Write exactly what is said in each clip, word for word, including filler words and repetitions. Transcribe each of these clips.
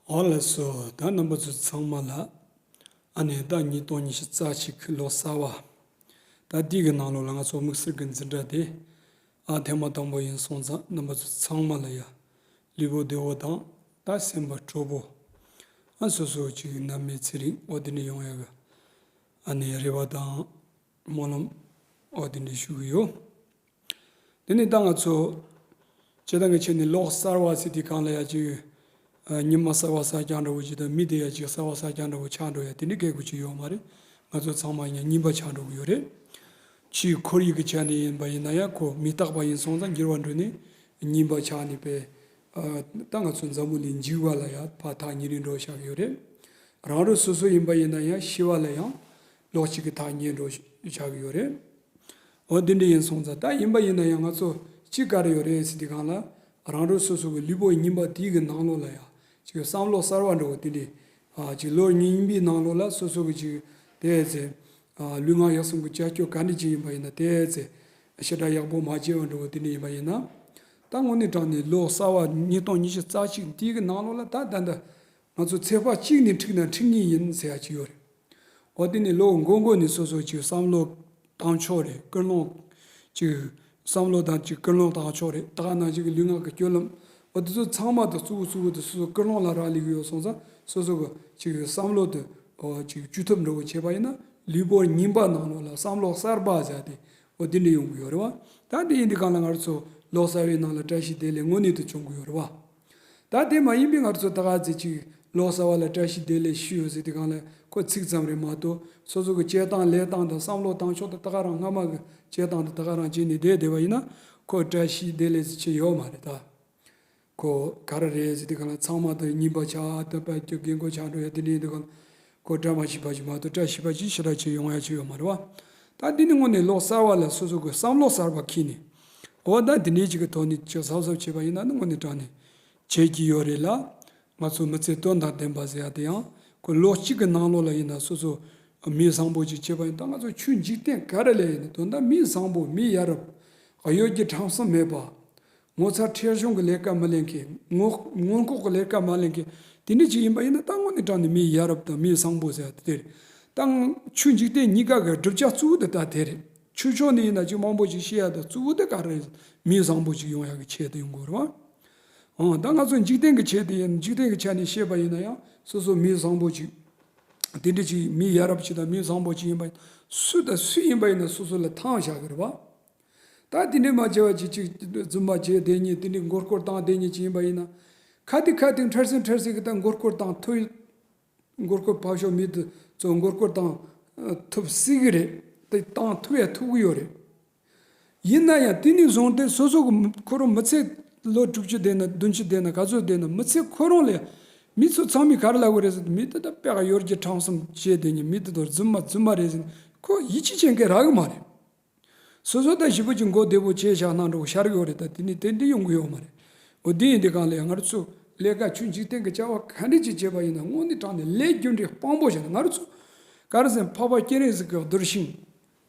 ཨོ་ལགས་སོ། ད་རྣམ་པ་ཚོ་ཚང་མ་ལ་ཨ་ནི་ཟླ་ཉིས་སྟོང་ཉི་ཤུ་རྩ་གཅིག་གི་ལོ་གསར་བ། ད་འདི་གི་ནང་ལོགས་ལ་ང་ཚོ་དམིགས་བསལ་གྱི་འཛིན་གྲྭ་དེ་ཨ་ཐེངས་མ་དང་པོ་ཡིན་སོང་ཙང་རྣམ་པ་ཚོ་ཚང་མ་ལ་ཡ་ལུས་པོ་བདེ་པོ་དང་ད་སེམས་པ་སྤྲོ་པོ། ཨ་སོ་སོ་ཅིག་ནད་མེད་ཚེ་རིང་འོ་དེ་འདྲ་ཡོང་ཡ་གི་ཨ་ནི་རེ་བ་དང་སྨོན་ལམ་འོ་དེ་འདྲ་ཞུ་གི་ཡོད། དེ་ནས་ད་ང་ཚོ་སྤྱིར་བཏང་གི་ཆ་ནས་ལོ་གསར་བ་ཟེར་དུས་སྒང་ལ་ཡ་ཅིག་ཨ་ཉི་མ་གསར་བ་གསར་རྐྱང་འདྲ་བོ་ཅིག་དང་མི་དེ་ཡ་ཅིག་གསར་བ་གསར་རྐྱང་འདྲ་བོ་ཆགས་འགྲོ་ཡ་དེ་འདྲའི་སྐད་ཆ་ཅིག་ཡོད་མ་རེད། ང་ཚོ་ཚང་མ་ཡང་རྙིང་པ་ཆགས་འགྲོ་གི་ཡོད་རེད། ཕྱིའི་ཁོར་ཡུག་གི་ཆ་ནས་ཡིན་པ་ཡིན་ན་ཡང་ཁོ་མི་རྟག་པ་ཡིན་སོང་ཙང་འགྱུར་བ་འགྲོ་ནས་རྙིང་པ་ཆགས་ནས་པས། ཨ་ད་ང་ཚོ་འཛམ་བུ་གླིང་འཇིག་པ་ལ་ཡང་ཕར་ཐག་ཉེ་རིང་འགྲོ་བཞག་གི་ཡོད་རེད། རང་རང་སོ་སོ་ཡིན་པ་ཡིན་ན་ཡང་ཤི་བ་ལ་ཡང་ལོག་ཅིག་གི་ཐག་ཉེ་འགྲོ་བཞག་གི་ཡོད་རེད། འོ་འདི་འདྲ་ཡིན་སོང་ཙང་ད་ཡིན་པ་ཡིན་ན་ཡང་ང་ཚོ་གཅིག་ག་རེ་ཡོད་རེད་ཟེར་དུས་སྒང་ལ་རང་རང་སོ་སོ་གི་ལུས་པོ་རྙིང་པ་དེའི་གི་ནང་ལོགས་ལ་ཡང་ཅིག་བསམ་བློ་གསར་བ་འདྲ་བོ་དེ་འདྲའི་ཨ་ཅིག་ལོ་རྙིང་པའི་ནང་ལོགས་ལ་སོ་སོ་གི་ཅིག་དེ་ཚེ་ཨ་ལུས་ངག་ཡིད་གསུམ་གི་ཅ་སྐྱོ་ག་འདྲ་ཅིག་ཡིན་པ་ཡིན་ན་དེ་ཚེ་ཞེ་དྲག་ཡག་པོ་མ་བྱས་པ་འདྲ་བོ་དེ་འདྲ་ཡིན་པ་ཡིན་ན། ད་དངོས་གནས་དྲང་གནས་ལོ་གསར་བ་ཉིས་སྟོང་ཉི་ཤུ་རྩ་གཅིག་དེའི་གི་ནང་ལོགས་ལ་ད་ད་ད། ང་ཚོ་ཚེས་པ་གཅིག་ནས་འཁྲིག་ན་འཁྲིག་ངེས་ཡིན་ཟེར་ཡ་ཅིག་ཡོད་རེད། འོ་དེ་ནི་ལོ་འགོ་འགོ་ནས་སོ་སོ་ཅིག་བསམ་བློ་བཏང་ཕྱོགས་རེད། ཀུན་སློང་ཅིག་བསམ་བློ་དང་ཅིག་ཀུན་སློང་བཏང་ཕྱོགས་རེད། ད་ག་ནང་བཞིན་གྱི་ལུས་ངག་གི་སྤྱོད་ལམ་འོ་དེ་ཚོ་ཚང་མ་དང་གཙོ་བོ་གཙོ་བོ་དེ་སོ་སོ་ཀུན་སློང་ལ་རག་ལས་ཀྱི་ཡོད་སོང་ཙང་སོ་སོ་གི་ཅིག་བསམ་བློ་དེ་འོ་ཅིག་བཅོས་ཐབས་འདྲ་བོ་བྱས་པ་ཡིན་ན་ལུས་པོ་རྙིང་པ་ནང་ལོགས་ལ་བསམ་བློ་གསར་པ་ཟེར་ཡ་དེ་འོ་དེ་འདྲ་ཡོང་གི་ཡོད་རེད་བ། ད་དེ་ཡིན་དུས་སྒང་ལ་ང་ཚོ་ལོ་གསར་བའི་ནང་ལ་བཀྲ་ཤིས་བདེ་ལེགས་དངོས་གནས་དུ་བྱུང་གི་ཡོད་རེད་བ། ད་དེ་མ་ཡིན་པའི་ང་ཚོ་ད་ག་ཚོད་ཅིག་ལོ་གསར་བ་ལ་བཀྲ་ཤིས་བདེ་ལེགས་ཞུ་ཡོད་ཟེར་དུས་སྒང་ལ་ཁོ་ཚིག་ཙམ་རེད་མ་གཏོགས་སོ་སོ་གི་བྱེད་སྟངས་ལས་སྟངས་དང་བསམ་བློ་བཏང་ཕྱོགས་དང་ད་ག་རང་སྔ་མ་གི་བྱེད་སྟངས་དང་ད་ག་རང་བྱས་ནས་བསྡད་བསྡད་པ་ཡིན་ན་ཁོ་བཀྲ་ཤིས་བདེ་ལེགས་ཟེར་ཆེ་ཡོད་མ་རེད་ད། ཁོ་ག་རེ་རེད་ཟེར་དུས་སྒང་ལ་ཚང་མ་དང་རྙིང་པ་ཆགས་ད་པ་ཀྱི་རྒན་གོག་ཆགས་འགྲོ་ཡ་དེ་འདྲ་ཡིན་དུས་སྒང་ལ་ཁོ་བཀྲ་མ་ཤིས་པ་ཅིག་མ་གཏོགས་བཀྲ་ཤིས་པ་ཅིག་ཞེ་དྲག་ཆེ་ཡོང་ཡ་ཆེ་ཡོད་མ་རེད་བ། ད་འདི་ནི་དངོས་གནས་ལོ་གསར་བ་ལ་སོ་སོ་གི་བསམ་བློ་གསར་པ་འཁྱེར་ནས་འོ་ད་འདི་འདྲའི་ཅིག་གི་ཐོག་ནས་ཅིག་གཟབ་གཟབ་བྱས་པ་ཡིན་ན་ནི་དངོས་གནས་དྲང་གནས་བྱེད་ཀྱི་ཡོད་རེད་ལ། ང་ཚོ་མི་ཚེ་དོན་དང་ལྡན་པ་ཟེར་ཡ་དེ་ཡང་ཁོ་ལོ་གཅིག་གི་ནང་ལོགས་ལ་ཡིན་ན་སོ་སོ་མི་བཟང་པོ་ཅིག་བྱས་པ་ཡིན་ད་ང་ཚོ་ཆོས་འཇིག་རྟེན་ག་རེ་ལས་ཡིན་ན་དོན་དག་མི་བཟང་པོ་མི་ཡ་རབས་གཡོ་སྒྱུ་ཁྲམ་གསུམ་མེད་པ། ངོ་ཚ་ཁྲེལ་གཞུང་གི་ལས་ཀ་མི་ལས་མཁན། ངོ་ངོ་ལྐོག་གི་ལས་ཀ་མ་ལས་མཁན། དེ་འདྲ་ཅིག་ཡིན་པ་ཡིན་ན་ད་དངོས་གནས་དྲང་གནས་མི་ཡ་རབས་དང་མི་བཟང་པོ་ཟེར་ཡ་དེ་རེད། ད་ཆོས་འཇིག་རྟེན་གཉིས་ཀ་གི་བསྒྲུབ་བྱ་གཙོ་བོ་དེ་ད་དེ་རེད། ཆོས་ཕྱོགས་ནས་ཡིན་ན་ཅིག་མང་པོ་ཅིག་བཤད་ཡ་ད་གཙོ་བོ་དེ་ག་རེ་རེད། མི་བཟང་པོ་ཅིག་ཡོང་ཡ་གི་ཆེད་དུ་ཡོང་དགོས་རེད་བ། ཨང་ད་ང་ཚོ་འཇིག་རྟེན་གི་ཆེད་དུ་ཡིན་འཇིག་རྟེན་གི་ཆ་ནས་བཤད་པ་ཡིན་ན་ཡང་སོ་སོ་མི་བཟང་པོ་ཅིག་དེ་འདྲ་ཅིག་མི་ཡ་རབས་ཅིག་དང་མི་བཟང་པོ་ཅིག་ཡིན་པ་ཡིན་སུ་དང་སུ་ཡིན་པ་ཡིན་ན་སོ་སོ་ལ་ཐང་བཞག་གི་རེད་བ། ད་དེ་འདྲའི་མ་བྱས་པ་ཅིག་ཅིག་རྫུན་མ་བྱས་བསྡད་མཁན་དེ་འདྲའི་མགོ་སྐོར་བཏང་བསྡད་མཁན་ཅིག་ཡིན་པ་ཡིན་ན། ཁ་ཐུག་ཁ་ཐུག་འཕྲལ་སེང་འཕྲལ་སེང་གི་ད་མགོ་སྐོར་བཏང་ཐུབ། མགོ་སྐོར་ཕར་ཕྱོགས་མི་དེ་ཚོ་མགོ་སྐོར་བཏང་ཐུབ་སྲིད་གི་རེད། དེ་བཏང་ཐུབ་ཡ་ཐུབ་གི་ཡོད་རེད། ཡིན་ན་ཡང་དེ་ནས་བཟུང་སྟེ་སོ་སོ་གི་ཁོ་རང་མི་ཚེ་ལོ་དྲུག་ཅུ་བསྡད་ན་བདུན་ཅུ་བསྡད་ན་ག་ཚོད་བསྡད་ན་མི་ཚེ་ཁོ་རང་ལ་མི་ཚོ་ཚང་མས་ག་རེ་ལབ་གི་རེད་ཟེར་ན་མི་དེ་ད་དཔེ་གཡོ་སྒྱུ་ཁྲམ་གསུམ་བྱས་བསྡད་མཁན་མི་དེ་དང་རྫུན་མ་རྫུན་མ་རེད་ཟེར་ན་ཁོ་ཡིད་ཆེས་བྱེད་མཁན་རག་གི་མ་རེད། སོ་སོ་ད་ཞེ་པོ་ཅིག་མགོ་བདེ་པོ་བྱས་བཞག་གནང་འགྲོ་ཤར་གི་ཡོད་རེད། ད་དེ་ནི་ཏན་ཏན་ཡོང་གི་ཡོད་མ་རེད། འོ་དེ་ཡིན་དུས་སྒང་ལ་ཡང་ང་རང་ཚོ་ལས་ཀ་ཆུ་འཇིག་རྟེན་གྱི་བྱ་བ་ག་འདྲ་ཅིག་བྱས་པ་ཡིན་ན་དངོས་གནས་དྲང་གནས་ལས་རྒྱུ་འབྲས་དཔང་པོ་བྱས་ན་ང་རང་ཚོ་ག་རེ་ཟེར་འཕགས་པ་སྤྱན་རས་གཟིགས་ཀྱི་གདུལ་ཞིང་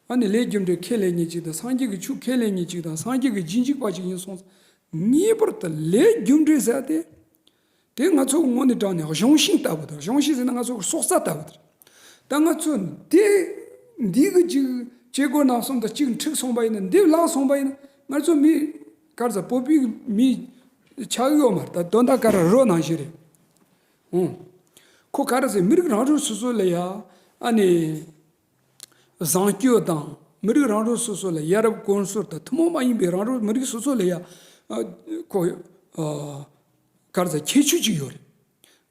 ཨ་ནི་ལས་རྒྱུ་འབྲས་ཁས་ལེན་མཁན་ཅིག་དང་སངས་རྒྱས་ཀྱི་ཆོས་ཁས་ལེན་མཁན་ཅིག་དང་སངས་རྒྱས་ཀྱི་རྗེས་འཇུག་པ་ཅིག་ཡིན་སོང་ཙང་ངེས་པར་དུ་ལས་རྒྱུ་འབྲས་ཟེར་ཏེ། དེ་ང་ཚོ་དངོས་གནས་དྲང་གནས་གཞུང་ཤིང་ལྟ་བུ་དང་གཞུང་ཤིང་ཟེར་ན་ང་ཚོ་གི་སྲོག་རྩ་ལྟ་བུ་དང་། ད་ང་ཚོ་དེ་འདི་གི་ཅིག་བྱེད་སྒོ་ནང་སོང་དང་གཅིག་འཁྲིག་སོང་པ་ཡིན་ན་འདི་བརླག་སོང་པ་ཡིན་ན་ང་ཚོ་མི་གར་ས་བོད་པའི་མི་ཆགས་ཡོད་མ་རེད། ད་དོན་དག་ག་ར་རོ་ནང་བཞིན་རེད། ཨོ། ཁོ་ག་རེ་ཟེར་མི་རིགས་རང་རང་སོ་སོ་ལ་ཡ་ཨ་ནི། བཟང་སྤྱོད་དང་མི་རིགས་རང་རང་སོ་སོ་ལ་ཡ་རབས་དཀོན་ཟོར་དང་ཐུན་མོང་མ་ཡིན་པའི་རང་རང་མི་རིགས་སོ་སོ་ལ་ཡ་ཨ་ཁོ་ཨ་ག་རེ་ཟེར་ཁྱད་ཆོས་ཅིག་ཡོད་རེད།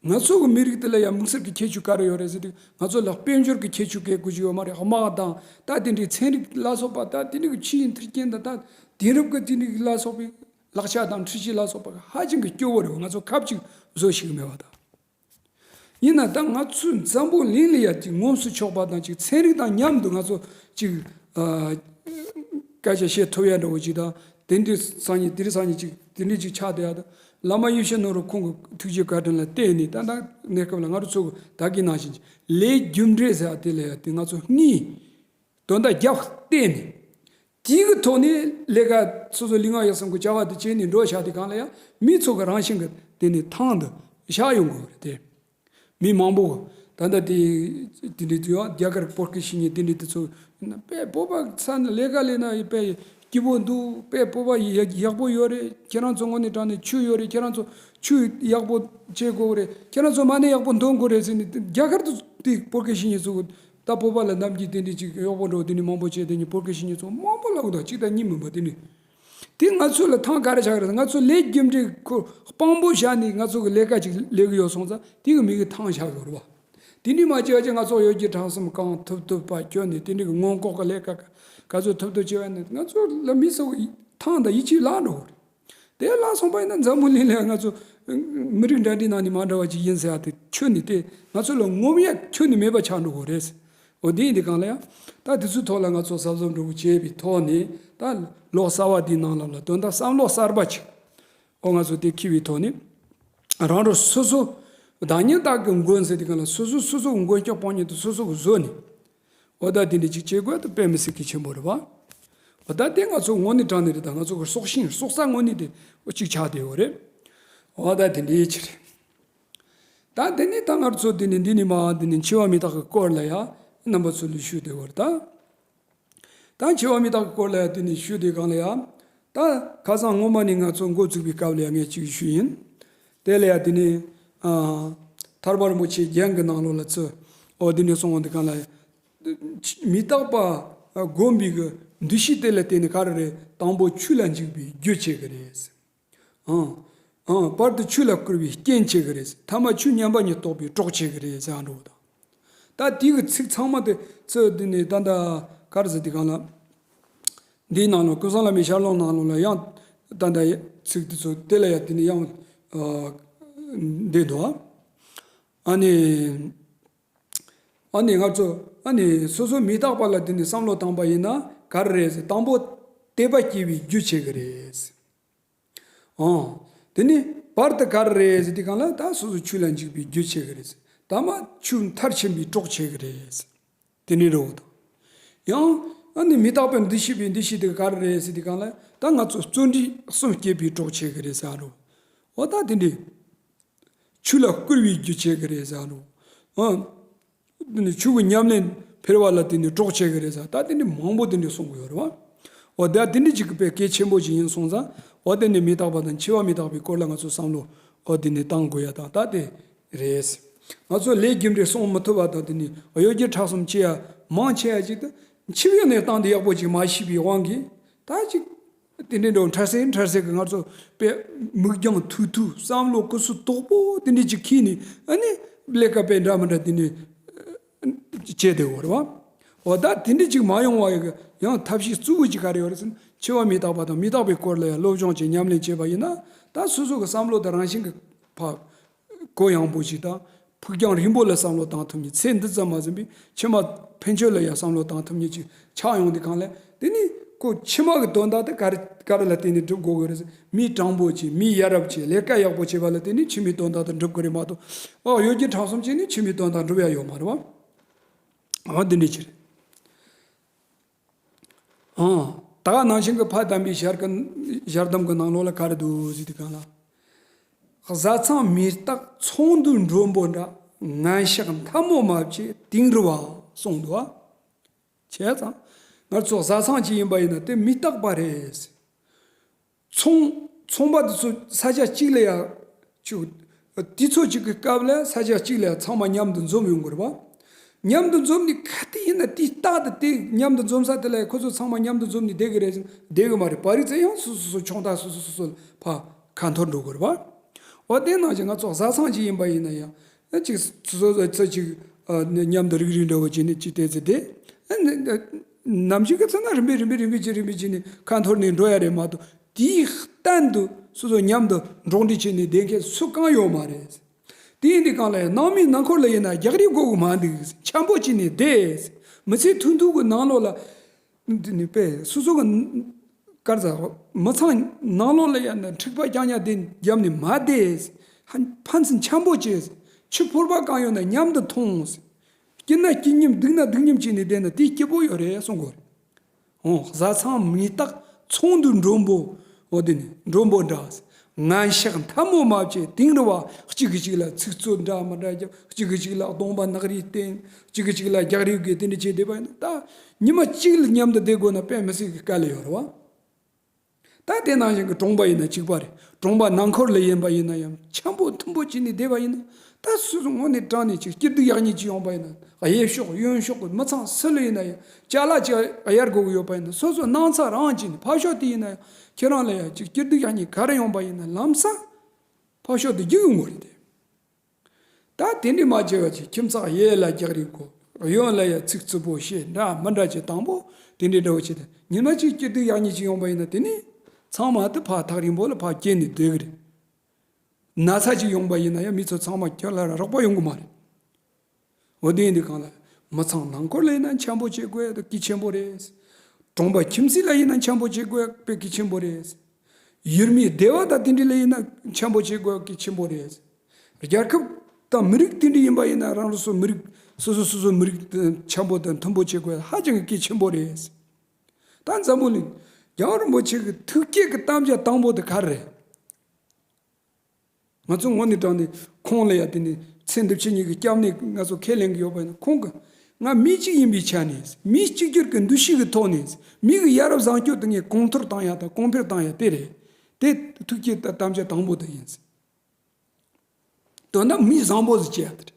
ང་ཚོ་གི་མི་རིགས་དེ་ལ་ཡ་དམིགས་བསལ་གྱི་ཁྱད་ཆོས་ག་རེ་ཡོད་རེད་ཟེར་དུས་ང་ཚོ་ལ་དཔལ་འབྱོར་གྱི་ཁྱད་ཆོས་གལ་དགོས་ཀྱི་ཡོད་མ་རེད། དམག་དང་ད་དེ་འདྲའི་ཚན་རིག་ལ་སོགས་པ་ད་དེ་འདྲའི་གི་ཆེས་མཐུན་རྐྱེན་དང་ད་དེང་རབས་ཀྱི་དེ་འདྲའི་ལ་སོགས་པའི་ལག་ཆ་དང་འཕྲུལ་ཆས་ལ་སོགས་པ་ཧ་ཅང་གི་སྐྱོ་བོ་རེད། ང་ཚོ་ཁབ་ཅིག་བཟོ་ཤེས་ཀྱི་མེད་པ་དང་། ཡིན་ན་ད་ང་ཚོའི་འཛམ་བུ་གླིང་ལ་ཡ་ཅིག་ངོམས་སུ་ཆོག་པ་དང་ཅིག་ཚན་རིག་དང་མཉམ་དུ་ང་ཚོ་ཅིག་ཨ་སྐད་ཆ་བཤད་ཐུབ་ཡ་འདྲ་བོ་ཅིག་དང་དེ་འདྲའི་སང་ཉིན་དེ་རིང་སང་ཉིན་ཅིག་དེ་འདྲའི་ཅིག་ཆགས་བསྡད་ཡ་དང་བླ་མ་ཡེ་ཤེས་ནོར་བུ་ཁོང་གི་ཐུགས་རྗེ་བཀའ་དྲིན་ལ་བརྟེན་ནས་ད་ལྟ་གནས་སྐབས་ལ་ང་རང་ཚོ་གི་ད་གིན་ནང་བཞིན་ཅིག་ལས་རྒྱུ་འབྲས་ཟེར་བ་དེ་ལ་ཡ་དེ་ང་ཚོ་སྔོན་དོན་དག་རྒྱབ་བལྟས་ནས། དེའི་གི་ཐོག་ནས་ལས་ཀ་སོ་སོ་ལུས་ངག་ཡིད་གསུམ་གྱི་བྱ་བ་དེ་བྱས་ནས་འགྲོ་བཞག་དུས་སྒང་ལ་ཡང་མི་ཚོ་གི་རང་བཞིན་གྱི་དེ་ནས་ཐང་དུ་ བཞག་ཡོང་གི་རེད་དེ། མི་མང་པོ་ད་ལྟ་དེ་དེ་འདྲའི་དུས་ཡང་རྒྱ་གར་བོད་སྐད་ཤེས་མཁན་དེ་འདྲའི་དེ་ཚོ་དཔེ་བོད་པ་ས་ནས་ལས་ཀ་ལས་ན་དཔེ་སྐྱིད་པོ་འདུག་དཔེ་བོད་པ་ཡག་ཡག་པོ་ཡོད་རེད། ཁྱེད་རང་ཚོ་དངོས་གནས་དྲང་གནས་ཆོས་ཡོད་རེད། ཁྱེད་རང་ཚོ་ཆོས་ཡག་པོ་བྱེད་དགོས་རེད། ཁྱེད་རང་ཚོ་མ་ཎི་ཡག་པོ་འདོན་དགོས་རེད་ཟེར་ནས་རྒྱ་གར་དུ་དེ་བོད་སྐད་ཤེས་མཁན་ཚོ་ད་བོད་པ་ལ་ནམ་རྒྱུན་དེ་འདྲའི་ཅིག་གཡོག་པོ་འགྲོ་དེ་ནས་མང་པོ་བྱས་དེ་ནས་བོད་སྐད་ཤེས་མཁན་ཚོ་མང་པོ་ལབ་གི་འདུག་གཅིག་དང་གཉིས་མིན་པ་དེ་ནས། དེ་ང་ཚོ་ལ་ཐང་ག་རེ་ཆགས་རེད། ང་ཚོ་ལས་རྒྱུ་འབྲས་ཁོ་དཔང་པོ་བཞག་ནས་ང་ཚོ་གི་ལས་ཀ་ཅིག་ལས་གི་ཡོད་སོང་ཙང་དེ་གི་མི་གི་ཐང་ཆགས་ཡོད་རེད་བ། དེ་འདྲའི་མ་བྱས་པ་ཅིག་ང་ཚོ་གཡོ་སྒྱུ་ཁྲམ་གསུམ་གང་ཐུབ་ཐུབ་པ་ཁྱོན་ནས་དེ་འདྲའི་གི་སྔོན་འགོག་གི་ལས་ཀ་ག་ཚོད་ཐུབ་ཐུབ་བྱས་པ་ནི་ང་ཚོ་ལ་མི་ཚོ་གི་ཐང་དང་ཡིད་ཆེས་བརླག་འགྲོ་གི་རེད། དེ་བརླག་སོང་པ་ཡིན་ན་འཛམ་བུ་གླིང་ལ་ང་ཚོ་མི་རིགས་འདྲ་འདྲའི་ནང་ནས་མ་འདྲ་བ་ཅིག་ཡིན་ཟེར་ཡ་དེ་ཁྱོན་ནས་དེ་ང་ཚོ་ལ་ངོམ་ཡ་ཁྱོན་ནས་མེད་པ་ཆགས་འགྲོ་གི་རེད། འོ་དེ་ཡིན་དུས་གང་ལ་ཡང་ད་དེ་ཚོའི་ཐོག་ལ་ང་ཚོ་གཟབ་གཟབ་འདྲ་བོ་བྱས་པའི་ཐོག་ནས་ད་ལོ་གསར་བ་འདིའི་ནང་ལ་ལ་དོན་དག་བསམ་བློ་གསར་པ་ཅིག་འོ་ང་ཚོ་དེ་འཁྱེར་བའི་ཐོག་ནས་རང་རང་སོ་སོ་བདག་ཉིད་བདག་གི་མགོན་ཟེར་དུས་གང་ལ་སོ་སོ་སོ་སོ་གི་མགོན་སྐྱོབ་དཔང་ཉིད་དུ་སོ་སོ་གི་བཟོས་ནས་འོ་ད་དེ་འདྲ་ཅིག་བྱེད་དགོས་ད་དཔེ་མི་སྲིད་གལ་ཆེན་པོ་རེད་བ། འོ་ད་དེ་ང་ཚོ་དངོས་གནས་དྲང་གནས་རེད། ད་ང་ཚོ་གི་སྲོག་ཤིང་སྲོག་རྩ་དངོས་གནས་དེ་གཅིག་ཆགས་བསྡད་ཡོད་རེད། འོ་ད་དེ་འདྲའི་ཅིག་རེད། ད་དེ་ནས་ད་ང་ཚོ་འདི་ནས་འདི་ནས་མར་འདི་ནས་འཆི་བ་མི་རྟག་གི་སྐོར་ལ་ཡང་རྣམ་པ་ཚོ་ལ་ཞུས་བསྡད་པ་རེད་ད། ད་འཆི་བ་མི་རྟག་གི་སྐོར་ལ་ཡང་འདི་ནས་ཞུས་བསྡད་སྒང་ལ་ཡང་ད་ཁ་སང་སྔོན་མ་ནས་ང་ཚོ་འགོ་བཙུགས་པའི་སྐབས་ལ་ཡང་ངས་ཅིག་ཞུས་ཡིན། དེ་ལ་ཡང་འདི་ནས་ཨ་ཐར་པ་རིན་པོ་ཆེ་རྒྱན་གྱི་ནང་ལོགས་ལ་ཚུར་འོ་འདི་ནས་གསུངས་པ་འདི་སྒང་ལ་མི་རྟག་པ་སྒོམ་པའི་གི་འདུ་ཤེས་དེ་ལ་བརྟེན་ནས་ག་རེ་རེད། དང་པོ་ཆོས་ལ་འཇུག་པའི་རྒྱུ་བྱེད་གི་རེད། ཨང་། ཨང་། བར་དུ་ཆོས་ལ་བསྐུལ་བའི་རྐྱེན་བྱེད་ཀྱི་རེད། ཐ་མ་ཆོས་མཉམ་པ་ཉིད་རྟོགས་པའི་གྲོགས་བྱེད་ཀྱི་རེད་ཟེར་འགྲོ་བ་དང་། ད་དེའི་གི་ཚིག་ཚང་མ་དེ་ཚོ་འདི་ནས་ད་ལྟ་ག་རེ་ཟེར་དེ་གང་ལ། འདིའི་ནང་ལ་ཀུན་བཟང་བླ་མའི་ཞལ་ལུང་ནང་ལོགས་ལ་ཡང་ད་ལྟ་ཚིག་དེ་ཚོ་དེ་ལ་ཡང་དེ་ནས་ཡང་འདི་འདུག་ཨ་ནི་ཨ་ནི་ང་ཚོ་ཨ་ནི་སོ་སོ་མི་རྟག་པ་ལ་དེ་ནས་བསམ་བློ་བཏང་པ་ཡིན་ན་ག་རེ་རེད་ཟེར། དང་པོ་དད་པ་སྐྱེ་བའི་རྒྱུ་བྱེད་ཀྱི་རེད། ཨང་། དེ་ནི་བར་དུ་ག་རེ་རེད་ཟེར་དུས་སྒང་ལ་ད་སོ་སོ་ཆོས་ལ་འཇུག་པའི་རྒྱུ་བྱེད་ཀྱི་རེད། ཐ་མ་ཆོས་མཐར་ཕྱིན་པའི་གྲོགས་བྱེད་ཀྱི་རེད། དེ་ནི་རེད་དང་། ཡང་ཨ་ནི་མི་རྟག་པའི་འདུ་ཤེས་པའི་འདུ་ཤེས་དེ་ག་རེ་རེད་ཟེར་དུས་སྒང་ལ་ད་ང་ཚོ་བརྩོན་འགྲུས་གསུམ་སྐྱེད་པའི་གྲོགས་བྱེད་ཀྱི་རེད་ཟེར་རོ། འོ་ད་དེ་འདྲའི། ཆོས་ལ་བསྐུལ་བའི་རྒྱུ་བྱེད་ཀྱི་རེད་ཟེར་རོ། ཨ། དེ་ནི་ཆོས་ཀྱི་ཉམས་ལེན་འཕེལ་བ་ལ་དེ་ནི་གྲོགས་བྱེད་ཀྱི་རེད་ཟེར། ད་དེ་ནི་མང་པོ་དེ་འདྲ་གསུང་གི་ཡོད་རེད་བ། འོ་ད་དེ་འདྲ་ཅིག་གི་དཔེ་གལ་ཆེན་པོ་ཅིག་ཡིན་སོང་ཙང་། འོ་དེ་ནི་མི་རྟག་པ་དང་འཆི་བ་མི་རྟག་པའི་སྐོར་ལ་ང་ཚོ་བསམ་བློ་འོ་དེ་ནི་བཏང་དགོས་ཡ་དང་ད་དེ་རེད། ང་ཚོ་ལས་རྒྱུ་འབྲས་སྲུང་མི་ཐུབ་པ་དང་དེ་ནི་གཡོ་སྒྱུ་ཁྲམ་གསུམ་བྱེད་ཡ་མང་ཆེ་བ་ཅིག་ད་འཆི་བའི་གནས་སྟངས་དེ་ཡག་པོ་ཅིག་མ་ཤེས་པའི་དབང་གིས་ད་ཅིག་དེ་འདྲའི་འགྲོ་འཕྲལ་སེལ་འཕྲལ་སེལ་གྱི་ང་ཚོ་དཔེ་མིག་རྒྱང་ཐུང་ཐུང་བསམ་བློ་ཀུ་སུ་དོག་པོ་དེ་འདྲའི་ཅིག་ཁྱེར་ནས་ཨ་ནི་ལས་ཀ་དཔེ་འདྲ་མི་འདྲ་དེ་འདྲའི་བྱས་བསྡད་ཡོད་རེད་བ། འོ་ད་དེ་འདྲའི་ཅིག་མ་ཡོང་བ་ཡོད་གི་ཡང་ཐབས་ཤེས་གཙོ་བོ་ཅིག་ག་རེ་ཡོད་རེད་ཟེར་ན་འཆི་བ་མི་རྟག་པ་དང་མི་རྟག་པའི་སྐོར་ལ་ཡང་སློབ་སྦྱོང་བྱས་ཉམས་ལེན་བྱས་པ་ཡིན་ན་ད་སོ་སོ་གི་བསམ་བློ་དང་རང་བཞིན་གྱི་ཕ། གུ་ཡངས་པོ་ཞིག་དང་། ཕུགས་རྒྱང་རིང་པོ་ལ་བསམ་བློ་བཏང་ཐུབ་མཁན་ཚེ་འདི་ཙམ་མ་ཟིན་པའི་ཕྱི་མ་ཕན་ཆོད་ལ་ཡང་བསམ་བློ་བཏང་ཐུབ་མཁན་ཅིག་ཆགས་ཡོང་དུས་གང་ལ་དེ་ནི་ཁོ་ཕྱི་མ་གི་དོན་དག་དེ་ག་རེ་ག་རེ་ལ་བརྟེན་ནས་སྒྲུབ་དགོས་ཀྱི་རེད་ཟེར། མི་དྲང་པོ་བྱས་མི་ཡ་རབས་བྱས་ལས་ཀ་ཡག་པོ་བྱས་པ་ལ་བརྟེན་ནས་ཕྱི་མའི་དོན་དག་དེ་འགྲུབ་དགོས་རེད་མ་གཏོགས། ཨོ་གཡོ་སྒྱུ་ཁྲམ་གསུམ་བྱས་ནས་ཕྱི་མའི་དོན་དག་འགྲུབ་ཡ་ཡོད་མ་རེད་བ། ཨོ་འདི་འདྲ་ཅིག་རེད། ཨང་། ད་ག་ནང་བཞིན་གྱི་ཕ་དམ་པའི་ཞལ་ཀུན་ཞལ་གདམས་ཀྱི་ནང་ལོགས་ལ་ག་རེ་འདུག་ཟེར་དུས་གང་ལ། བཟའ་ཚང་མི་རྟག་ཚོང་འདུས་མགྲོན་པོ་འདྲ། ངན་ཞག་མཐའ་མོ་མ་བྱེད་དིང་རི་བ་གསུངས་འདུག་ཨ། བྱས་ཙང་ང་ཚོ་བཟའ་ཚང་ཅིག་ཡིན་པ་ཡིན་ན་དེ་མི་རྟག་པ་རེད། ཚོང་ཚོང་པ་དེ་ཚོ་ས་ཆ་གཅིག་ལ་ཡ་ཆུ་དུས་ཚོད་གཅིག་གི་སྐབས་ལ་ས་ཆ་གཅིག་ལ་ཡ་ཚང་མ་མཉམ་དུ་འཛོམས་ཡོང་གི་རེད་བ། མཉམ་དུ་འཛོམས་ནས་ག་དུས་ཡིན་ན་དེ་རྟག་ཏུ་དེ་མཉམ་དུ་འཛོམས་ས་དེ་ལ་ཡ་ཁོ་ཚོ་ཚང་མ་མཉམ་དུ་འཛོམས་ནས་བསྡད་གི་རེད་ཟེར་བསྡད་གི་མ་རེད། པ་རིག་ཚེ་ཡང་སོ་སོ་སོ་ཆུང་ད་སོ་སོ་སོ་སོ་ཕ་ཁ་འཐོར་འགྲོ་གི་རེད་བ། འོ་དེ་ནང་བཞིན་ང་ཚོ་བཟའ་ཚང་ཅིག་ཡིན་པ་ཡིན་ན་ཡང་ཨ་ཅིག་སོ་སོ་ཚོ་ཅིག་ཨ་མཉམ་དུ་རིག་རིག་འདྲ་བོ་བྱས་ནས་ཅིག་བལྟས་ཚེ་དེ་ཨ་ནི་ནམ་ཞིག་གི་ཚེ་ན་རིམ་པས་རིམ་པས་རིམ་པས་ཅིག་རིམ་པས་ཅིག་ནས་ཁ་འཐོར་ནས་འགྲོ་ཡ་རེད་མ་གཏོགས། དེའི་གཏན་དུ་སོ་སོ་མཉམ་དུ་འགྲོགས་འདྲིས་བྱས་ནས་བསྡད་མཁན་སུ་གང་ཡོད་མ་རེད། དེ་ཡིན་དུས་གང་ལ་ནང་མི་ནང་འཁོར་ལ་ཡིན་ན་རྒྱག་རེས་དགོས་གི་མ་འདུག་འཆམ་པོ་བྱས་ནས་བསྡད། མི་ཚེ་ཐུང་ཐུང་གི་ནང་ལོགས་ལ་འདི་ནི་དཔེ་སོ་སོ་གི་ག་རེ་ཟེར་མི་ཚང་ནང་ལོགས་ལ་ཡིན་ན་འཁྲིག་པ་རྐྱང་རྐྱང་དེ་བརྒྱབ་ནས་མ་བསྡད། ཧ་ཕན་ཚུན་འཆམ་པོ་བྱས། ཆུ་ཕོར་པ་གང་ཡོད་ན་མཉམ་དུ་འཐུང་། སྐྱིད་ན་སྐྱིད་མཉམ་སྡུག་ན་སྡུག་མཉམ་བྱས་ནས་བསྡད་ན་དེ་སྐྱིད་པོ་ཡོད་རེད་གསུང་གི་ཡོད་རེད། འོ་བཟའ་ཚང་མི་རྟག་ཚོང་འདུས་མགྲོན་པོ། འོ་དེ་ནི་མགྲོན་པོ་འདྲ། ངན་ཕྱག་འཐབ་མོ་མ་བྱེད་དིང་རི་བ། གཅིག་གིས་གཅིག་ལ་ཚིག་རྩུབ་འདྲ་མི་འདྲ་རྒྱབ། གཅིག་གིས་གཅིག་ལ་གདོང་པ་ནག་རིས་བསྟན། གཅིག་གིས་གཅིག་ལ་རྒྱག་རེས་བགོས། དེ་འདྲ་བྱས་བསྡད་པ་ཡིན་ན། ད་ཉི་མ་གཅིག་ལ་མཉམ་དུ་བསྡད་དགོས་ན་དཔེ་མི་སྲིད་ཀྱི་དཀའ་ལས་ཡོད་རེད་བ། ད་དེ་ནང་བཞིན་གྱི་གྲོང་པ་ཡིན་ན་གཅིག་པ་རེད། གྲོང་པ་ནང་འཁོར་ལ་ཡིན་པ་ཡིན་ན་ཡང་འཆམ་པོ་མཐུན་པོ་བྱས་ནས་བསྡད་པ་ཡིན་ན། ད་སོ་སོ་དངོས་གནས་དྲང་གནས་ཅིག་སྐྱིད་སྡུག་ཡག་ཉེས་ཅིག་ཡོང་པ་ཡིན་ན། གཡས་ཕྱོགས་གཡོན་ཕྱོགས་ཀྱི་མི་ཚང་སུ་ལ་ཡིན་ན་ཡང་ཅ་ལག་ཅིག་གཡར་དགོས་ཀྱི་ཡོད་པ་ཡིན་ན། སོ་སོ་སྣང་ཚ་རང་བྱས་ནས། ཕར་ཕྱོགས་དེ་ཡིན་ན་ཡང་ཁྱེད་རང་ལ་ཡང་ཅིག་སྐྱིད་སྡུག་ཡག་ཉེས་ག་རེ་ཡོང་པ་ཡིན་ན་ལམ་སང་ཕར་ཕྱོགས་དེ་རྒྱུག་ཡོང་གི་རེད་དེ། ད་དེ་འདྲ་མ་བྱས་པ་ཅིག་ཁྱིམ་ཚང་གཡས་ལ་རྒྱག་རེས་བགོས། གཡོན་ལ་ཡང་ཚིག་རྩུབ་པོ་བཤད། འདྲ་མི་འདྲ་བྱས། དང་པོ་དེ་འདྲ་འདྲ་བོ་བྱས་ཏེ། ཉི་མ་གཅིག་སྐྱིད་སྡུག་ཡག་ཉེས་ཅིག་ཡོང་པ་ཡིན་ན། དེ་ནི་ཚང་མ་དེ་ཕར་ཐག་རིང་པོ་ལ་ཕར་བསྐྱལ་ནས་སྡོད་ཀྱི་རེད། ན་ཚ་ཅིག་ཡོང་པ་ཡིན་ན་ཡང་མི་ཚོ་ཚང་མ་ཁྱོད་ལ་རོགས་པ་ཡོང་གི་མ་རེད། འོ་དེ་ཡིན་དུས་གང་ལ། མི་ཚང་ནང་འཁོར་ལ་ཡིན་ན་འཆམ་པོ་བྱེད་དགོས་ཡ་དེ་གལ་ཆེན་པོ་རེད། གྲོང་པ་ཁྱིམ་མཚེས་ལ་ཡིན་ན་འཆམ་པོ་བྱེད་དགོས་ཡ་དཔེ་གལ་ཆེན་པོ་རེད། ཡུལ་མིའི་སྡེ་བ་དང་དེ་འདྲ་ལ་ཡིན་ན་འཆམ་པོ་བྱེད་དགོས་ཡ་གལ་ཆེན་པོ་རེད། རྒྱལ་ཁབ་དང་མི་རིགས་དེ་འདྲ་ཡིན་པ་ཡིན་ན་རང་རང་སོ་སོ་མི་རིགས། སོ་སོ་སོ་སོ་མི་རིགས་དང་འཆམ་པོ་དང་མཐུན་པོ་བྱེད་དགོས་ཡ་ཧ་ཅང་གི་གལ་ཆེན་པོ་རེད། ད་འཛམ་བུ་གླིང་རྒྱལ་བ་རིན་པོ་ཆེ་གི་ཐུགས་བསྐྱེད་ཀྱི་དམ་བཅའ་དང་པོ་དེ་ག་རེ་རེད། ང་ཚོ་དངོས་གནས་དྲང་གནས་ཁོང་ལ་ཡ་དེ་ནས་ཚེ་འདི་ཕྱི་གཉིས་ཀྱི་སྐྱབས་གནས་ང་ཚོ་ཁས་ལེན་གྱི་ཡོད་པ་ཡིན་ན། ཁོང་གིས་ང་མི་གཅིག་ཡིན་པའི་ཆ་ནས། མི་གཅིག་གྱུར་གྱི་འདུ་ཤེས་ཀྱི་ཐོག་ནས་མི་གི་ཡ་རབས་བཟང་སྤྱོད་དེ་ངས་གོང་མཐོར་བཏང་ཡ་དང་གོང་འཕེལ་བཏང་ཡ་དེ་རེད། དེ་ཐུགས་བསྐྱེད་དང་དམ་བཅའ་དང་པོ་དེ་ཡིན། དོན་དག་མི་བཟང་པོ་ཟིག་བྱེད་ཡ་དེ་རེད།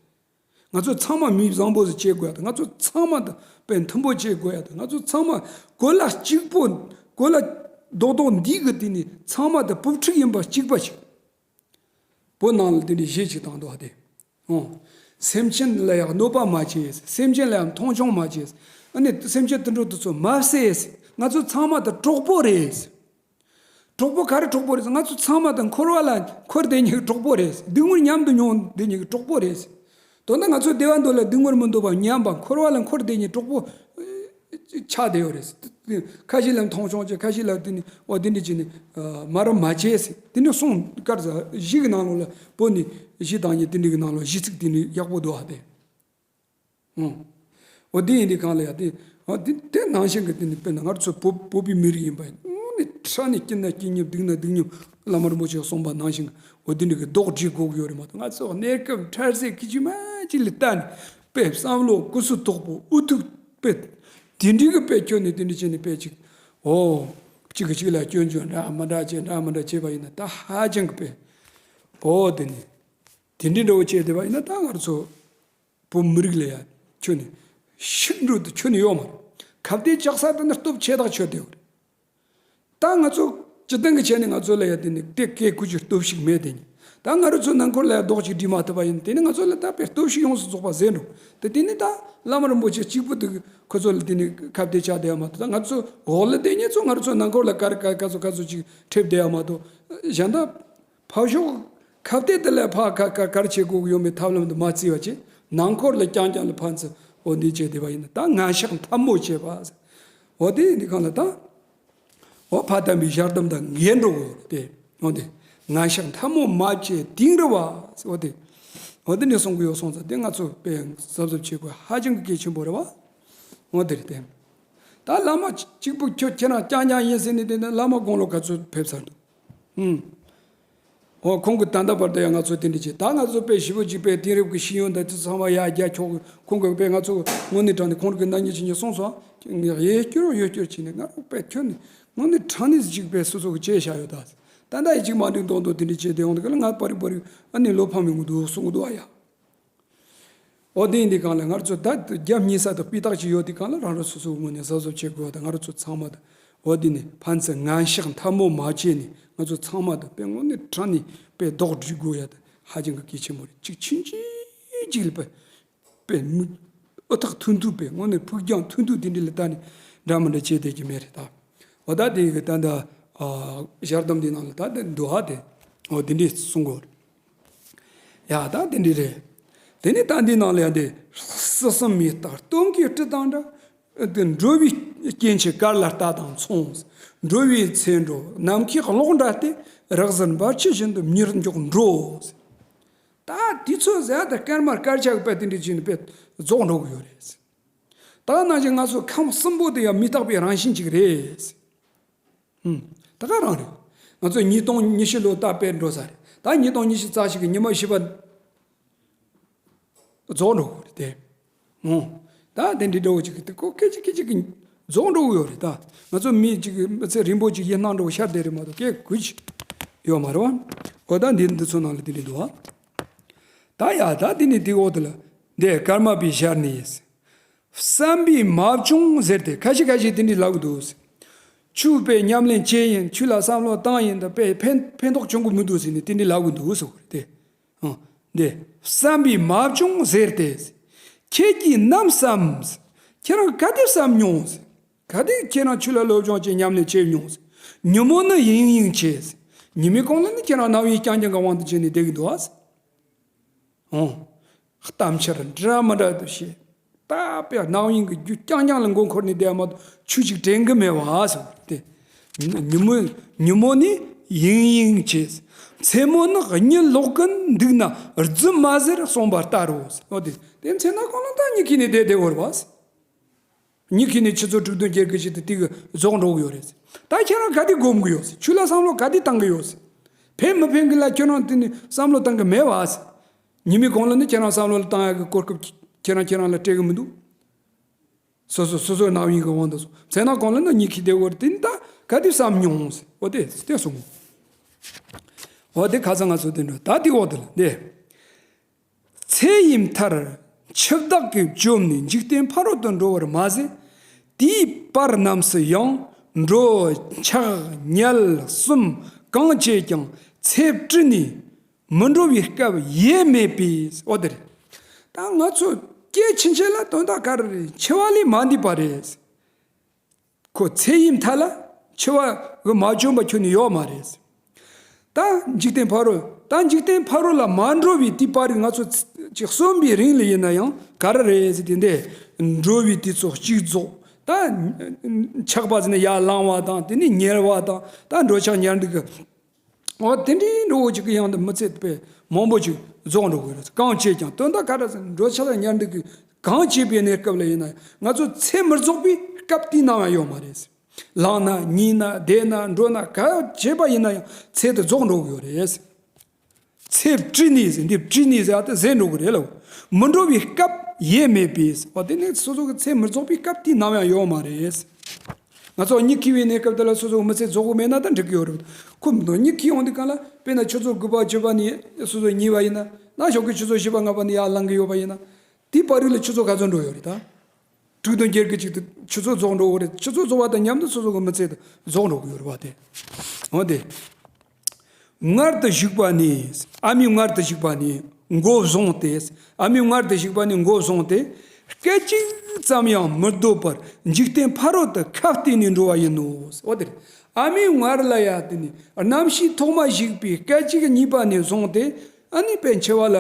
ང་ཚོ་ཚང་མ་མི་བཟང་པོ་ཟིག་བྱེད་དགོས་ཡ་དང་། ང་ཚོ་ཚང་མ་དང་དཔེ་མཐུན་པོ་བྱེད་དགོས་ཡ་དང་། ང་ཚོ་ཚང་མ་གོ་ལ་གཅིག་པོ། གོ་ལ་རྡོག་རྡོག་འདི་གི་སྟེང་ནས་ཚང་མ་དང་བུ་ཕྲུག་ཡིན་པ་གཅིག་པ་ཞིག་བོད་ནང་ལ་དེ་འདྲའི་གཞས་ཅིག་བཏང་འདུག་ཨ་དེ། ཨོ། སེམས་ཅན་ལ་ཡང་གནོད་པ་མ་བྱེད། སེམས་ཅན་ལ་ཡང་མཐོང་ཆུང་མ་བྱེད། ཨ་ནི་སེམས་ཅན་དུད་འགྲོ་དེ་ཚོ་མ་བསད། ང་ཚོ་ཚང་མ་དང་གྲོགས་པོ་རེད། གྲོགས་པོ་ག་རེ་གྲོགས་པོ་རེད། ང་ཚོ་ཚང་མ་དང་འཁོར་བ་ལ་འཁོར་བསྡད་མཁན་གྱི་གྲོགས་པོ་རེད། སྡུག་བསྔལ་མཉམ་དུ་མྱོང་བསྡད་མཁན་གྱི་གྲོགས་པོ་རེད། དོན་དག་ང་ཚོ་བདེ་བ་འདོད་ལ་སྡུག་བསྔལ་མི་འདོད་པ་མཉམ་པ། འཁོར་བ་ལ་འཁོར་བསྡད་མཁན་གྱི་གྲོགས་པོ་ཆགས་བསྡད་ཡོད་རེད། ཁ་ཤས་ལ་མཐོང་ཆུང་བྱས། ཁ་ཤས་ལ་དེ་ནི་འོ་དེ་འདྲ་བྱས་ནས་མ་རབས་མ་བྱས་ཟེར། དེ་འདྲ་གསུངས་དཀར་ཟ་གཞས་ཀྱི་ནང་ལོགས་ལ། བོད་ནས་གཞས་བཏང་མཁན་དེ་འདྲ་གི་ནང་ལོགས་གཞས་ཚིག་དེ་འདྲ་ཡག་པོ་འདུག་ཨ་དེ། ཨོ། འོ་དེ་ཡིན་དུས་གང་ལ་ཡ་དེ། འོ་དེ་དེ་ནང་བཞིན་གྱི་དེ་ནི་དཔེར་ན་ང་ཚོ་བོད་བོད་པའི་མི་རིགས་ཡིན་པ་ཡིན་ན། དངོས་གནས་དྲང་གནས་སྐྱིད་ན་སྐྱིད་སྙམ། སྡུག་ན་སྡུག་སྙམ། བླ་མ་རིན་པོ་ཆེས་གསུངས་པ་ནང་བཞིན་འོ་དེ་འདྲ་གི་རྡོག་སྒྲིལ་དགོས་ཀྱི་ཡོད་རེད་མ་གཏོགས། ང་ཚོ་གནས་སྐབས་འཕྲལ་སེལ་གྱི་ཅི་མ་ཅི་ལ་ལྟ་ནས་དཔེ་བསམ་བློ་ཀུ་སུ་དོག་པོ་ཨུ་ཐུག་དཔེ་དེ་འདྲ་གི་དཔེ་ཁྱོན་ནས་དེ་འདྲ་བྱས་ནས་དཔེ་ཅིག་ཨོ། གཅིག་གིས་གཅིག་ལ་སྐྱོན་བརྗོད་འདྲ་མི་འདྲ་བྱས། འདྲ་མི་འདྲ་བྱས་པ་ཡིན་ན་ད་ཧ་ཅང་གི་དཔེ། ཨོ་དེ་ནི་དེ་འདྲ་འདྲ་བོ་བྱས་བསྡད་པ་ཡིན་ན། ད་ང་ཚོ་བོད་མི་རིགས་ལ་ཡ་ཁྱོན་ནས་ཤུགས་འགྲོ་དུ་ཁྱོན་ནས་ཡོད་མ་རེད། ཁ་གཏད་བཅག་ས་དེ་ནི་སྟོབས་ཆེ་ཐག་ཆོད་དེ་ཡོད་རེད། ད་ང་ཚོ་སྤྱི་བཏང་གི་ཆ་ནས་ང་ཚོ་ལ་ཡ་དེ་ནི་དེ་སྐད་སྐུལ་རྒྱུའི་སྟོབས་ཤུགས་མེད་དེ་ནི། ད་ང་རང་ཚོ་ནང་ཁུལ་ལ་ཡ་རྡོག་གཅིག་སྒྲིལ་མ་ཐུབ་པ་ཡིན་ན། དེ་ནི་ང་ཚོ་ལ་ད་དཔེ་སྟོབས་ཤུགས་ཡོངས་སུ་རྫོགས་པ་ཟད་འགྲོ། དེ་དེ་ནི་ད་བླ་མ་རིན་པོ་ཆེ་གཅིག་པུ་དེ་ཁོ་ཚོ་ལ་དེ་ནི་ཁ་གཏད་བཅག་བསྡད་ཡ་མ་གཏོགས། ད་ང་ཚོ་འོག་ལ་བསྡད་མཁན་ཚོ་ང་རང་ཚོ་ནང་ཁུལ་ལ་ག་རེ་ག་ག་ཚོད་ག་ཚོད་ཅིག་འཁྲབ་བསྡད་ཡ་མ་གཏོགས། གཞན་དག་ཕར་ཕྱོགས་ཁ་གཏད་དེ་ལ་ཕར་ག་ག་ག་རེ་བྱེད་དགོས་ཀྱི་ཡོད་མེད་ཐབས་ལམ་དེ་མ་བརྩིས་པ་བྱས། ནང་ཁུལ་ལ་རྐྱང་རྐྱང་ལ་ཕན་ཚུན་འོ་འདི་བྱས་བསྡད་པ་ཡིན་ན། ད་ངན་ཕྱག་འཐབ་མོ་བྱས་པ་ཟེར། འོ་དེ་འདི་གང་ལ་ད། འོ་ཕ་དམ་པའི་ཞལ་གདམས་དང་འགལ་འགྲོ་གོ་དེ། འོ་དེ་ངན་ཕྱག་འཐབ་མོ་མ་བྱེད་དིང་རི་བ་ཟེར། འོ་དེ། འོ་དེ་འདྲ་གསུང་གི་ཡོད་སོང་ཙང་དེ་ང་ཚོ་དཔེ་གཟབ་གཟབ་བྱེད་དགོས་ཧ་ཅང་གི་གལ་ཆེན་པོ་རེད་བ། འོ་དེ་རེད་དེ། ད་བླ་མ་གཅིག་པུ་ཁྱོད་ཁྱེད་རང་རྐྱང་རྐྱང་ཡིན་ཟེར་ནས་དེ་ནས་བླ་མ་དགུང་ལོ་ག་ཚོད་ཕེབས་ཚར་འདུག་ཨུམ། འོ་ཁོང་གི་ད་ལྟ་བར་དུ་ཡང་ང་ཚོ་དེ་འདྲ་བྱས། ད་ང་ཚོ་དཔེ་ཞེ་པོ་ཅིག་དཔེ་དེང་རབས་ཀྱི་ཤེས་ཡོན་དང་དེ་ཚང་མ་ཡར་རྒྱས་ཁྱོག་གི། ཁོང་གིས་དཔེ་ང་ཚོ་དངོས་གནས་དྲང་གནས་ཁོང་གི་ན་ཉིན་ཕྱི་ཉིན་གསུངས་སོང་། ངས་གཡས་སྐྱོར་གཡོན་སྐྱོར་བྱས་ནས། ང་རང་དཔེ་ཁྱོད་ནི་དངོས་གནས་དྲང་གནས་ཅིག་དཔེ་སོ་སོ་གི་བྱས་བཞག་ཡོད་ད། ད་ལྟ་ཡི་ཅིག་མ་འགྲིག་མདོག་མདོག་དེ་འདྲ་བྱས་བསྡད་ཡོང་དུས་ག་ལ། ང་པ་རིག་པ་རིག་ཨ་ནི་བློ་ཕམ་མི་འདུག་གསུང་གི་འདུག་ཨ་ཡ། འོ་དེ་ཡིན་དུས་གང་ལ་ང་ཚོ་ད་རྒྱབ་གཉིས་ས་དང་སྤུས་དག་ཅིག་ཡོད་དུས་གང་ལ། རང་རང་སོ་སོའི་ངོས་ནས་གཟབ་གཟབ་བྱེད་དགོས་ད། ང་རང་ཚོ་ཚང་མ་ད་འོ་དེ་ནས་ཕན་ཚུན་ངན་ཕྱག་འཐབ་མོ་མ་བྱས་ནས། ང་ཚོ་ཚང་མ་ད་དཔེ་དངོས་གནས་དྲང་གནས་དཔེ་རྡོག་སྒྲིལ་དགོས་ཡ་ད་ཧ་ཅང་གི་གལ་ཆེན་པོ་རེད། གཅིག་ཕྱིན་ཅི་གཅིག་ལ་དཔེ་དཔེ་མི་ཨུ་ཐག་ཐུང་ཐུང་། དཔེ་དངོས་གནས་ཕུགས་རྒྱང་ཐུང་ཐུང་དེ་འདྲ་ལ་ལྟ་ནས་འདྲ་མི་འདྲ་བྱས་བསྡད་ཀྱི་མེད་རེད་ད། འོ་ད་དེ་གི་ད་ད་ཨ་ཞལ་གདམས་འདི་ནང་ལ་ད་དེ་འདུག་ཨ་དེ། འོ་དེ་འདྲས་གསུང་གོ། ཡ་ད་དེ་འདྲས་རེད། དེ་ནས་ད་འདི་ནང་ལ་ཡ་དེ། སྲིད་གསུམ་མི་རྟག་སྟོན་ཀའི་སྤྲིན་དང་འདྲ། དེ་འགྲོ་བའི་སྐྱེ་མཆེད་དཀར་ལ་རྟ་དང་མཚུངས། འགྲོ་བའི་ཚེ་འགྲོ་ནམ་མཁའི་གློག་འདྲ་སྟེ། རེག་ཟིན་འབར་ཆུ་བཞིན་དུ་མྱུར་མགྱོགས་འགྲོ། ད་དུས་ཚོད་ཟེར་ཡ་ད་སྐར་མ་སྐར་ཆ་གི་དཔེ་དེ་འདྲ་བྱས་ནས་དཔེ་རྫོགས་འགྲོ་གི་ཡོད་རེད། ད་ནང་བཞིན་ང་ཚོ་ཁམས་གསུམ་པོ་དེ་ཡང་མི་རྟག་པའི་རང་བཞིན་ཅིག་རེད། ཧུམ། ད་ག་རང་རེད། ང་ཚོ་ཉིས་སྟོང་ཉི་ཤུ་ལོ་ད་དཔེར་འགྲོ་ས་རེད། ད་ཉིས་སྟོང་ཉི་ཤུ་རྩ་གཅིག་གི་ཉི་མ་བཞི་པ་རྫོགས་འགྲོ་གི་རེད་དེ། ཨོ། ད་དེ་འདྲའི་འདྲ་བོ་ཅིག་གི་དེ་ཁོ་སྐད་ཅིག་སྐད་ཅིག་གི་རྫོགས་འགྲོ་གི་ཡོད་རེད་ད། ང་ཚོ་མི་ཅིག་གི་མི་ཚེ་རིང་པོ་ཅིག་ཡིན་སྣང་འགྲོ་གི་ཤར་བསྡད་རེད་མ་གཏོགས་སྐད་གོ་གི་ཡོད་མ་རེད་བ། ཨོ་ད་འདི་འདི་ཚོ་ནང་ལ་དེ་འདྲ་འདུག་བ། ད་ཡ་ད་དེ་ནི་དེ་འོག་དེ་ལ་འདི་ཀརྨ་པའི་ཞལ་ནས། བསམ་པས་མ་བྱུང་ཟེར་ཏེ་ཁ་ཤས་ཁ་ཤས་དེ་འདྲའི་ལབ་གི་འདུག། ཆོས་པའི་ཉམས་ལེན་བྱས་ཡིན། ཆོས་ལ་བསམ་བློ་བཏང་ཡིན་ད་དཔེ་ཕན་ཕན་ཐོགས་བྱུང་གི་མི་འདུག་ཟེར་ནས་དེ་འདྲའི་ལབ་གི་འདུག་ཟེར་གི་རེད་དེ། ཨང་། འདི་བསམ་པས་མ་བྱུང་ཟེར་ཏེ། ཁྱེད་ཀྱིས་ནམ་བསམ། ཁྱེད་རང་ག་དེ་བསམ་མྱོང་ཟེར། ག་དེ་ཁྱེད་རང་ཆོས་ལ་སློབ་སྦྱོང་བྱས་ཉམས་ལེན་བྱས་མྱོང་ཟེར། ཉིན་མོ་ནི་ཡིན་ཡིན་བྱས་ཟེར། ཉི་མའི་གུང་ལ་ནི་ཁྱེད་རང་སྣང་བའི་རྐྱང་རྐྱང་གི་དབང་དུ་བྱས་ནས་བསྡད་ཀྱི་འདུག་ཨ་ཟེར། ཨོ། གཏམ་འཆལ་འདྲ་མི་འདྲ་དུ་བཤད། ད་དཔེ་སྣང་བ་ཡིན་གྱི་རྒྱུ་རྐྱང་རྐྱང་ལ་མགོ་འཁོར་ནས་བསྡད་མ་གཏོགས་ཆོས་ཅིག་དྲན་གི་མེད་བ་ཟེར་ཏེ། ཉིན་མོ་ཉིན་མོ་ནི་ཡིན་ཡིན་བྱས། མཚན་མོ་ནི་གཉིད་ལོག་གིན་འདུག་ན་རྫུན་མ་ཟེར་གསུངས་པ་ལྟར་རོ་ཟེར། ཨོ་དེ་དེ་མཚན་ན་གང་ལ་ད་གཉིད་ཁུག་ནས་བསྡད་བསྡད་འོར་བ་ཟེར། གཉིད་ཁུག་ནས་ཆུ་ཚོད་དྲུག་བདུན་བརྒྱད་དགུ་ཞིག་ཏུ་དེ་གི་རྫོགས་འགྲོ་གི་ཡོད་རེད། ད་ཁྱེད་རང་ག་དེ་སྒོམ་གི་ཡོད། ཆོས་ལ་བསམ་བློ་ག་དེ་བཏང་གི་ཡོད། ཕན་མི་ཕན་གི་ལ་ཁྱོད་རང་དེ་ནི་བསམ་བློ་བཏང་གི་མེད་བ། ཉི་མའི་གུང་ལ་ནི་ཁྱེད་རང་བསམ་བློ་ལ་བཏང་ཡག་གི་གོ་སྐབས་ཁྱེད་རང་ཁྱེད་རང་ལ་སྤྲད་གི་མི་འདུག། སོ་སོ་སོ་སོའི་སྣང་བ་ཡིན་གི་དབང་དུ་སོང་། མཚན་ན་གུང་ལ་ནི་གཉིད་ཁུག་བསྡད་ཡོད་རེད། དེ་ནི་ད་ག་དེ་བསམ་མྱོང་ཟེར། འོ་དེ་དེ་གསུངས། འོ་དེ་ཁ་སང་ང་ཚོ་དེ་འགྲོ་ད་དེ་འོག་དེ་ལ་འདི། ཚེ་ཡི་མཐར་འཆི་བདག་གིས་བཅོམ་ནས་འཇིག་རྟེན་ཕ་རོལ་ཏུ་འགྲོ་བར་མ་ཟད། དེའི་བར་རྣམས་སུ་ཡང་འགྲོ་འཆག་ཉལ་གསུམ་གང་བྱེད་ཀྱང་ཚེ་བཀྲུས་ནས་མི་འགྲོ་བའི་སྐབས་ཡེ་མེད་པས། འོ་དེ་རེད། ད་ང་ཚོ་སྐྱེ་ཕྱིན་ཆད་ལ་དོན་དག་ག་རེ་རེད། འཆི་བ་ལས་མ་འདས་པ་རེད། ཁོ་ཚེ་ཡི་མཐའ་ལ་འཆི་བ་གི་མ་བྱོན་པ་ཁྱོན་ནས་ཡོད་མ་རེད། ད་འཇིག་རྟེན་ཕ་རོལ། ད་འཇིག་རྟེན་ཕ་རོལ་ལ་མ་འགྲོ་བའི་དུས་བར་ང་ཚོ་ཅིག་གསོན་པའི་རིང་ལ་ཡིན་ན་ཡང་ག་རེ་རེད་ཟེར་དུས་འདི་འགྲོ་བའི་དུས་ཚོད་གཅིག་རྫོགས། ད་འཆག་པ་ཟེར་ན་ཡར་ལངས་པ་དང་དེ་ནས་ཉལ་བ་དང་ད་འགྲོ་འཆག་ཉལ་འདུག་གི། འོ་དེ་འདྲའི་འགྲོ་བོ་ཅིག་གི་ཡང་དུ་མི་ཚེ་དཔེ་མང་པོ་ཅིག་རྫོགས་འགྲོ་གི་རེད། གང་བྱེད་ཀྱང་དོན་དག་ག་རེ་ཟེར་འགྲོ་འཆག་ལ་ཉལ་འདུག་གི། གང་བྱེད་པའི་གནས་སྐབས་ལ་ཡིན་ན་ང་ཚོ་ཚེ་མི་རྫོགས་པའི་སྐབས་དེའི་ནང་ཡང་ཡོད་མ་རེད། ལངས་ན་ཉལ་ན་བསྡད་ན་འགྲོ་ན་ག་བྱེད་པ་ཡིན་ན་ཡང་ཚེ་དེ་རྫོགས་འགྲོ་གི་ཡོད་རེད། ཚེ་བཀྲུས་ནས་ཟེར། འདི་བཀྲུས་ནས་ཟེར་ཨ་ད་ཟད་འགྲོ་གི་རེད་ལ། མི་འགྲོ་བའི་སྐབས་ཡེ་མེད་པས། འོ་དེ་ནི་སོ་སོ་གི་ཚེ་མི་རྫོགས་པའི་སྐབས་དེའི་ནང་ཡང་ཡོད་མ་རེད། ང་ཚོ་གཉིད་ཁུག་པའི་གནས་སྐབས་དེ་ལ་སོ་སོ་མི་ཚེ་རྫོགས་གི་མེད་ན་ད་འགྲིག་གི་ཡོད་རེད། ཁོ་མི་འདུག། གཉིད་ཁུག་ཡོང་དུས་གང་ལ་དཔེར་ན་ཆུ་ཚོད་དགུ་པ་བཅུ་པ་ནས་སོ་སོ་ཉལ་བ་ཡིན་ན་ན་ཞོགས་ཀྱི་ཆུ་ཚོད་བཞི་པ་ལྔ་པ་ནས་ཡར་ལངས་གི་ཡོད་པ་ཡིན་ན། དེའི་བར་རིགས་ལ་ཆུ་ཚོད་ག་ཚོད་འགྲོ་ཡོད་རེད་ད། དྲུག་དང་བརྒྱད་དགུ་གཅིག་ཏུ་ཆུ་ཚོད་རྫོགས་འགྲོ་གི་རེད། ཆུ་ཚོད་རྫོགས་པ་དང་མཉམ་དུ་སོ་སོ་གི་མི་ཚེ་དེ་རྫོགས་འགྲོ་གི་ཡོད་རེད་བ་དེ། འོ་དེ། མངལ་དུ་ཞུགས་པ་ནས། ཨ་མའི་མངལ་དུ་ཞུགས་པ་ནས་མགོ་བཟུང་སྟེ། ཨ་མའི་མངལ་དུ་ཞུགས་པ་ནས་མགོ་བཟུང་སྟེ། སྐད་ཅིག་ཙམ་ཡང་མི་སྡོད་པར་འཇིག་རྟེན་ཕ་རོལ་ཏུ་ཁ་གཏད་ནས་འགྲོ་བ་ཡིན་ནོ། འོ་དེ་རེད། ཨ་མའི་མངལ་ལ་ཡ་དེ་ནས་རྣམ་ཤེས་ཐོག་མ་ཞུགས་པའི་སྐད་ཅིག་གཉིས་པ་ནས་བཟུང་སྟེ་ཨ་ནི་དཔེ་འཆི་བ་ལ་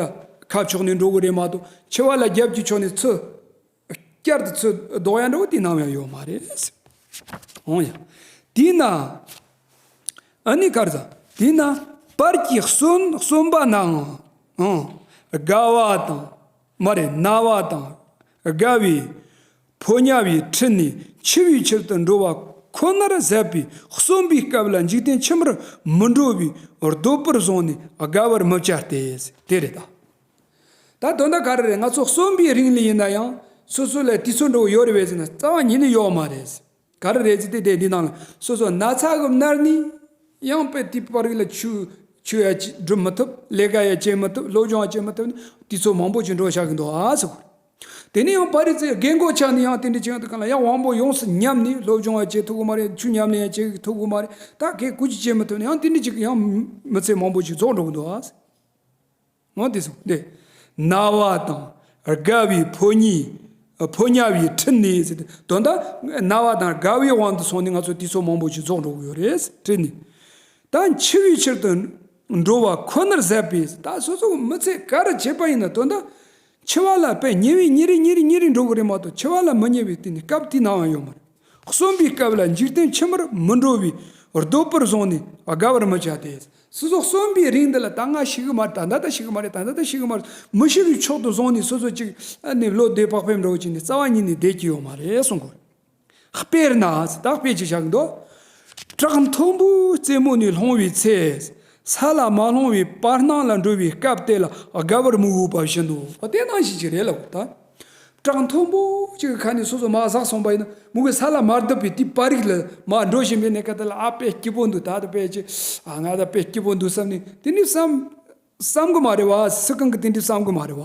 ཁ་ཕྱོགས་ནས་འགྲོ་གི་རེད་མ་གཏོགས་འཆི་བ་ལ་རྒྱབ་ཀྱི་ཕྱོགས་ནས་ཚུར། བསྐྱར་དུ་ཚུར་ལྡོག་ཡ་འདྲ་བོ་དེ་ནམ་ཡང་ཡོད་མ་རེད། འོང་ཡ། དེས་ན། ཨ་ནི་ག་རེ་ཟ། དེས་ན་བར་གྱི་གསོན་གསོན་པ་ནའང་། ཨང་། དགའ་བ་དང་། མ་རེད་ན་བ་དང་། དགའ་བའི་ཕོ་ཉ་བའི་ཁྲི་ནས་འཆི་བའི་ཕྱིར་དུ་འགྲོ་བ་ཁོ་ནར་ཟད་པས་གསོན་པའི་སྐབས་ལ་འཇིག་རྟེན་ཕྱི་མར་མི་འགྲོ་བའི་ལྡོག་པར་བཟུང་ནས་དགའ་བར་མི་བྱ་སྟེ། དེ་རེད་ད། ད་དོན་དག་ག་རེ་རེད། ང་ཚོ་གསོན་པའི་རིང་ལ་ཡིན་ན་ཡང་སོ་སོ་ལ་དུས་ཚོད་འགྲོ་ཡོད་རེད་བས་ཟེར་ན་རྩ་བ་ཉིད་ནས་ཡོད་མ་རེད། ག་རེ་རེད་ཟེར་དུས་དེ་འདི་ནང་ལ་སོ་སོ་ན་ཚ་གི་མནར་ནས་ཡང་དཔེ་དེ་བར་ལ་ཆོས་ཆོས་ཡ་སྒྲུབ་མི་ཐུབ། ལས་ཀ་ཡ་བྱེད་མི་ཐུབ། སློབ་སྦྱོང་ཡ་བྱེད་མི་ཐུབ་ནས་དུས་ཚོད་མང་པོ་ཅིག་འགྲོ་བཞག་གི་འདུག་ཨ་ཟེར། དེ་ནས་ཡང་བར་རེ་ཚེ་རྒན་གོག་ཆགས་ནས་ཡང་དེ་འདྲ་བྱེད་ཡོང་དུས་གང་ལ་ཡང་དབང་པོ་ཡོངས་སུ་ཉམས་ནས་སློབ་སྦྱོང་ཡ་བྱེད་ཐུབ་གི་མ་རེད། ཆོས་ཉམས་ལེན་ཡ་བྱེད་ཐུབ་གི་མ་རེད། ད་གས་སྐུ་ཅི་བྱེད་མི་ཐུབ་ནས་ཡང་དེ་འདྲ་ཅིག་ཡང་མི་ཚེ་མང་པོ་ཅིག་རྫོགས་འགྲོ་གི་འདུག་ཨ། འོ་དེ་སོང་དེ། ན་བ་དང་དགའ་བའི་ཕོ་ཉའི་ཕོ་ཉ་བའི་ཁྲི་ནས་ཟེར་ཏེ་དོན་དག་ན་བ་དང་དགའ་བའི་དབང་དུ་སོང་ནས་ང་ཚོ་དུས་ཚོད་མང་པོ་ཞིག་རྫོགས་འགྲོ་གི་ཡོད་རེད། ཁྲི་ནས། ད་འཆི་བའི་ཕྱིར་དུ་འགྲོ་བ་ཁོ་ནར་ཟད་པས། ད་སོ་སོ་མི་ཚེ་ག་རེ་བྱེད་པ་ཡིན་ན་དོན་དག་འཆི་བ་ལ་དཔེ་ཉེ་བའི་ཉེ་རིང་ཉེ་རིང་ཉེ་རིང་འགྲོ་གི་རེད་མ་གཏོགས་འཆི་བ་ལ་མི་ཉེ་བའི་དེ་ནི་སྐབས་དེའི་ནང་ཡང་ཡོད་མ་རེད། གསོན་པའི་སྐབས་ལ་འཇིག་རྟེན་ཕྱི་མར་མི་འགྲོ་བའི་ལྡོག་པར་བཟུང་ནས་དགའ་བར་མི་བྱ་སྟེ། སོ་སོ་གསོན་པའི་རིང་འདི་ལ་ད་ང་ཤི་གི་མ་རེད། ད་ལྟ་ད་ཤི་གི་མ་རེད། ད་ལྟ་ད་ཤི་གི་མ་རེད། མི་ཤི་བའི་མཆོག་ཏུ་བཟུང་ནས་སོ་སོ་ཅིག་ཨ་ནི་བློ་བདེ་བག་ཕེབས་འདྲ་བོ་ཅིག་ནས་རྩ་བ་ཉིད་ནས་བསྡད་ཀྱི་ཡོད་མ་རེད་གསུང་གི། དཔེར་ན་ད་དཔེ་ཅིག་བཞག་གི་འདུག། བྲག་མཐོན་པོའི་རྩེ་མོ་ནས་ལྷུང་བའི་ཚེ། ས་ལ་མ་ལྷུང་བའི་བར་སྣང་ལ་འགྲོ་བའི་སྐབས་དེ་ལ་དགའ་བར་མི་འོས་པ་བཞིན་ནོ། དེ་ནང་བཞིན་ཅིག་རེད་ལབ་ད། བྲག་མཐོན་པོ་ཅིག་གི་ཁ་ནས་སོ་སོ་མར་ཟགས་སོང་པ་ཡིན་ན། མོ་གི་ས་ལ་མ་བརྡབས་པའི་དེའི་པར་རིས་ལ་མར་འགྲོ་བཞིན་པའི་གནས་སྐབས་དེ་ལ། ཨ་དཔེ་སྐྱིད་པོ་འདུག་ད་ད་དཔེ་ཅིག་ཨ་ང་ད་དཔེ་སྐྱིད་པོ་འདུག་བསམ་ནས། དེ་ནས་བསམ་བསམ་གི་མ་རེད་བ། སུ་གང་གི་དེ་འདྲའི་བསམ་གི་མ་རེད་བ།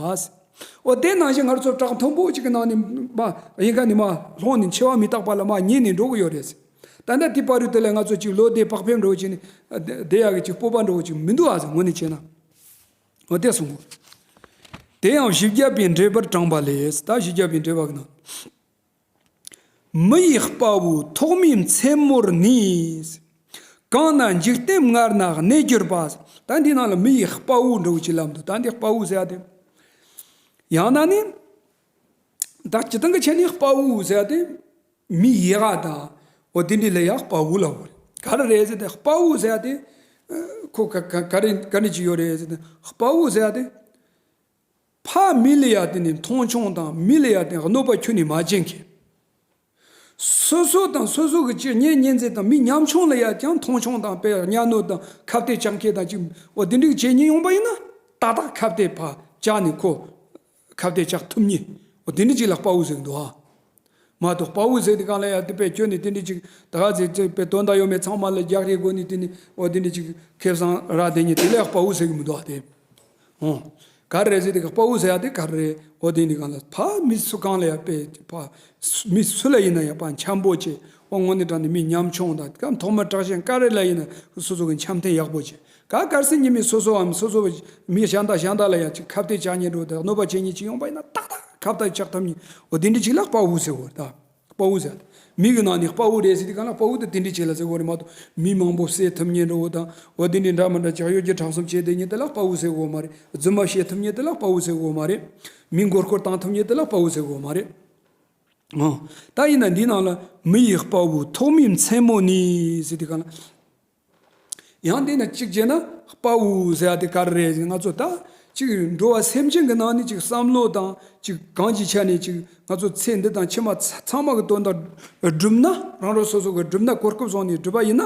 འོ་དེ་ནང་བཞིན་ང་ཚོ་བྲག་མཐོན་པོ་ཅིག་གི་ནང་ནས་མར་ཡིན་ཁ་ནས་མར་ལྷུང་ནས་འཆི་བ་མི་རྟག་པ་ལ་མར་ཉལ་ནས་འགྲོ་གི་ཡོད་རེད། ད་ལྟ་དེ་བར་དུ་དེ་ལ་ང་ཚོ་ཅིག་བློ་བདེ་བག་ཕེབས་འགྲོ་བྱས་ནས་བསྡད་ཡག་གི་ཅིག་སྤོབས་པ་འགྲོ་བ་ཅིག་མི་འདུག་ཨ་ཟེར་ངོ་ནས་བྱས་ན། འོ་དེ་གསུངས་གོ། དེ་ཡང་བཞི་བརྒྱ་པའི་འགྲེལ་པར་དྲངས་པ་ལས། ད་བཞི་བརྒྱ་པའི་འགྲེལ་པ་གི་ནང་། མི་ཡི་དཔའ་བོ་ཐོག་མའི་མཚན་མོར་ནི། གང་ན་འཇིག་རྟེན་ངར་ན་གནས་གྱུར་པ། ད་འདི་ནང་ལ་མི་ཡི་དཔའ་བོ་འདྲ་བོ་ཅིག་ལབ་འདུག་ད་འདི་དཔའ་བོ་ཟེར་ཡ་དེ། ཡང་ན་ནི། ད་སྤྱིར་བཏང་གི་ཆ་ནས་དཔའ་བོ་ཟེར་ཡ་དེ། མི་ཡི་ག་དང་། འོ་དེ་འདྲ་ལ་ཡ་དཔའ་བོ་ལབ་དགོས་རེད། ག་རེ་རེད་ཟེར་ཏེ་དཔའ་བོ་ཟེར་ཡ་དེ། ཁོ་ག་ག་ག་རེ་ག་འདྲ་ཅིག་ཡོད་རེད་ཟེར་ཏེ་དཔའ་བོ་ཟེར་ཡ་དེ། ཕ་མི་ལ་ཡ་དེ་ནི་མཐོང་ཆུང་དང་མི་ལ་ཡ་དེ་གནོད་པ་ཁྱོན་ནས་མ་བྱེད་མཁན། སོ་སོ་དང་སོ་སོ་གི་ཅི་གཉེན་ཉེ་ཚན་དང་མི་ཉམ་ཆུང་ལ་ཡ་ཀྱང་མཐོང་ཆུང་དང་དཔེ་གཉའ་གནོན་དང་ཁ་གཏད་བཅག་མཁན་དང་ཅིག་འོ་དེ་འདྲ་གི་བྱེད་ཉེན་ཡོང་པ་ཡིན་ན། ཏག་ཏག་ཁ་གཏད་ཕར་བཅག་ནས་ཁོ་ཁ་གཏད་བཅག་ཐུབ་ཉེན། འོ་དེ་འདྲ་ཅིག་ལ་དཔའ་བོ་ཟེར་གི་འདུག་ཨ། མ་གཏོགས་དཔའ་བོ་ཟེར་དུས་སྒང་ལ་ཡ་དེ་དཔེ་ཁྱོན་ནས་དེ་འདྲ་ཅིག་ད་ག་ཟེ་ཅིག་དཔེ་དོན་དག་ཡོད་མེད་ཚང་མ་ལ་རྒྱག་རེས་དགོས་ནས་དེ་ནི་འོ་དེ་འདྲ་ཅིག་ཁེ་བཟང་རག་བསྡད་ཉེན་དེ་ལ་ཡ་དཔའ་བོ་ཟེར་གི་མི་འདུག་ཨ་དེ། འོ། ག་རེ་རེད་ཟེར་དེ་ག་དཔའ་བོ་ཟེར་ཡ་དེ་ག་རེ་རེད། འོ་དེ་འདི་གང་ལ་ཕ་མི་སུ་གང་ལ་ཡ་དཔེ་ཕ་མི་སུ་ལ་ཡིན་ན་ཡ་ཕ་འཆམ་པོ་བྱེད། འོ་དངོས་གནས་དྲང་གནས་མི་ཉམ་ཆུང་དང་ག་ཐོག་མ་དྲག་ཞན་ག་རེ་ལ་ཡིན་ན་སོ་སོ་གི་འཆམ་མཐུན་ཡག་པོ་བྱེད། ག་གལ་སྲིད་ཉི་མའི་སོ་སོའམ་སོ་སོ་མི་གཞན་དག་གཞན་དག་ལ་ཡ་ཅིག་ཁ་གཏད་བཅག་ཉེན་འགྲོ་དང་གནོད་པ་བྱེད་ཉེན་ཅིག་ཡོང་པ་ཡིན་ན་ཏག་ཏག་ཁ་གཏད་བཅག་ཐུབ་ཉེན། འོ་དེ་འདྲ་ཅིག་ལ་དཔའ་བོ་ཟེར་བ་ད། དཔའ་བོ་ཟེར། མི་གི་ནང་ནས་དཔའ་བོ་རེད་ཟེར་དུས་གང་ལ་དཔའ་བོ་དེ་དེ་འདྲ་བྱེད་ལ་ཟེར་གོ་རེད་མ་གཏོགས། མི་མང་པོ་བསད་ཐུབ་མཁན་འདྲ་བོ་དང་འོ་དེ་འདྲའི་འདྲ་མི་འདྲ་ཅིག་གཡོ་སྒྱུ་དྲག་གསུམ་བྱས་བསྡད་མཁན་དེ་ལ་དཔའ་བོ་ཟེར་གོ་མ་རེད། རྫུན་མ་བཤད་ཐུབ་མཁན་དེ་ལ་དཔའ་བོ་ཟེར་གོ་མ་རེད། མི་མགོ་སྐོར་བཏང་ཐུབ་མཁན་དེ་ལ་དཔའ་བོ་ཟེར་གོ་མ་རེད། འོ། ད་ཡིན་ན་འདིའི་ནང་ལ་མི་ཡི་དཔའ་བོ་ཐོག་མའི་མཚན་མོ་ནས་ཟེར་དུས་གང་ལ། ཡང་དེ་ན་གཅིག་བྱས་ན་དཔའ་བོ་ཟེར་ཡ་དེ་ག་རེ་རེད། ང་ཚོ་ད་གཅིག་འགྲོ་བ་སེམས་ཅན་གྱི་ནང་ནས་གཅིག་བསམ་བློ་དང་གཅིག་གང་གི་ཆ་ནས་གཅིག་ང་ཚོ་ཚེ་འདི་དང་ཕྱི་མ་ཚ་ཚང་མ་གི་དོན་དག་བསྒྲུབ་ན། རང་རང་སོ་སོ་གི་བསྒྲུབ་ན་གོ་སྐབས་བཟུང་ནས་བསྒྲུབ་པ་ཡིན་ན།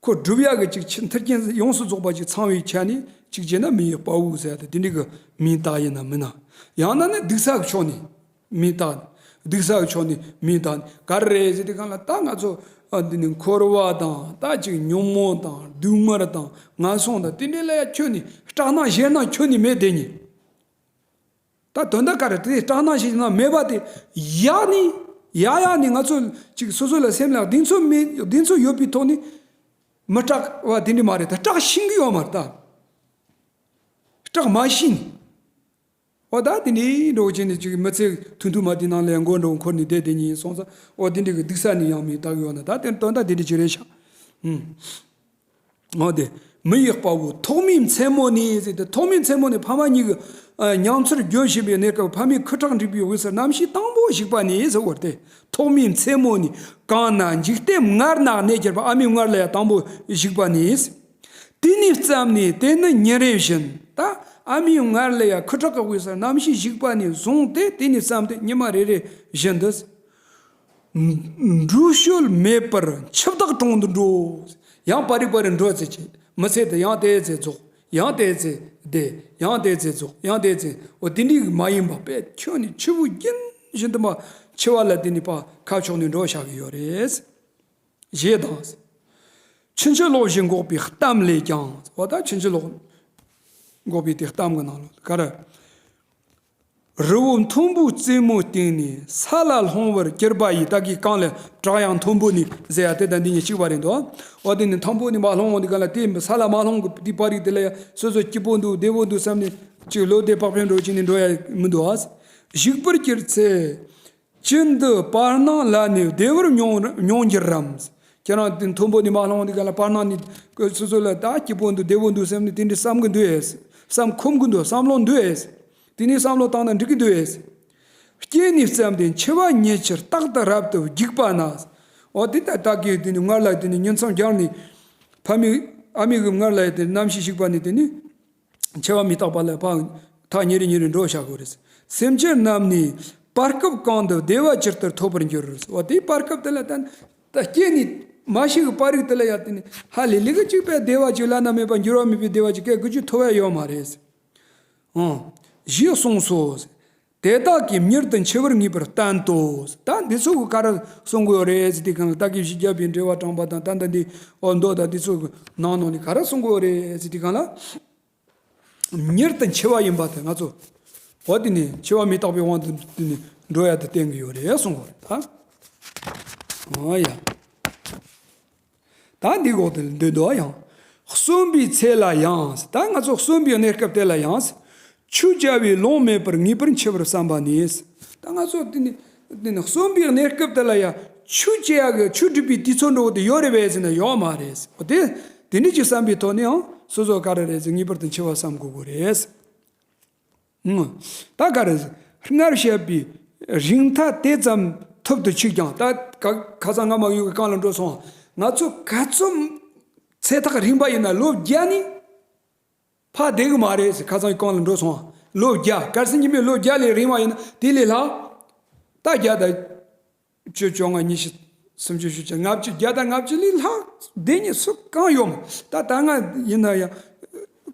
ཁོ་བསྒྲུབ་ཡ་གི་གཅིག་ཆེ་མཐུན་རྐྱེན་ཡོངས་སུ་རྫོགས་པ་གཅིག་ཚང་བའི་ཆ་ནས་གཅིག་བྱས་ན་མི་ཡི་དཔའ་བོ་ཟེར་ཡ་དེ་དེ་འདྲའི་གི་མིང་བཏགས་ཡིན་ན་མིན་ན། ཡང་ན་ནི་སྡུག་ས་གི་ཕྱོགས་ནས། མིང་བཏགས། སྡུག་ས་གི་ཕྱོགས་ནས་མིང་བཏགས། ག་རེ་རེད་ཟེར་དུས་གང་ལ་ད་ང་ཚོ་ཨ་འདི་ནི་འཁོར་བ་དང་ད་ཅིག་ཉོན་མོངས་དང་སྡུག་བསྔལ་དང་ངན་སོང་དང་དེ་འདྲའི་ལ་ཡ་ཁྱོན་ནས་སྐྲག་སྣང་ཞེད་སྣང་ཁྱོན་ནས་མེད་བསྡད་ཉེན། ད་དོན་དག་ག་རེ་དེ་སྐྲག་སྣང་ཞེད་སྣང་མེད་པ་དེ་ཡག་ནི་ཡག་ཡག་ནི་ང་ཚོ་ཅིག་སོ་སོ་ལ་སེམས་ལ་གདེང་ཚོད་མེད། གདེང་ཚོད་ཡོད་པའི་ཐོག་ནས་མི་སྐྲག་པ་དེ་འདྲ་མ་རེད། ད་སྐྲག་ཤེས་ཀྱི་ཡོད་མ་རེད་ད། སྐྲག་མ་ཤེས་ནི། འོ་ད་དེ་འདྲའི་འགྲོ་བྱས་ནས་ཅིག་མི་ཚེ་ཐུང་ཐུང་མ་དེ་ནང་ལ་མགོ་འགྲོ་འཁོར་ནས་བསྡད་བསྡད་ཉེན་སོང་ཙང་། འོ་དེ་འདྲའི་གི་སྡུག་ས་ནི་ཡང་མི་རྟག་ཡོད་ན་ད་དེ་དོན་དག་དེ་འདྲ་ཅིག་རེད་ཤག་ཨུམ། འོ་དེ་མི་ཡི་དཔའ་བོ་ཐོག་མའི་མཚན་མོ་ནས་ཟེར་ཏེ། ཐོག་མའི་མཚན་མོ་ནས་ཕ་མ་གཉིས་ཀྱི་ཨ་མྱང་ཚོར་འགྱོད་བཞིན་པའི་གནས་སྐབས། ཕ་མའི་ཁུ་ཁྲག་འདྲེས་པའི་དབུས་སུ་རྣམ་ཤེས་དང་པོ་ཞིག་པ་ནས་ཟེར་བ་སྟེ། ཐོག་མའི་མཚན་མོ་ནས་གང་ན་འཇིག་རྟེན་ངར་ན་གནས་གྱུར་པ། ཨ་མའི་མངལ་ལ་ཡ་དང་པོ་ཞིག་པ་ནས། དེ་ནས་བརྩམས་ནས་དེ་ནི་ཉིན་རེ་བཞིན། ད་ཨ་མའི་མངལ་ལ་ཡ་ཁུ་ཁྲག་གི་དབུས་སུ་རྣམ་ཤེས་ཞིག་པ་ནས་བཟུང་སྟེ་དེ་ནས་བརྩམས་ཏེ་ཉི་མ་རེ་རེ་བཞིན་དུ། འགྲུལ་བྱོལ་མེད་པར་འཆི་བདག་གྲོང་དུ་འགྲོ། ཡང་པ་རི་པ་རི་འགྲོ་ཚེ་ཆེ། མི་ཚེ་དེ་ཡང་དེའི་ཚེ་རྫོགས། ཡང་དེའི་ཚེ་བདེ། ཡང་དེའི་ཚེ་རྫོགས། ཡང་དེའི་ཚེ། འོ་དེ་འདྲའི་མ་ཡིན་པ་དཔེ་ཁྱོན་ནས་འཆི་བོ་རྒྱུན་བཞིན་དུ་མ་འཆི་བ་ལ་དེ་ནི་པ་ཁ་ཕྱོགས་ནས་འགྲོ་བཞག་གི་ཡོད་རེད། ཞེས་དང་། ཕྱིན་ཅི་ལོག་བཞིན་འགོག་པའི་གཏམ་ལས་ཀྱང་། འོ་ད་ཕྱིན་ཅི་ལོག་འགོག་པའི་དེ་གཏམ་གྱི་ནང་ལོགས་ག་རེ། རི་བོ་མཐོན་པོའི་རྩེ་མོའི་སྟེང་ནས་ས་ལ་ལྷུང་བར་གྱུར་པ་ཡི། ད་གིན་གང་ལས་བྲག་ཡང་མཐོན་པོ་ནས་ཟེར་ཡ་དེ་དང་འདི་གཉིས་གཅིག་པ་རེད་འདུག་འོ་དེ་ནི་མཐོན་པོ་ནས་མར་ལྷུང་འོང་དུས་གང་ལ་དེ་ས་ལ་མར་ལྷུང་གི་དེ་པར་རིས་དེ་ལ་ཡ་སོ་སོ་སྐྱིད་པོ་འདུག་བདེ་པོ་འདུག་བསམ་ནས་ཅིག་བློ་བདེ་བག་ཕེབས་འགྲོ་བྱས་ནས་འགྲོ་ཡ་མི་འདུག་ཨ། ཞིག་པར་གྱུར་ཚེ། ཅི་འདི་བར་སྣང་ལ་ནི་བདེ་བར་མྱོང་མྱོང་འགྱུར་རམ། ཁྱེད་རང་དེ་མཐོན་པོ་ནས་མར་ལྷུང་དུས་གང་ལ་བར་སྣང་ནས་སོ་སོ་ལ་ད་སྐྱིད་པོ་འདུག་བདེ་པོ་འདུག་བསམ་ནས་དེ་འདྲའི་བསམ་གི་འདུག་ཨེ། བསམ་ཁོམ་གི་འདུག་བསམ་བློ་འདུག་ཨེ། དེ་ནས་བསམ་བློ་བཏང་ན་འགྲིག་གི་འདུག་ཨེ། སྐྱེས་ནས་བརྩམས་ཏེ་འཆི་བ་ཉིད་ཕྱིར་རྟག་ཏུ་རབ་ཏུ་བརྒྱུགས་པ་ན། འོ་དེ་ལྟར་བདག་གིས་དེ་ནི་མངལ་ལ་དེ་ནི་ཉིན་མཚན་སྦྱར་ནས་ཕ་མའི་ཨ་མའི་གི་མངལ་ལ་དེ་རྣམ་ཤེས་ཞིག་པ་ནས་དེ་ནི། འཆི་བ་མི་རྟག་པ་ལ་ཕར་ཐག་ཉེ་རིང་ཉེ་རིང་འགྲོ་བཞག་དགོས་རེད། སེམས་ཅན་རྣམས་ནི་བར་སྐབས་གང་དུ་བདེ་བ་ཇི་ལྟར་ཐོབ་པར་འགྱུར། འོ་དེའི་བར་སྐབས་དེ་ལ་ད་ད་སྐྱེས་ནས་ མ་ཤི་གི་པར་རིས་དེ་ལ་ཡ་དེ་ནི་ཧ་ལས་ལས་ཀ་གཅིག་པའི་བདེ་བ་གཅིག་བླ་ན་མེད་པ་འགྱུར་བ་མེད་པའི་བདེ་བ་གཅིག་སྐད་དགུ་གཅིག་ཐོབ་ཡ་ཡོད་མ་རེད། ཨང་། ཞེས་གསུངས་སོ། དེ་དག་གིས་མྱུར་དུ་འཆི་བར་ངེས་པར་བསྟན་ཏོ། ད་འདི་ཚོ་གི་ག་རེ་གསུང་གི་ཡོད་རེད་ཟེར་དུས་སྒང་ལ། ད་གི་བཞི་བརྒྱ་པའི་འགྲེལ་པ་དྲངས་པ་དང་། ད་ལྟ་འདི་འོ་མདོ་དང་འདི་ཚོ་གི་ནང་ནང་ནས་ག་རེ་གསུང་གི་ཡོད་རེད་ཟེར་དུས་སྒང་ལ། མྱུར་དུ་འཆི་བ་ཡིན་པ་དེ་ང་ཚོ་འོ་དེ་ནི་འཆི་བ་མི་རྟག་པའི་དབང་དུ་དེ་ནི་འགྲོ་ཡ་དེ་བསྟན་གི་ཡོད་རེད་གསུང་གི་ཡོད་རེད་ད། འོ་ཡ། ད་འདི་འོག་ཏུ་འདོད་དོ་ཡང་། གསོན་པའི་ཚེ་ལ་ཡང་། ད་ང་ཚོ་གསོན་པའི་གནས་སྐབས་དེ་ལ་ཡང་། ཆུ་བརྒྱ་པའི་ལོང་མེད་པར་ངེས་པར་འཆི་བར་བསམ་པ་ནི། ད་ང་ཚོ་དེ་ནི་དེ་ནི་གསོན་པའི་གནས་སྐབས་དེ་ལ་ཡང་ཆུ་བཅད་ཡག་གི་ཆུ་སྒྲིག་པའི་དུས་ཚོད་འགྲོ་གི་དེ་ཡོད་རེད་པས་ཟེར་ན་ཡོད་མ་རེད། འོ་དེ་དེ་འདྲ་ཅིག་བསམ་པའི་ཐོག་ནས་ཡང་སོ་སོ་ག་རེ་རེད་ཟེར་ངེས་པར་དུ་འཆི་བ་བསམ་དགོས་དགོས་རེད། ད་ག་རེ། སྔར་བཤད་པའི་རིགས་མཐའ་དེ་ཙམ་ཐུབ་ཏུ་ཆུད་ཀྱང་། ད་ཁ་ཁ་སང་སྔ་མ་ཡུལ་གྱི་གང་ལ་འགྲོ་སོང་། ང་ཚོ་ག་ཚོད་ཚེ་ཐག་རིང་པ་ཡིན་ན་ལོ་བརྒྱ་ནི་ཕར་བསྡད་གི་མ་རེད་ཟེར། ཁ་སང་གང་ལ་འགྲོ་སོང་། ལོ་བརྒྱ། གལ་སྲིད་ཉི་མའི་ལོ་བརྒྱ་ལས་རིང་བ་ཡིན་ན་དེ་ལས་ལྷག་ད་བརྒྱ་དང་བཅུ། བཅོ་ལྔ། ཉི་ཤུ། སུམ་ཅུ། བཞི་བཅུ། ལྔ་བཅུ། བརྒྱ་དང་ལྔ་བཅུ་ལས་ལྷག་བསྡད་མཁན་སུ་གང་ཡོད་མ། ད་ད་སྔ་ཡིན་ན་ཡང་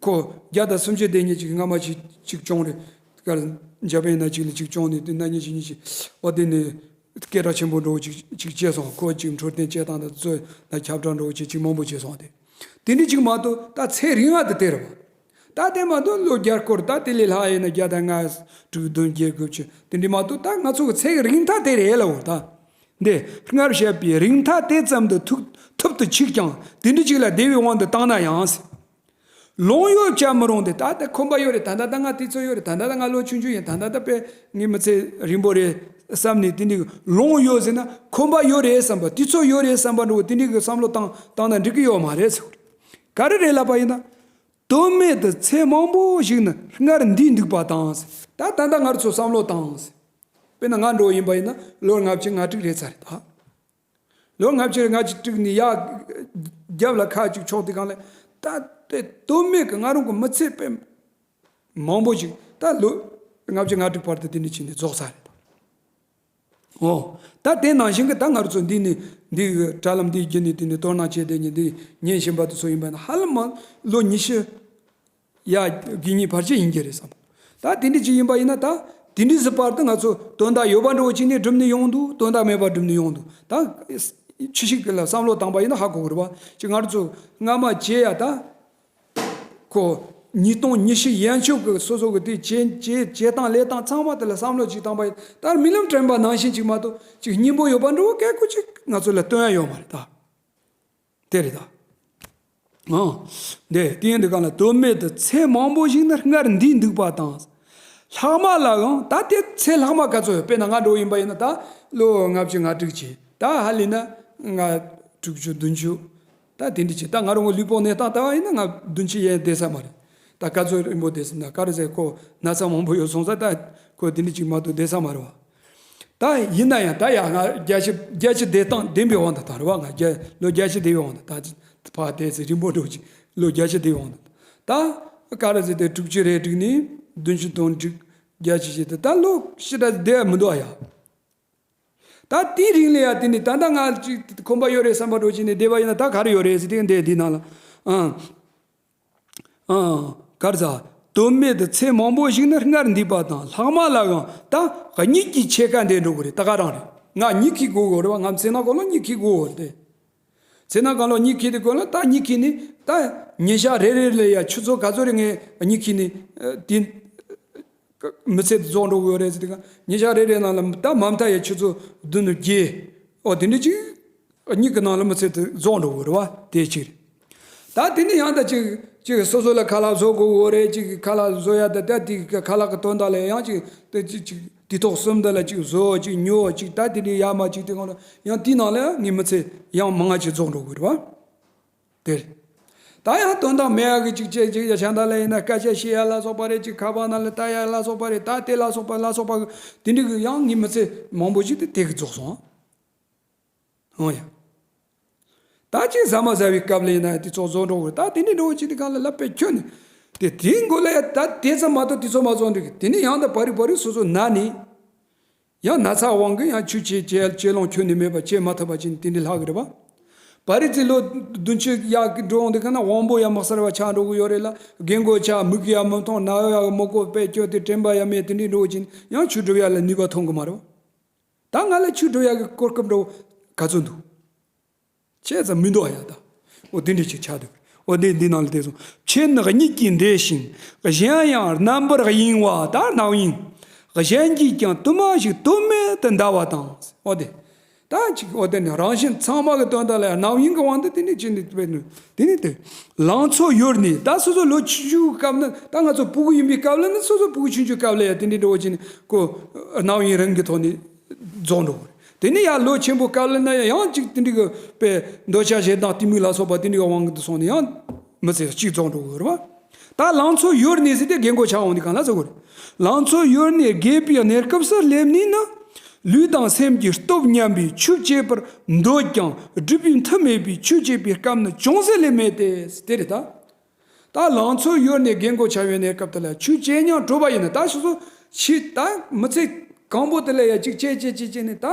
ཁོ་བརྒྱ་དང་སུམ་ཅུ་བསྡད་མཁན་ཅིག་སྔ་མ་ཅིག་ཅིག་བྱུང་རེད། ག་རེ་འཇར་པན་ཡིན་ན་ཅིག་ལ་ཅིག་བྱུང་ནས་དེ་ན་ཉི་ཤུ་ཉི་ཤུ་འོ་དེ་ནས་སྐད་གྲགས་ཆེན་པོ་འགྲོ་ཅིག་ཅིག་བྱས་སོང་། ཁོ་ཅིག་འཕྲོད་བསྟེན་བྱེད་སྟངས་དང་ཚོ་ན་ཁྱབ་བསྒྲགས་འགྲོ་ཅིག་ཅིག་མང་པོ་བྱས་སོང་། དེ་དེ་འདྲ་ཅིག་མ་གཏོགས་ད་ཚེ་རིང་བ་དེ་དེ་རེད་བ། ད་དེ་མ་གཏོགས་ལོ་བརྒྱ་སྐོར། ད་དེ་ལས་ལྷག་ཡིན་ན་བརྒྱ་དང་ལྔ་དྲུག་བདུན་བརྒྱད་དགུ་བཅུ་དེ་འདྲ་མ་གཏོགས་ད་ང་ཚོ་གི་ཚེ་གི་རིང་ཐག་དེ་རེད་ལ། འོ་ད་འདི་སྔར་བཤད་པའི་རིགས་མཐའ་དེ་ཙམ་དུ་ཐུག་ཐུབ་ཏུ་ཆུད་ཀྱང་དེ་འདྲ་ཅིག་ལ་བདེ་བའི་དབང་དུ་བཏང་ན་ཡང་། ལོང་ཡོད་བྱ་མི་རུང་སྟེ། ད་ལྟ་ཁོམ་པ་ཡོད་རེད། ད་ལྟ་ད་ང་དུས་ཚོད་ཡོད་རེད། ད་ལྟ་ད་ང་ལོ་ཆུང་ཆུང་ཡིན། ད་ལྟ་ད་དཔེ་ངའི་མི་ཚེ་རིང་པོ་རེད་བསམ་ནས་དེ་འདྲ་ལོང་ཡོད་ཟེར་ན། ཁོམ་པ་ཡོད་རེད་བསམ་པ། དུས་ཚོད་ཡོད་རེད་བསམ་པ་འདྲ་བོ་དེ་འདྲ་གི་བསམ་བློ་བཏང་བཏང་ན་འགྲིག་གི་ཡོད་མ་རེད་ཟེར། ག་རེ་རེད་ལབ་པ་ཡིན་ན། དོན་མེད་དུ་ཚེ་མང་པོ་ཞིག་ནི་སྔར་འདས་འདུག་པ་དང་། ད་ད་ལྟ་ང་ཚོ་བསམ་བློ་བཏང་། དཔེར་ན་ང་འདྲ་བོ་ཡིན་པ་ཡིན་ན་ལོ་ལྔ་བཅུ་ང་དྲུག་རེད་ཚར་རེད་ད། ལོ་ལྔ་བཅུ་ང་དྲུག་ནས་ཡར་རྒྱབ་ལ་ཁ་ཅིག་ཕྱོགས་དེ་གང་ལ་ད་དེ་དོན་མེད་ཀྱི་ང་རང་གི་མི་ཚེ་དཔེ་མང་པོ་ཞིག་ད་ལོ་ལྔ་བཅུ་ང་དྲུག་བར་དུ་དེ་འདྲ་བྱས་ནས་རྫོགས་ཚར་རེད་ད། འོ། ད་དེ་ནང་བཞིན་གྱི་ད་ང་རང་ཚོ་འདི་ནི་འདི་གི་དྲ་ལམ་འདི་བརྒྱུད་ནས་དེ་ནི་དོ་སྣང་བྱས་བསྡད་མཁན་འདི་ཉན་བཞིན་པ་དེ་ཚོ་ཡིན་པ་ན་ཧ་ལམ་མ་ལོ་ཉི་ཤུ་ཡ་དགུ་གཉིས་བར་ཆད་ཡིན་གྱི་རེད་བསམ། ད་དེ་འདྲ་ཅིག་ཡིན་པ་ཡིན་ན་ད་དེ་འདྲ་ཟེར་བར་དུ་ང་ཚོ་དོན་དག་ཡོད་པ་འདྲ་བོ་ཅིག་ནས་སྒྲུབ་ནས་ཡོང་འདུག་དོན་དག་མེད་པ་སྒྲུབ་ནས་ཡོང་འདུག་ད་ཆི་ཞིག་ལ་བསམ་བློ་བཏང་པ་ཡིན་ན་ཧ་གོ་གི་རེད་བ། ཅིག་ང་རང་ཚོ་སྔ་མ་བྱས་ཡ་ད། ཁོ་ཉིས་སྟོང་ཉི་ཤུ་ཡན་ཆོད་ཀྱི་སོ་སོ་གི་དེ་བྱེད་བྱེད་བྱེད་སྟངས་ལས་སྟངས་ཚང་མ་དེ་ལ་བསམ་བློ་ཅིག་བཏང་པ་ཡིན་ད་རྨི་ལམ་དྲན་པ་ནང་བཞིན་ཅིག་མ་གཏོགས་ཅིག་སྙིང་པོ་ཡོད་པ་འདྲ་བོ་སྐད་ཁུ་ཅིག་ང་ཚོ་ལ་སྟོན་ཡ་ཡོད་མ་རེད་ད། དེ་རེད་ད། ཨང་། འདི་དེ་ཡིན་དུས་གང་ལ་དོན་མེད་དུ་ཚེ་མང་པོ་ཞིག་ནི་སྔར་འདས་འདུག་པ་དང་། ལྷག་མ་ལའང་ད་དེ་ཚེ་ལྷག་མ་ག་ཚོད་ཡོད། དཔེར་ན་ང་འདྲ་བོ་ཡིན་པ་ཡིན་ན་ད་ལོ་ལྔ་བཅུ་ང་དྲུག་བྱས། ད་ཧ་ལས་ན་ང་དྲུག་ཅུ་བདུན་ཅུ། ད་དེ་འདྲ་བྱས། ད་ང་རང་གི་ལུས་པོ་གནས་སྟངས་ལྟ་བ་ཡིན་ན་ང་བདུན་ཅུ་ཡན་བསྡད་ས་མ་རེད། ད་ག་ཚོད་རིང་པོ་བསྡད་ཟེར་ན་ག་རེ་ཟེར། ཁོ་ན་ཚ་མང་པོ་ཡོད་སོང་ཙང་ད་ཁོ་དེ་འདྲ་ཅིག་མ་གཏོགས་བསྡད་ས་མ་རེད་བ། ད་ཡིན་ན་ཡང་ད་ཡང་ང་བརྒྱད་ཅུ་བརྒྱད་ཅུ་བསྡད་སྟངས་བདེན་པའི་དབང་དུ་བཏང་རེད་བ། ང་བརྒྱ་ལོ་བརྒྱད་ཅུ་བསྡད་པའི་དབང་དུ་ད་ཕར་བསྡད་ཚེ་རིང་པོ་འགྲོ་ཅིག་ལོ་བརྒྱད་ཅུ་བསྡད་པའི་དབང་དུ། ད་ག་རེ་ཟེར་ཏེ་དྲུག་ཅུ་རེ་དྲུག་ནས་བདུན་ཅུ་དོན་དྲུག་བརྒྱད་ཅུ་བྱས་ཏེ་ད་ལོ་ཕྱི་དྲག་བསྡད་མི་འདུག་ཨ་ཡ། ད་དེའི་རིང་ལ་ཡ་དེ་ནི་ད་ལྟ་ང་ཅིག་ཁོམ་པ་ཡོད་རེད་བསམ་པ་འགྲོ་ཅིག་ནས་བསྡད་པ་ཡིན་ན་ད་ག་རེ་ཡོད་རེད་ཟེར་ཏེ་འདས་འདི་ནང་ལ་ཨང་། ཨང་། གར་ཟ། དོན་མེད་དུ་ཚེ་མང་པོ་ཞིག་ནི་སྔར་འདས་པ་དང་ལྷག་མ་ལའང་ད་གཉིད་ཀྱི་ཕྱེད་ཀ་འདས་འགྲོ་གི་རེད། ད་ག་རང་རེད། ང་གཉིད་ཁུག་དགོས་རེད་བ། ང་མཚན་ནག་གོ་ལ་གཉིད་ཁུག་དགོས་རེད་དེ། མཚན་ནག་གོ་ལ་གཉིད་ཁུག་དེ་གོ་ལ་ད་གཉིད་ཁུག་ནི་ད་ཉིན་ཞག་རེ་རེ་ལ་ཡ་ཆུ་ཚོད་ག་ཚོད་རེ་ངས་གཉིད་ཁུག་ནི་དེ་མི་ཚེ་དེ་རྫོགས་འགྲོ་གི་ཡོད་རེད་ཟེར་དུས་ཉིན་ཞག་རེ་རེ་ནང་ལ་ད་མ་མཐའ་ཡ་ཆུ་ཚོད་བདུན་བརྒྱད། ཨོ་དེ་འདྲ་ཅིག་གཉིད་ཀྱི་ནང་ལ་མི་ཚེ་དེ་རྫོགས་འགྲོ་གི་རེད་བ། དེ་གཅིག་རེད། ད་དེ་ནས་ཡང་ད་ཅིག་ཅིག་སོ་སོ་ལ་ཁ་ལག་བཟོ་དགོས་ཡོད་རེད། ཅིག་ཁ་ལག་བཟོ་ཡ་ད་ད་དེ་ཁ་ལག་གི་དོན་དག་ལ་ཡང་ཅིག་དེ་ཅིག་ཅིག་དུས་ཐོག་གསུམ་དེ་ལ་ཅིག་བཟོ་ཅིག་ཉོ་ཅིག་ད་དེ་འདྲའི་ཡ་མ་ཅིག་དེ་གང་ལ་ཡང་དེའི་ནང་ལ་ངའི་མི་ཚེ་ཡང་མང་ང་ཅིག་རྫོགས་འགྲོ་གི་རེད་བ། དེ་རེད། ད་ཡང་དོན་དག་མེད་ཡ་གི་ཅིག་ཅིག་ཅིག་ཡ་ཆང་ད་ལ་ཡིན་ན་སྐད་ཆ་བཤད་ཡ་ལ་སོགས་པ་རེད། ཅིག་ཁ་པར་ནང་ལ་ལྟ་ཡ་ལ་སོགས་པ་རེད། ད་དེ་ལ་སོགས་པ་ལ་སོགས་པ་གི་དེ་འདྲའི་གི་ཡང་ངའི་མི་ཚེ་མང་པོ་ཞིག་དེ་དེ་གི་རྫོགས་སོང་། འོ་ཡ། ད་ཅིག་ཟ་མ་ཟ་བའི་སྐབས་ལ་ཡིན་ན་དེ་ཚོ་བཟོ་འགྲོ་དགོས། ད་དེ་འདྲའི་འགྲོ་ཅིག་དེ་གང་ལ་ལབ་པའི་ཁྱོད་ནི། དེ་དེའི་མགོ་ལ་ཡ་ད་དེ་ཙམ་མ་གཏོགས་དེ་ཚོ་མ་བཟོ་འགྲིག་གི། དེ་ནི་ཡང་ད་བ་རི་བ་རི་སོ་སོ་ན་ནི། ཡང་ན་ཚ་དབང་གིས་ཡང་ཆུ་ཆེ་ཆེ་ལོང་ཁྱོད་ནི་མེད་པ་བྱེད་མ་ཐུབ་པ་ཅིག་ནི་དེ་འདྲའི་ལྷག་གི་རེད་པ། པ་རི་ཙི་ལོ་བདུན་ཅུ་ཡར་འགྲོ་འོང་དུས་ག་ན་དབང་པོ་ཡང་མི་གསལ་བ་ཆགས་འགྲོ་གི་ཡོད་རེད་ལ། རྒན་གོག་ཆགས། མིག་ཡང་མི་མཐོང་། རྣ་བ་ཡང་མི་གོ། དཔེ་སྐྱོ་དེ་དྲན་པ་ཡང་མེད། དེ་འདྲའི་འགྲོ་གི་ཡང་ཆོས་སྒྲུབ་ཡ་ལ་ནུས་པ་ཐོན་གི་མ་རེད་བ། ད་ང་ལ་ཆོས་སྒྲུབ་ཡ་གི་གོ་སྐབས་འགྲོ་ག་ཚོད་འདུག་བྱས་ཙང་མི་འདུག་ཨ་ཡ། ད་འོ་དེ་འདྲ་ཅིག་ཆགས་འདུག་འོ་དེ་འདི་ནང་ལ་བལྟས་སོང་། ཕྱི་ནི་གཉིད་ཀྱིས་འདྲེས་ཤིང་། གཞན་ཡང་རྣམ་པར་གཡེང་བ་དང་སྣང་གཡེང་། གཞན་གྱིས་ཀྱང་དུ་མ་ཞིག་དོན་མེད་དུ་འདའ་བ་དང་། འོ་དེ། ད་ཅིག་འོ་དེ་ནི་རང་བཞིན་ཚང་མ་གི་དོན་དག་ལ་ཡང་སྣང་གཡེང་གི་དབང་དུ་དེ་ནི་ཅི་ནི་དཔེ་ནི་དེ་ནི་དེ། ལང་ཚོ་ཡུལ་ནས། ད་སོ་སོ་ལོ་ཆུང་ཆུང་གི་སྐབས་ནི། ད་ང་ཚོ་ཕྲུ་གུ་ཡིན་པའི་སྐབས་ལ་ནི། སོ་སོ་ཕྲུ་གུ་ཆུང་ཆུང་སྐབས་ལ་ཡང་དེ་འདྲའི་འགྲོ་བ་ཅི་ནི་ཁོ་སྣང་གཡེང་རང་གི་ཐོག་ནས་རྫོགས་འགྲོ་གི་རེད། དེ་ནས་ཡང་ལོ་ཆེན་པོ་སྐབས་ལ་ན་ཡང་ཅིག་དེ་འདྲའི་གི་དཔེ་འདོད་ཆགས་ཞེ་སྡང་གཏི་མུག་ལ་སོགས་པ་དེ་འདྲའི་གི་དབང་གིས་སོང་ནས་ཡང་མི་ཚེ་གཅིག་རྫོགས་འགྲོ་གི་རེད་བ། ད་ལང་ཚོ་ཡུལ་ནས་ཟེར་དེ་རྒན་གོག་ཆགས་འོང་དུས་གང་ལ་ཟེར་གོ་རེད། ལང་ཚོ་ཡུལ་ནས་རྒས་པའི་གནས་སྐབས་སུ་སླེབས་ནས་ནི། ལུས་དང་སེམས་ཀྱི་སྟོབས་ཉམས་པས་ཆོས་བྱེད་པར་འདོད་ཀྱང་སྒྲུབ་པའི་མཐུ་མེད་པས་ཆོས་བྱེད་པའི་སྐབས་ནི་ཅུང་ཟད་ལས་མེད་དེ། དེ་རེད་ད། ད་ལང་ཚོ་ཡུལ་ནས་རྒན་གོག་ཆགས་པའི་གནས་སྐབས་དེ་ལ་ཆོས་བྱེད་སྙིང་བྲོ་བ་ཡིན་ན། ད་སོ་སོ་ཕྱི་ད་མི་ཚེ་གང་པོ་དེ་ལ་ཡ་གཅིག་བྱེད་བྱེད་བྱེད་བྱེད་ནས། ད་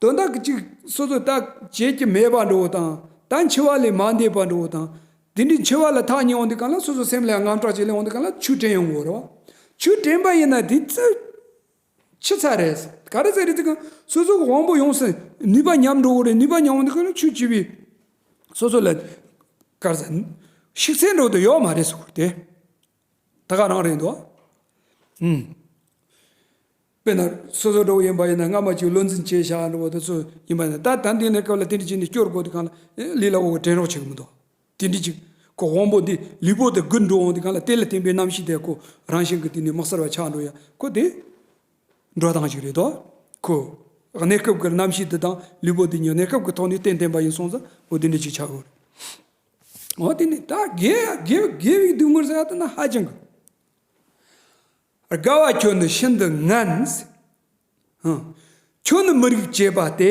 དོན་དག་གི་གཅིག་སོ་སོ་ད་བྱེད་ཀྱི་མེད་པ་འགྲོ་བ་དང་། ད་འཆི་བ་ལས་མ་འདས་པ་འགྲོ་བ་དང་། དེ་འདྲའི་འཆི་བ་ལ་ཐག་ཉེ་འོང་དུས་གང་ལ་སོ་སོ་སེམས་ལ་དངངས་སྐྲག་ཅིག་སླེབས་འོང་དུས་གང་ལ་ཆོས་དྲན་ཡོང་གི་ཡོད་རེད་བ། ཆོས་དྲན་པ་ཡིན་ན་དེ་ཙི་ཆི་ཚར་རེད། ག་རེ་ཟེར་རེད་ཟེར་གང་། སོ་སོ་གི་དབང་པོ་ཡོངས་སུ་ནུས་པ་ཉམས་འགྲོ་གི་རེད། ནུས་པ་ཉམས་འོང་དུས་གང་ལ་ཆོས་བྱེད་པའི་སོ་སོ་ལ་ག་རེ་ཟེར། ཤུགས་ཚད་འགྲོ་དུ་ཡོད་མ་རེད་ཟེར་གི་རེད་དེ། ད་ག་རང་རེད་འདུག་ཨུམ། དཔེར་ན་སོ་སོ་འགྲོ་བ་ཡིན་པ་ཡིན་ན། སྔ་མ་ཅིག་བློ་འཛིན་བྱས་བཞག་འགྲོ་བ་དེ་ཚོ་ཡིན་པ་ཡིན་ན། ད་ད་འདི་ནས་སྐབས་ལ་དེ་འདྲ་བྱས་ནས་སྐྱོར་དགོས་དུས་གང་ལ་ལུས་ལ་འོ་དྲན་རོགས་བྱེད་གི་མི་འདུག་དེ་འདྲ་ཅིག་ཁོ་དབང་པོ་འདི་ལུས་པོ་དེ་རྒུད་འགྲོ་འོང་དུས་གང་ལ་དེ་ལ་བརྟེན་པའི་རྣམ་ཤེས་དེ་ཁོ་རང་བཞིན་གྱིས་དེ་ནས་མི་གསལ་བ་ཆགས་འགྲོ་ཡ། ཁོ་དེ་འགྲོ་སྟངས་ཤིག་རེད་དོ། ཁོ་གནས་སྐབས་ཀྱི་རྣམ་ཤེས་དེ་དང་ལུས་པོ་དེ་གཉིས་གནས་སྐབས་ཀྱི་ཐོག་ནས་གཏན་གཏན་པ་ཡིན་སོང་ཙང་འོ་དེ་འདྲ་ཅིག་ཆགས་དགོས་རེད། འོ་དེ་ནི་ད་དགེ་དགེ་དགེ་བའི་སྡུག་བསྔལ་ཟེར་ཡ་དེ་ན་ཧ་ཅང་གི། དགའ་བ་ཁྱོད་ནི་ཤིན་ཏུ་ངན། ཧང་། ཁྱོད་ནི་མི་རིགས་བྱེད་པ་སྟེ།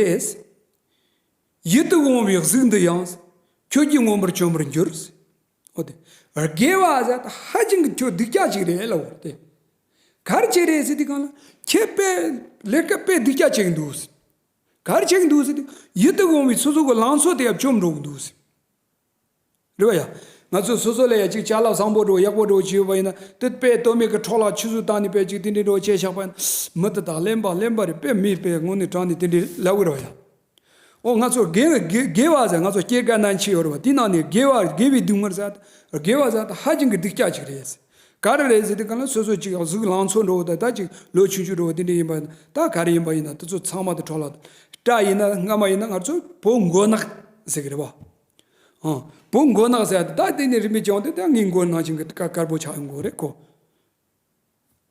ཡིད་དུ་འོང་བའི་གཟུགས་འདི་ཡང་། ཁྱོད་ཀྱིས་མངོན་པར་བཅོམ་པར་འགྱུར། འོ་དེ། དགེ་བ་ཟེར་ད་ཧ་ཅང་གི་ཁྱོད་སྡུག་ཅག་ཅིག་རེད་ལབ་པ་རེད་དེ། ག་རེ་བྱས་རེད་ཟེར་དུས་གང་ལ། ཁྱེད་དཔེ་ལས་ཀ་དཔེ་སྡུག་ཅག་བྱེད་ཀྱི་འདུག་ག་རེ་བྱེད་ཀྱི་འདུག་ཟེར་དུས། ཡིད་དུ་འོང་བའི་སོ་སོ་གི་ལང་ཚོ་དེ་ཡང་བཅོམ་འགྲོ་གི་འདུག་ཟེར། རེད་བ་ཡ། ང་ཚོ་སོ་སོ་ལ་ཡ་ཅིག་ཅ་ལག་བཟང་པོ་འགྲོ་ཡག་པོ་འགྲོ་བྱས་ཡོད་པ་ཡིན་ན། དེ་དཔེ་སྟོད་སྨད་ཀྱི་འཕྲོ་བརླག་ཆུད་ཟོས་བཏང་ནས་དཔེ་ཅིག་དེ་འདྲའི་འགྲོ་བྱས་བཞག་པ་ཡིན་ན། མི་དེ་དག་གླེན་པ་གླེན་པ་རེད། དཔེ་མི་དཔེ་དངོས་གནས་དྲང་གནས་དེ་འདྲའི་ལབ་གི་རེད་བ་ཡ། འོ་ང་ཚོ་དགེ་དགེ་དགེ་བ་ཟེར། ང་ཚོ་སྐྱེ་རྒ་ན་འཆི་ཡོད་རེད་བ། དེའི་ནང་ནས་དགེ་བ་དགེ་བའི་སྡུག་བསྔལ་ཟེར། དགེ་བ་ཟེར་ད་ཧ་ཅང་གི་སྡུག་ཅག་ཅིག་རེད། ག་རེ་རེད་ཟེར་དུས་གང་ལ་སོ་སོ་ཅིག་གཟུགས་ལང་ཚོ་འགྲོ་བ་དང་། ད་ཅིག་ལོ་ཆུང་ཆུང་འགྲོ་བ་དེ་འདྲ་ཡིན་པ་ཡིན་ན། ད་ག་རེ་ཡིན་པ་ཡིན་ན་དེ་ཚོ་ཚང་མ་དེ་འཕྲོ་བརླག་སྐྲ་ཡིན་ན་རྔ་མ་ཡིན་ན་ང་ཚོ་བོད་མགོ་ནག་ཟེར་གི་རེད་བ། ཨང་། བོད་མགོ་ནག་ཟེར་ཡ་དེ་ད་དེ་ནས་རིམ་པས་བྱུང་སྟེ། ད་ངའི་མགོ་ནག་ཅིང་གི་དཀར་དཀར་པོ་ཆགས་ཡོང་གི་རེད་ཁོ།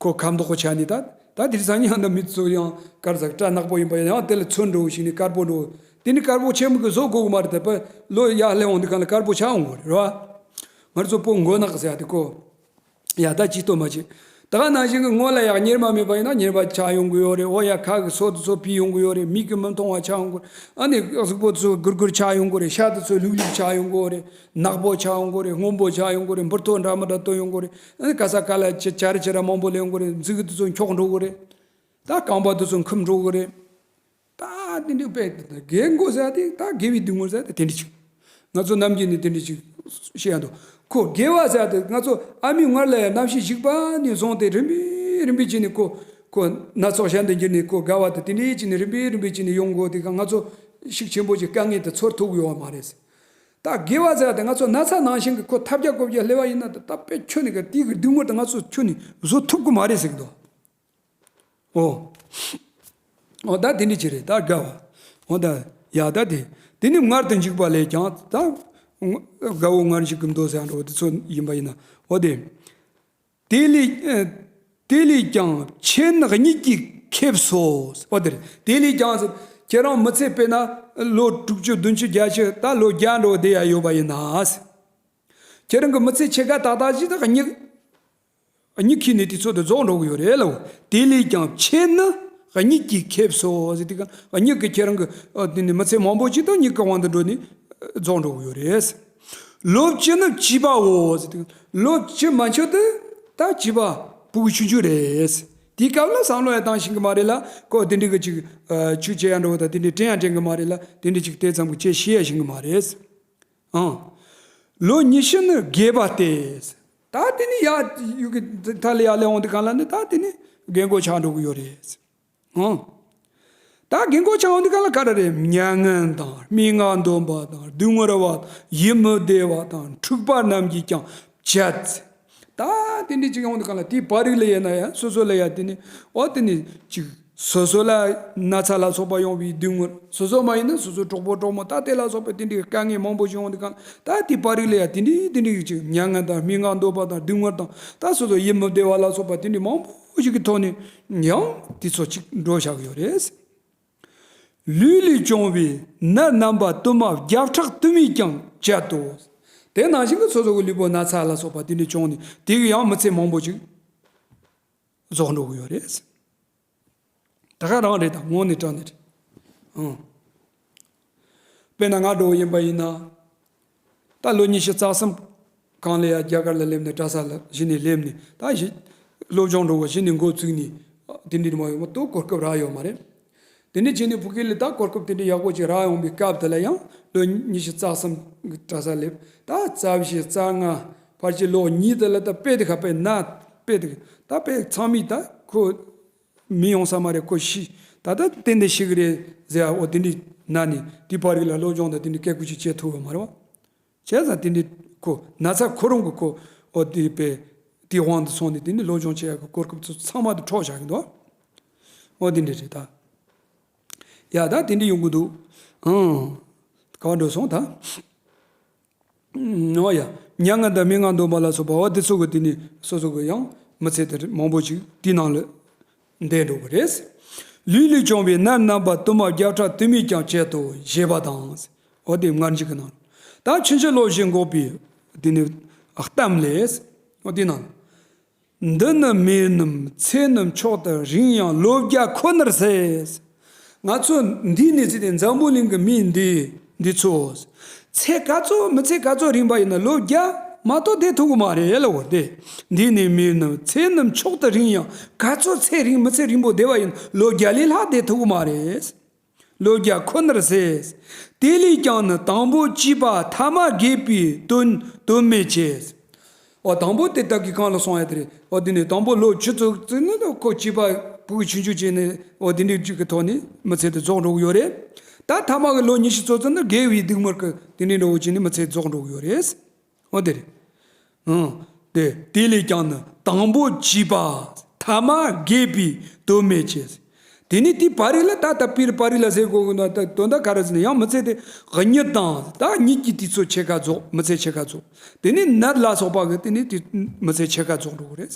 ཁོ་ཁ་མདོག་ཁོ་ཆགས་ནས་ད་ད་དེ་སང་ཉིན་ཡང་ད་མི་ཚོ་ཡང་དཀར་ཟག་སྐྲ་ནག་པོ་ཡིན་པ་ཡང་དེ་ལ་ཚོན་འགྲོ་ཞིག་ནས་དཀར་པོ་འགྲོ། དེ་ནི་དཀར་པོ་ཆེན་མོ་གི་བཟོ་དགོས་གི་མ་རེད་དེ། བོད་ལོ་ཡར་སླེབས་འོང་དུས་གང་ལ་དཀར་པོ་ཆགས་འོང་གི་རེད་བ། ང་ཚོ་བོད་མགོ་ནག་ཟེར་ཡ་དེ་ཁོ། ཡ་ད་ཅི་ལྟོས་མ་བྱེད། ད་ག་ནང་བཞིན་གྱི་སྔོན་ལ་ཡང་གཉེར་མ་མེད་པ་ཡིན་ན་གཉེར་མ་ཆགས་ཡོང་གི་ཡོད་རེད། འོ་ཡ་ཁ་གི་སོ་དེ་ཚོ་ཕྱིས་ཡོང་གི་ཡོད་རེད། མིག་གི་མི་མཐོང་བ་ཆགས་ཡོང་གི་རེད། ཨ་ནི་གཟུགས་པོ་དེ་ཚོ་སྒུར་སྒུར་ཆགས་ཡོང་གི་རེད། ཤ་དེ་ཚོ་ལུག་ལུག་ཆགས་ཡོང་གི་རེད། ནག་པོ་ཆགས་ཡོང་གི་རེད། སྔོན་པོ་ཆགས་ཡོང་གི་རེད། འབུར་ཐོག་འདྲ་མི་འདྲ་སྟོན་ཡོང་གི་རེད། ཨ་ནི་ག་ས་ག་ལ་ཅི་ཅ་རི་ཅི་ར་མང་པོ་སླེབས་ཡོང་གི་རེད། མཛུབ་གུ་དེ་ཚོ་འཁྱོག་འགྲོ་གི་རེད། ད་རྐང་པ་དེ་ཚོ་འཁུམ་འགྲོ་གི་རེད། ད་དེ་འདྲའི་དཔེ་དགེ་མགོ་ཟེར་ཏེ། ད་དགེ་བའི་སྡུག་བསྔལ་ཟེར་ཏེ་དེ་འདྲ་ཅིག་ང་ཚོ་ནམ་རྒྱུན་ནས་དེ་འདྲ་ཅིག་བཤད་ཡ་འདུག་ཁོ་དགེ་བ་ཟེར་ཏེ་ང་ཚོ་ཨ་མའི་མངལ་ལ་ཡང་རྣམ་ཤེས་ཞིག་པ་ནས་བཟུང་སྟེ་རིམ་པས་རིམ་པས་བྱས་ནས་ཁོ་ཁོ་སྣ་ཚོགས་གཞན་དུ་འགྱུར་ནས། ཁོ་དགའ་བ་དང་དེ་འདྲ་བྱས་ནས་རིམ་པས་རིམ་པས་བྱས་ནས་ཡོང་དགོས་དུས་ཀ་ང་ཚོ་ཤུགས་ཆེན་པོ་ཅིག་དཀའ་ངལ་དེ་ཚོར་ཐུབ་ཡོད་མ་རེད། ད་དགེ་བ་ཟེར་ཏེ་ང་ཚོ་ན་ཚ་ནང་བཞིན་གྱི་ཁོ་ཐབས་བརྒྱ་བཀོད་བརྒྱ་སླེབས་པ་ཡིན་ན། ད་ད་དཔེ་ཁྱོན་ནས་གི་དེའི་གི་སྡུག་བསྔལ་དེ་ང་ཚོ་ཁྱོན་ནས་བཟོད་ཐུབ་ཀྱི་མ་རེད་ཟེར་གི་འདུག་འོ། འོ་ད་དེ་འདྲ་ཅིག་རེད་ད་དགའ་བ། འོ་ད་ཡ་ད་དེ། དེ་ནི་མངལ་དུ་འཇུག་པ་ལས་ཀྱང་ད། དགའ་བོ་མངལ་འཇུག་གི་མདོ་ཟེར་འགྲོ་བ་དེ་ཚོ་ཡིན་པ་ཡིན་ན། འོ་དེ། དེ་ལས་ཨ། དེ་ལས་ཀྱང་ཕྱི་ནི་གཉིད་ཀྱིས་ཁེབས་སོ། འོ་དེ་རེད། དེ་ལས་ཀྱང་ཟེར། ཁྱེད་རང་མི་ཚེ་དཔེར་ན་ལོ་དྲུག་ཅུ་བདུན་ཅུ་བརྒྱད་ཅུ་ད་ལོ་བརྒྱ་འགྲོ་བསྡད་ཡ་ཡོད་པ་ཡིན་ན། ཁྱེད་རང་གི་མི་ཚེ་ཕྱེད་ཀ་ཏག་ཏག་ཅིག་ད་གཉིད། གཉིད་ཁུག་ནས་དུས་ཚོད་དེ་རྫོགས་འགྲོ་གི་ཡོད་རེད་ལ། དེ་ལས་ཀྱང་ཕྱི་ནི་གཉིད་ཀྱིས་ཁེབས་སོ་ཟེར་དུས་ཀ། གཉིད་ཀྱིས་ཁྱེད་རང་གི་ཨ། དེ་ནི་མི་ཚེ་མང་པོ་ཅིག་ད་གཉིད་ཀྱི་དབང་དུ་འགྲོ་ནས་རྫོགས་འགྲོ་གི་ཡོད་རེད། ལོ་བཅུ་ནི་བྱིས་པའོ་ཟེར་དུས་ཀ། ལོ་བཅུ་མན་ཆད་དེ་ད་བྱིས་པ་ཕྲུ་གུ་ཆུང་ཆུང་རེད། དེའི་སྐབས་ལ་བསམ་བློ་ཡང་བཏང་ཤེས་ཀྱི་མ་རེད་ལ། ཁོ་དེ་འདྲའི་གི་ཅིག་ཨ། ཆོས་བྱེད་ཡ་འགྲོ་བ་དང་དེ་འདྲའི་དྲན་ཡང་དྲན་གྱི་མ་རེད་ལ། དེ་འདྲའི་ཅིག་དེ་ཙམ་གྱི་ཅིག་ཤེས་ཡ་ཤེས་ཀྱི་མ་རེད། ཨང་། ལོ་ཉི་ཤུ་ནི་རྒས་པ་སྟེ། ད་དེ་ནི་ཡ་ཡུལ་གྱི་མཐའ་ལ་ཡར་སླེབས་འོང་དུས་གང་ལ་ནི་ད་དེ་ནི་རྒན་གོག་ཆགས་འགྲོ་གི་ཡོད་རེད། ཨང་། ད་རྒན་གོག་ཆགས་འོང་དུས་གང་ལ་ག་རེ་རེད། མྱ་ངན་དང་སྨྲེ་སྔགས་འདོན་པ་དང་སྡུག་བསྔལ་བ་དང་ཡིད་མི་བདེ་བ་དང་འཁྲུག་པ་རྣམས་ཀྱིས་ཀྱང་བཅད། ད་དེ་འདྲའི་ཅིག་ཡོང་དུས་གང་ལ་དེའི་བར་རིགས་ལ་ཡིན་ན་ཡང་སོ་སོ་ལ་ཡང་དེ་ནི་ཨོ་དེ་ནི་ཅིག་སོ་སོ་ལ་ན་ཚ་ལ་སོགས་པ་ཡོང་བའི་སྡུག་བསྔལ། སོ་སོ་མ་ཡིན་ན་སོ་སོའི་གྲོགས་པོ་གྲོགས་མོ་ད་དེ་ལ་སོགས་པའི་དེ་འདྲའི་དཀའ་ངལ་མང་པོ་ཞིག་ཡོང་དུས་གང་ལ་ད་དེའི་བར་རིགས་ལ་ཡང་དེ་འདྲའི་དེ་འདྲའི་ཅིག་མྱ་ངན་དང་སྨྲེ་སྔགས་འདོན་པ་དང་སྡུག་བསྔལ་དང་ད་སོ་སོ་ཡིད་མི་བདེ་བ་ལ་སོགས་པ་དེ་འདྲའི་མང་པོ་ཞིག་གི་ཐོག་ནས་ཡང་དེ་ཚོ་ཅིག་འགྲོ་བཞག་གི་ཡོད་རེད། ལུས་ལས་བྱུང་བའི་ནད་རྣམ་པ་དུ་མ་བརྒྱ་ཕྲག་དུ་མས་ཀྱང་བཅད་དོ། དེ་ནང་བཞིན་གྱི་སོ་སོ་གི་ལུས་པོ་ན་ཚ་ལ་སོགས་པ་དེ་འདྲ་བྱུང་ནས་དེ་གི་ཡང་མི་ཚེ་མང་པོ་ཅིག་རྫོགས་འགྲོ་གི་ཡོད་རེད། ད་ག་རང་རེད་དང་དངོས་གནས་དྲང་གནས་རེད། ཨང་། དཔེར་ན་ང་འདྲ་བོ་ཡིན་པ་ཡིན་ན། ད་ལོ་ཉི་ཤུ་རྩ་གསུམ་གང་ལ་ཡ་རྒྱ་གར་ལ་སླེབས་ནས་གྲྭ་ས་ལ་གཞི་ནས་སླེབས་ནས་ད་གཞི་སློབ་སྦྱོང་འགྲོ་བ་གཞི་ནས་འགོ་བཙུགས་ནས་དེ་འདྲའི་མ་ཡོང་བ་ཏོ་གོ་སྐབས་རག་ཡོད་མ་རེད། དེ་འདྲ་བྱས་ནས་ཕ་གི་ལ་ད་གོ་སྐབས་དེ་འདྲ་ཡག་པོ་ཅིག་རག་ཡོང་བའི་སྐབས་དེ་ལ་ཡང་ལོ་ཉི་ཤུ་རྩ་གསུམ་གྲྭ་ས་སླེབས། ད་རྩ་བཞི་རྩ་ལྔ་ཕལ་ཆེར་ལོ་གཉིས་དེ་ལ་ད་དཔེ་དེ་ཁ་དཔེ་ན་དཔེ་དེ་ད་དཔེ་ཚང་མས་ད་ཁོ། མི་ཡོང་ས་མ་རེད། ཁོ་ཤི་ད་ལྟ་ཏན་ཏན་ཤི་གི་རེད་ཟེར་ཨོ་དེ་འདྲའི་ན་ནི་དེ་བར་རིགས་ལ་སློབ་སྦྱོང་དང་དེ་འདྲའི་སྐད་ཁུ་ཅིག་བྱེད་ཐུབ་པ་མ་རེད་བ། བྱས་ཙང་དེ་འདྲའི་ཁོ་ན་ཚ་ཁོ་རང་གི་ཁོ་ཨོ་དེ་པའི་དེའི་དབང་དུ་སོང་ནས་དེ་འདྲའི་སློབ་སྦྱོང་བྱེད་ཡག་གི་གོ་སྐབས་ཚོ་ཚང་མ་དུ་འཕྲོག་བཞག་གི་འདུག་ཨོ་དེ་འདྲ་རེད་ད། ཡ་ད་དེ་འདྲའི་ཡོང་གི་འདུག་ཨང་། ག་བ་འགྲོ་སོང་ད། ཨོ་ཡ། མྱ་ངན་དང་སྨྲེ་སྔགས་འདོན་པ་ལ་སོགས་པ་འོ་དེ་ཚོ་གི་དེ་ནི་སོ་སོ་གི་ཡང་མི་ཚེ་དེ་མང་པོ་ཅིག་དེའི་ནང་ལ་འདས་འགྲོ་གི་རེད། ལུས་ལས་བྱུང་བའི་ནད་རྣམ་པ་དུ་མ་བརྒྱ་ཕྲག་དུ་མས་ཀྱང་བཅད་དོ་ཞེས་པ་དང་། འོ་དེ་སྔར་འཇུག་གི་ནང་ད་ཕྱིན་ཅི་ལོག་བཞི་འགོག་པའི་དེ་ནི་གཏམ་ལས། འོ་དེའི་ནང་། འདི་ནི་མེ་རྣམས་ཚེ་ནི་མཆོག་ཏུ་རིང་ཡང་ལོ་བརྒྱ་ཁོ་ནར་ཟད། ང་ཚོ་འདིའི་གནས་ཚུལ་དེ་འཛམ་བུ་གླིང་གི་མི་འདི་འདི་ཚོ་ཚེ་ག་ཚོད་མི་ཚེ་ག་ཚོད་རིང་པ་ཡིན་ན་ལོ་བརྒྱ་མ་གཏོགས་བསྡད་ཐུབ་ཀྱི་མ་རེད་ལབ་པ་དེ། འདི་ནི་མེ་རྣམས་ཚེ་ནི་མཆོག་ཏུ་རིང་ཡང་ག་ཚོད་ཚེ་རིང་མི་ཚེ་རིང་པོ་བསྡད་པ་ཡིན་ན་ལོ་བརྒྱ་ལས་ལྷག་བསྡད་ཐུབ་ཀྱི་མ་རེད། ལོ་བརྒྱ་ཁོ་ནར་ཟད། དེ་ལས་ཀྱང་ནི་དང་པོ་བཅས་པ་ཐ་མ་རྒས་པའི་དོན་དོན་མེད་བྱེད། འོ་དང་པོ་དེ་དག་གི་གང་ལ་སོང་ཡ་དེ་རེད། འོ་དེ་ནས་དང་པོ་ལོ་བཅུ་ཙམ་ཙམ་ནི་ཁོ་བཅས་པ་ཕྲུ་གུ་ཆུང་ཆུང་བྱས་ནས་འོ་དེ་འདྲའི་གཅིག་གི་ཐོག་ནས་མི་ཚེ་དེ་རྫོགས་འགྲོ་གི་ཡོད་རེད། ད་ཐ་མ་གི་ལོ་ཉི་ཤུ་ཙམ་ཙམ་ནི་རྒས་པའི་སྡུག་བསྔལ་གི་དེ་འདྲའི་འགྲོ་བ་བྱས་ནས་མི་ཚེ་རྫོགས་འགྲོ་གི་ཡོད་རེད། འོ་དེ་རེད། ཨང་། དེ་དེ་ལས་ཀྱང་ནི་དང་པོ་བཅས་པ་ཐ་མ་རྒས་པའི་དོན་མེད་བྱེད། དེ་ནི་དེའི་བར་རིགས་ལ་ད་ལྟ་པིར་བར་རིགས་ལ་ཟེར་དགོས་ཀྱི་ན་ད་དོན་དག་ག་རེ་ཟེར་ན་ཡང་མི་ཚེ་དེ་གཉིད་དང་ད་གཉིད་ཀྱི་དུས་ཚོད་ཕྱེད་ཀ་རྫོགས། མི་ཚེ་ཕྱེད་ཀ་རྫོགས། དེ་ནི་ནད་ལ་སོགས་པ་གི་དེ་ནི་དེ་མི་ཚེ་ཕྱེད་ཀ་རྫོགས་འགྲོ་གི་རེད།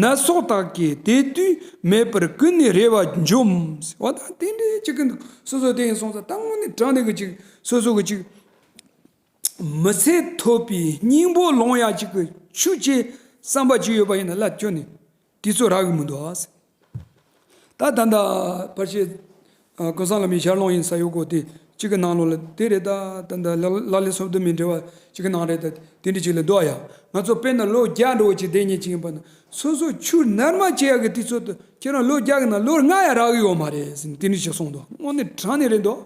ནད་སོགས་དག་གིས་དེ་དུས་མེད་པར་ཀུན་ནས་རེ་བ་འཇོམས། འོ་ད་དེ་འདྲའི་གཅིག་གི་སོ་སོ་དེ་ཡིན་སོང་ཙང་ད་དངོས་གནས་དྲང་གནས་གི་གཅིག་སོ་སོ་གི་གཅིག་མི་ཚེ་ཐོབ་པའི་སྙིང་པོ་ལོང་ཡ་གཅིག་གི་ཆུ་ཅེས་བསམ་པ་ཅིག་ཡོད་པ་ཡིན་ན་ལ་ཁྱོད་ནི་དུས་ཚོད་རག་གི་མི་འདུག་ཨ། ད་ད་ལྟ་ཕལ་ཆེར་ཀུན་བཟང་བླ་མའི་ཞལ་ལུང་ཡིན་ས་ཡོད་གོ་དེ་གཅིག་གི་ནང་ལོགས་ལ་དེ་རེད། ད་ད་ལྟ་ལ་ལ་ལས་སོ་བདུན་མའི་འགྲེལ་བ་གཅིག་གི་ནང་རེད། ད་དེ་འདྲ་ཅིག་ལ་འདུག་ཨ། ཡ་ང་ཚོ་དཔེར་ན་ལོ་བརྒྱ་འགྲོ་བ་ཅིག་བསྡད་མཁན་ཅིག་ཡིན་པ་ན་སོ་སོ་ཆུ་ནར་མ་བྱེད་ཡ་གི་དུས་ཚོད་དུ་ཁྱེད་རང་ལོ་བརྒྱ་གི་ནང་ལོ་ལྔ་ཡ་རག་གི་ཡོད་མ་རེད་ཟེར་ནས་དེ་འདྲ་ཞིག་གསུངས་འདུག་དངོས་གནས་དྲང་གནས་རེད་འདུག་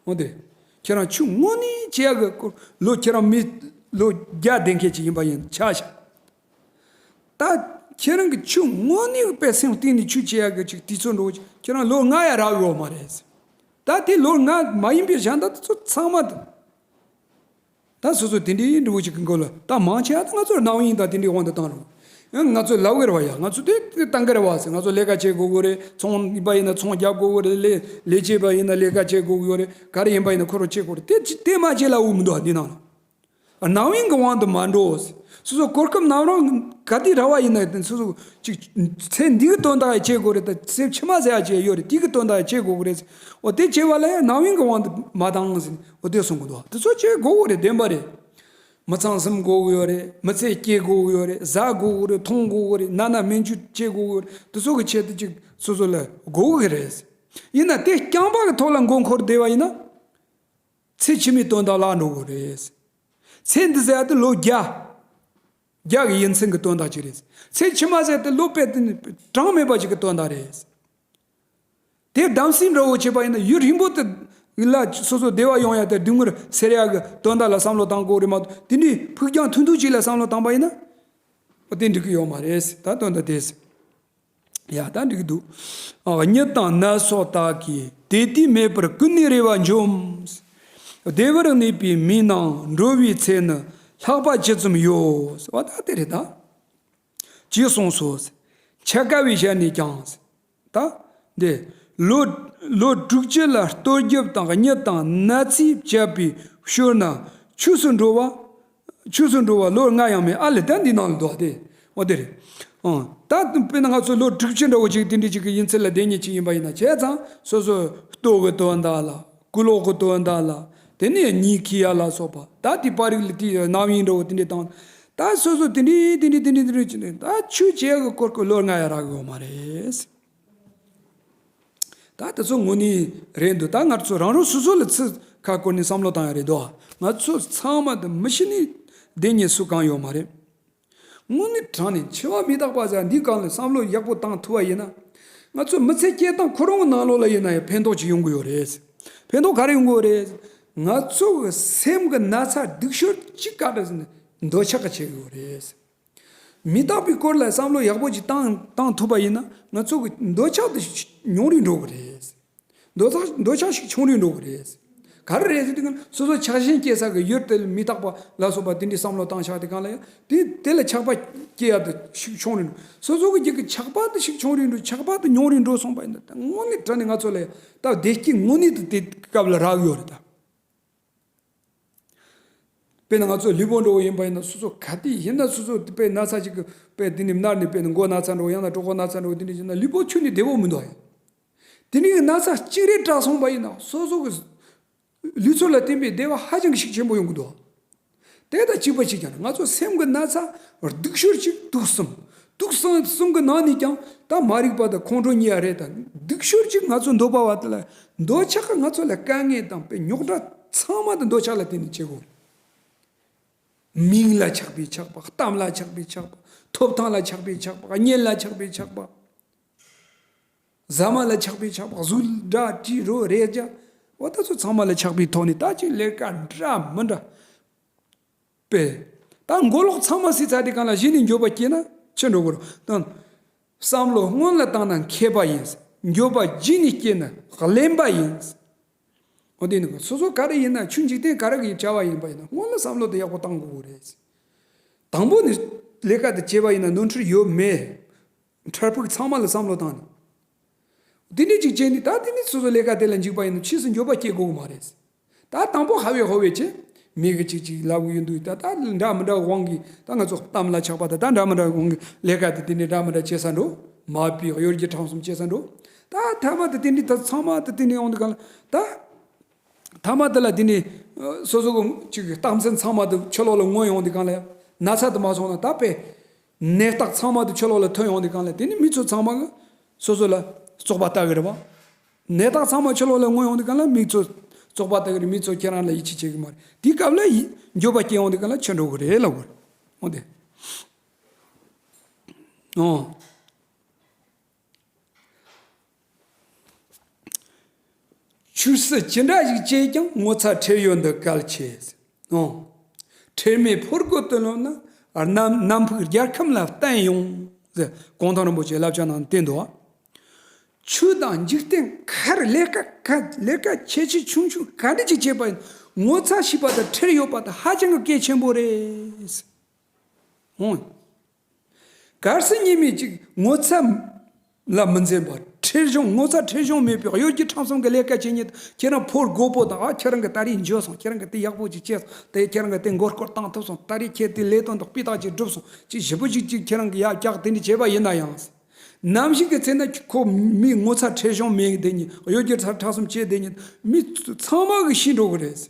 འོ་དེ། ཁྱེད་རང་ཆུ་དངོས་གནས་བྱེད་ཡག་གི་སྐོར་ལོ་ཁྱེད་རང་མི་ལོ་བརྒྱ་ལྡན་མཁན་ཅིག་ཡིན་པ་ཡིན་ཆ་བཞག་ད་ཁྱེད་རང་གི་ཆུ་དངོས་གནས་ཀྱི་པའི་སེམས་གཏིང་ནས་ཆུ་བྱེད་ཡག་གི་ཅིག་དུས་ཚོད་འགྲོ་ཁྱེད་རང་ལོ་ལྔ་ཡ་རག་ཡོད་མ་རེད། ད་དེ་ལོ་ལྔ་མ་ཡིན་པའི་གཞན་དག་དེ་ཚོ་ཚང་མ་དང་། ད་སོ་སོ་དེ་འདྲའི་འདྲ་བོ་ཅིག་གི་མགོ་ལ་ད་མང་ཆེ་བ་ད་ང་ཚོར་སྣང་བ་ཡིན་ད་དེ་འདྲའི་དབང་དུ་བཏང་རུང་། ང་ཚོ་ལབ་དགོས་རེད་བ་ཡ། ང་ཚོ་དེ་དེ་བཏང་གི་རེད་བ་ཟེར། ང་ཚོ་ལས་ཀ་བྱེད་དགོས་གི་རེད། ཚོང་ཡིན་པ་ཡིན་ན་ཚོང་རྒྱག་དགོས་གི་རེད། ལས་ལས་བྱེད་པ་ཡིན་ན་ལས་ཀ་བྱེད་དགོས་གི་ཡོད་རེད། ག་རེ་ཡིན་པ་ཡིན་ན་ཁོ་རང་བྱེད་དགོས་རེད། དེ་ཅི་དེ་མ་བྱེད་ལབ་འོ་མི་འདུག་ཨ། འདི་ནང་ལ་སྣང་བ་གི་དབང་དུ་མ་འགྲོ། སོ་སོ་གོ་སྐབས་ནམ་རང་ག་དུས་རག་པ་ཡིན་ན་དེ་སོ་སོ་ཅིག་ཚེ་འདི་གི་དོན་དག་ཡ་བྱེད་དགོས་རེད། ད་ཚེ་ཕྱི་མ་ཟེར་ཡ་བྱེད་ཡོད་རེད། དེ་གི་དོན་དག་ཡ་བྱེད་དགོས་གི་རེད། འོ་དེ་བྱེད་པ་ལ་ཡང་སྣང་བ་གི་དབང་དུ་མ་བཏང་ཟེར་ནས་འོ་དེ་གསུང་གི་འདུག་དེ་ཚོ་བྱེད་དགོས་གི་རེད། བདེན་པ་རེད། མི་ཚང་གསུམ་དགོས་གི་ཡོད་རེད། མི་ཚེ་སྐྱེལ་དགོས་གི་ཡོད་རེད། ཟ་དགོས་གི་རེད། འཐུང་དགོས་གི་རེད། ན་ན་སྨན་བཅོས་བྱེད་དགོས་གི་ཡོད་རེད། དེ་ཚོ་གི་ཆེད་དུ་ཅིག་སོ་སོ་ལ་དགོས་གི་རེད། ཡིན་ན་དེ་རྐྱང་པ་གི་ཐོག་ལ་མགོ་འཁོར་བསྡད་པ་ཡིན་ན། ཚེ་ཕྱི་མའི་དོན་དག་བརླག་འགྲོ་གི་རེད། ཚེ་འདི་ཟེར་ཡ་དེ་ལོ་བརྒྱ། བརྒྱ་གི་ཡུན་ཚད་ཀྱི་དོན་དག་ཅིག་རེད། ཚེ་ཕྱི་མ་ཟེར་ཡ་དེ་ལོ་དཔེ་དེ་གྲངས་མེད་པ་ཅིག་གི་དོན་དག་རེད། དེ་གདམ་གསེས་འདྲ་བོ་བྱས་པ་ཡིན་ན་ཡུན་རིང་པོ་དེ་ ལ་སོ་སོ་བདེ་བ་ཡོང་ཡ་དེ་སྡུག་བསྔལ་སེལ་ཡ་གི་དོན་དག་ལ་བསམ་བློ་བཏང་དགོས་རེད་མ་གཏོགས། དེ་འདྲའི་ཕུགས་རྒྱང་ཐུང་ཐུང་ཅིག་ལ་བསམ་བློ་བཏང་པ་ཡིན་ན། འོ་དེ་འགྲིག་གི་ཡོད་མ་རེད། ད་དོན་དག་དེ། ཡ་ད་འགྲིག་གི་འདུག་ཨ། གཉིད་དང་ནད་སོགས་དག་གིས། དེ་དུས་མེད་པར་ཀུན་ནས་རེ་བ་འཇོམས། བདེ་བར་གནས་པའི་མིའི་ནང་། འགྲོ་བའི་ཚེ་ནི་ལྷག་པ་ཇི་ཙམ་ཡོད། འོ་ད་དེ་རེད་ད། ཅེས་གསུངས་སོ། འཆད་ཁ་བའི་ཞལ་ནས་ཀྱང་། ད་འདི་ལོ་ལོ་དྲུག་ཅུ་ལ་ལྟོ་རྒྱབ་དང་གཉིད་དང་ནད་ཚིག་བཅད་པའི་ཞོར་ན་ཆོས་སུ་འགྲོ་བ། ཆོས་སུ་འགྲོ་བ་ལོ་ལྔ་ཡང་མེད། ཨ་ལེ་ད་འདི་ནང་ལ་འདུག་སྟེ། འོ་དེ་རེད། ཨང་། ད་དཔེར་ན་ང་ཚོ་ལོ་དྲུག་ཅུ་འདྲ་བོ་ཅིག་དེ་འདྲ་ཅིག་གི་ཡིན་ཚུལ་ལ་བསྡད་མཁན་ཅིག་ཡིན་པ་ཡིན་ན། བྱས་ཙང་སོ་སོ་ལྟོ་གི་དོན་དག་ལ། སྐུ་ལོག་གི་དོན་དག་ལ། དེ་ནས་གཉིད་ཁུག་ཡ་ལ་སོགས་པ། ད་དེ་པར་རིས་ལ་དེ་རྣམ་གཡེང་འདྲ་བོ་དེ་འདྲ་བཏང་། ད་སོ་སོ་དེ་འདྲའི་དེ་འདྲའི་དེ་འདྲའི་དེ་འདྲའི་བྱས་ནས། ད་ཆོས་བྱེད་ཡ་གི་སྐོར་གྱི་ལོ་ལྔ་ཡ་རག་གི་ཡོད་མ་རེད། ད་དེ་ཚོ་དངོས་གནས་རེད་འདུག་ད་ང་ཚོ་རང་རང་སོ་སོ་ལ་ཚིག་ཁ་བསྐོར་ནས་བསམ་བློ་བཏང་ཡ་རེད་དོ། ང་ཚོ་ཚང་མ་དེ་མི་ཤི་ནས་བསྡད་མཁན་སུ་གང་ཡོད་མ་རེད། དངོས་གནས་དྲང་ནས་འཆི་བ་མི་རྟག་པ་ཟེར་འདི་སྒང་ལ་བསམ་བློ་ཡག་པོ་བཏང་ཐུབ་པ་ཡིན་ན། ང་ཚོ་མི་ཚེ་སྐྱེལ་སྟངས་ཁོ་རང་གི་ནང་ལོགས་ལ་ཡིན་ན་ཡང་ཕན་ཐོགས་ཅིག་ཡོང་གི་ཡོད་རེད། ཕན་ཐོགས་ག་རེ་ཡོང་གི་ཡོད་རེད། ང་ཚོ་གི་སེམས་ཀྱི་ན་ཚ་སྡུག་ཤོས་ཅིག་ག་རེ་ཟེར་ན་འདོད་ཆགས་ཀྱིས་བྱེད་ཀྱི་ཡོད་རེད། མི་རྟག་པའི་སྐོར་ལ་བསམ་བློ་ཡག་པོ་ཅིག་བཏང་བཏང་ཐུབ་པ་ཡིན་ན། ང་ཚོ་གི་འདོད་ཆགས་དེ་ཉུང་རུ་འགྲོ་གི་རེད། འདོད་ཆགས་འདོད་ཆགས་ཤིག་ཆུང་རུ་འགྲོ་གི་རེད། ག་རེ་རེད་ཟེར་དུས་སྒང་ལ། སོ་སོ་ཆགས་ཞེན་སྐྱེ་ས་གི་ཡུལ་དེ་ལ་མི་རྟག་པ་ལ་སོགས་པ་དེ་འདྲའི་བསམ་བློ་བཏང་བཞག་དུས་སྒང་ལ་ཡང་དེ་དེ་ལ་ཆགས་པ་སྐྱེ་ཡ་དེ་ཤུགས་ཆུང་རུ་འགྲོ། སོ་སོ་གི་རྒྱུད་ཀྱི་ཆགས་པ་དེ་ཤུགས་ཆུང་རུ་འགྲོ། ཆགས་པ་དེ་ཉུང་རུ་འགྲོ་སོང་པ་ཡིན་ན། ད་དངོས་གནས་དྲང་ནས་ང་ཚོ་ལ་ཡང་ད་བདེ་སྐྱིད་དངོས་གནས་དེ་དེ་སྐབས་ལ་རག་ཡོད་རེད་ད། དཔེར་ན་ང་ཚོ་ལུས་པོ་འདྲ་བོ་ཡིན་པ་ཡིན་ན། སོ་སོ་ག་དུས་ཡིན་ན་སོ་སོ་དཔེ་ན་ཚ་ཅིག་གི་དཔེ་དེ་ནས་མནར་ནས། དཔེར་ན་མགོ་ན་ཚ་འདྲ་བོ། ཡང་ན་གྲོད་ཁོག་ན་ཚ་འདྲ་བོ། དེ་འདྲ་ཡིན་ན་ལུས་པོ་ཁྱོན་ནས་བདེ་བོ་མི་འདུག་ཡ། དེ་ནས་ན་ཚ་གཅིག་རེ་དྲག་སོང་པ་ཡིན་ན་སོ་སོ་གི་ལུས་ཚོར་ལ་བརྟེན་པའི་བདེ་བ་ཧ་ཅང་གི་ཤུགས་ཆེན་པོ་ཡོང་གི་འདུག་དེ་དང་གཅིག་པ་གཅིག་རྐྱང་རེད། ང་ཚོ་སེམས་ཀྱི་ན་ཚ་སྡུག་ཤོས་ཅིག་དུག་གསུམ། དུག་གསུམ་གསུམ་གྱི་ནང་ནས་ཀྱང་ད་མ་རིག་པ་དང་ཁོང་ཁྲོ་གཉིས་ཀ་རེད། ད་སྡུག་ཤོས་ཅིག་ང་ཚོ་འདོད་པ་བ་དེ་ལ། འདོད་ཆགས་ཀྱིས་ང་ཚོ་ལ་དཀའ་ངལ་དང་དཔེ་རྙོག་དྲ་ཚང་མ་དེ་འདོད་ཆགས་ལ་བརྟེན་ནས་བྱེད་དགོས། མིང་ལ་ཆགས་པའི་ཆགས་པ། གཏམ་ལ་ཆགས་པའི་ཆགས་པ། ཐོབ་ཐང་ལ་ཆགས་པའི་ཆགས་པ། གཉེན་ལ་ཆགས་པའི་ཆགས་པ། ཟ་མ་ལ་ཆགས་པའི་ཆགས་པ། གཟུགས་སྒྲ་དྲི་རོ་རེག་བྱ། འོ་ད་ཚོ་ཚང་མ་ལ་ཆགས་པའི་ཐོག་ནས་ད་ཅིག་ལས་ཀ་འདྲ་མི་འདྲ། པས། ད་མགོ་ལོག་ཚང་མ་སེལ་ཚར་དུས་སྒང་ལ་གཞི་ནས་འགྱོད་པ་སྐྱེས་ན་ཅི་འགྲོ་གི་རེད་དང་། བསམ་བློ་སྔོན་ལ་བཏང་ན་མཁས་པ་ཡིན། འགྱོད་པ་རྗེས་ནས་སྐྱེས་ན་གླེན་པ་ཡིན། འོ་དེ་ནི་སོ་སོ་ག་རེ་ཡིན་ན། ཆོས་འཇིག་རྟེན་ག་རེ་གི་བྱ་བ་ཡིན་པ་ཡིན་ན་སྔོན་ལ་བསམ་བློ་དེ་ཡག་པོ་བཏང་དགོས་ཀྱི་རེད། དང་པོ་ནས་ལས་ཀ་དེ་བྱས་པ་ཡིན་ན་ནོར་འཁྲུལ་ཡོད་མེད། འཕྲལ་ཕུགས་ཚང་མ་ལ་བསམ་བློ་བཏང་ནས། དེ་འདྲས་ཅིག་བྱས་ནས། ད་དེ་ནས་སོ་སོ་ལས་ཀ་དེ་ལ་འཇུག་པ་ཡིན་ན་ཕྱིས་སུ་འགྱོད་པ་སྐྱེ་དགོས་ཀྱི་མ་རེད། ད་དང་པོ་ཧ་བེ་ཧོ་བེ་བྱས། མི་གིས་ཅིག་ཅིག་ལབ་ཀྱི་ཡོད་འདུག་ད་ད་འདྲ་མི་འདྲ་དབང་གིས། ད་ང་ཚོ་གཏམ་ལ་ཆགས་པ་དང་། ད་འདྲ་མི་འདྲ་དབང་གིས་ལས་ཀ་དེ་དེ་ནས་འདྲ་མི་འདྲ་བྱེད་ས་འགྲོ། མ་བུའི་གཡོ་སྒྱུ་ཁྲམ་གསུམ་བྱེད་ས་འགྲོ། ད་མཐའ་མ་དེ་དེ་འདྲས་ད་ཚང་མ་དེ་དེ་ནས་ཡོང་དུས་སྒང་ལ། ད་མཐའ་མ་དེ་ལ་དེ་ནས་སོ་སོ་གི་ཅིག་གི་རྟགས་མཚན་ཚང་མ་དེ་ཕྱི་ལོགས་ལ་མངོན་ཡོང་དུས་སྒང་ལ། ན་ཚ་དེ་མ་སོང་ན་ད་དཔེ། ནད་རྟགས་ཚང་མ་དེ་ཕྱི་ལོགས་ལ་ཐོན་ཡོང་དུས་སྒང་ལ། དེ་ནི་མི་ཚོ་ཚང་མ་གིས་སོ་སོ་ལ་བཙོག་པ་ལྟ་གི་རེད་པ། ནད་རྟགས་ཚང་མ་ཕྱི་ལོགས་ལ་མངོན་ཡོང་དུས་སྒང་ལ་མི་ཚོ་བཙོག་པ་ལྟ་གི་རེད། མི་ཚོ་ཁྱེད་རང་ལ་ཡིད་ཆེས་བྱེད་གི་མ་རེད། དེའི་སྐབས་ལ་ཡི་འགྱོད་པ་སྐྱེ་ཡོང་དུས་སྒང་ལ་ཆི་འགྲོ་གི་རེད་ལབ་དགོས་རེད། འོ་དེ། འོ། ཆོས་སྲིད་ཅི་འདྲ་ཞིག་བྱས་ཀྱང་། ངོ་ཚ་ཁྲེལ་ཡོད་འདི་གལ་ཆེ། ཨོ། ཁྲེལ་མེད་ཕོ་རྒོད་དུ་ལོན་ན། གནམ་གནམ་ཕུགས་རྒྱལ་ཁམས་ལ་བརྟན་ཡོང་། ཟེར་གུང་ཐང་རིན་པོ་ཆེའི་བསླབ་བྱ་ནང་བསྟན་འདུག་ཆོས་དང་འཇིག་རྟེན་ག་རེ། ལས་ཀ་ག་ལས་ཀ་ཆེ་ཆེ་ཆུང་ཆུང་ག་འདྲ་ཅིག་བྱས་པ་ཡིན། ངོ་ཚ་ཤེས་པ་དང་ཁྲེལ་ཡོད་པ་དེ་ཧ་ཅང་གི་གལ་ཆེན་པོ་རེད། ཨོ། གལ་སྲིད་ཉེས་མེད་ཅིག་ངོ་ཚ་ལ་མི་འཛེམ་པ། ཁྲེལ་གཞུང་། ངོ་ཚ་ཁྲེལ་གཞུང་མེད་པའི་གཡོ་སྒྱུ་ཁྲམ་གསུམ་གྱི་ལས་ཀ་བྱེད་མཁན་དེ། ཁྱེད་རང་ཕོ་རྒོད་པོ་དང་། ཨ། ཁྱེད་རང་གིས་ད་རེས་འཇོན་སོང་། ཁྱེད་རང་གིས་དེ་ཡག་པོ་ཅིག་བྱས་སོང་། དེ་ཁྱེད་རང་གིས་དེ་མགོ་སྐོར་བཏང་ཐུབ་སོང་། ད་རེས་ཁྱེད་དེ་ལས་དོན་དག་སྤུས་དག་ཅིག་བསྒྲུབས་སོང་། ཅིག་ཞེ་པོ་ཅིག་ཅིག་ཁྱེད་རང་གིས་ཡར་བཀྱག་དེ་འདྲ་བྱས་པ་ཡིན་ན་ཡང་། ནམ་ཞིག་གི་ཚེ་ན་ཁོ་མི་ངོ་ཚ་ཁྲེལ་གཞུང་མེད་བསྡད་མཁན། གཡོ་སྒྱུ་ཁྲམ་གསུམ་བྱས་བསྡད་མཁན་མི་ཚང་མ་གིས་ཤེས་འགྲོ་གི་རེད།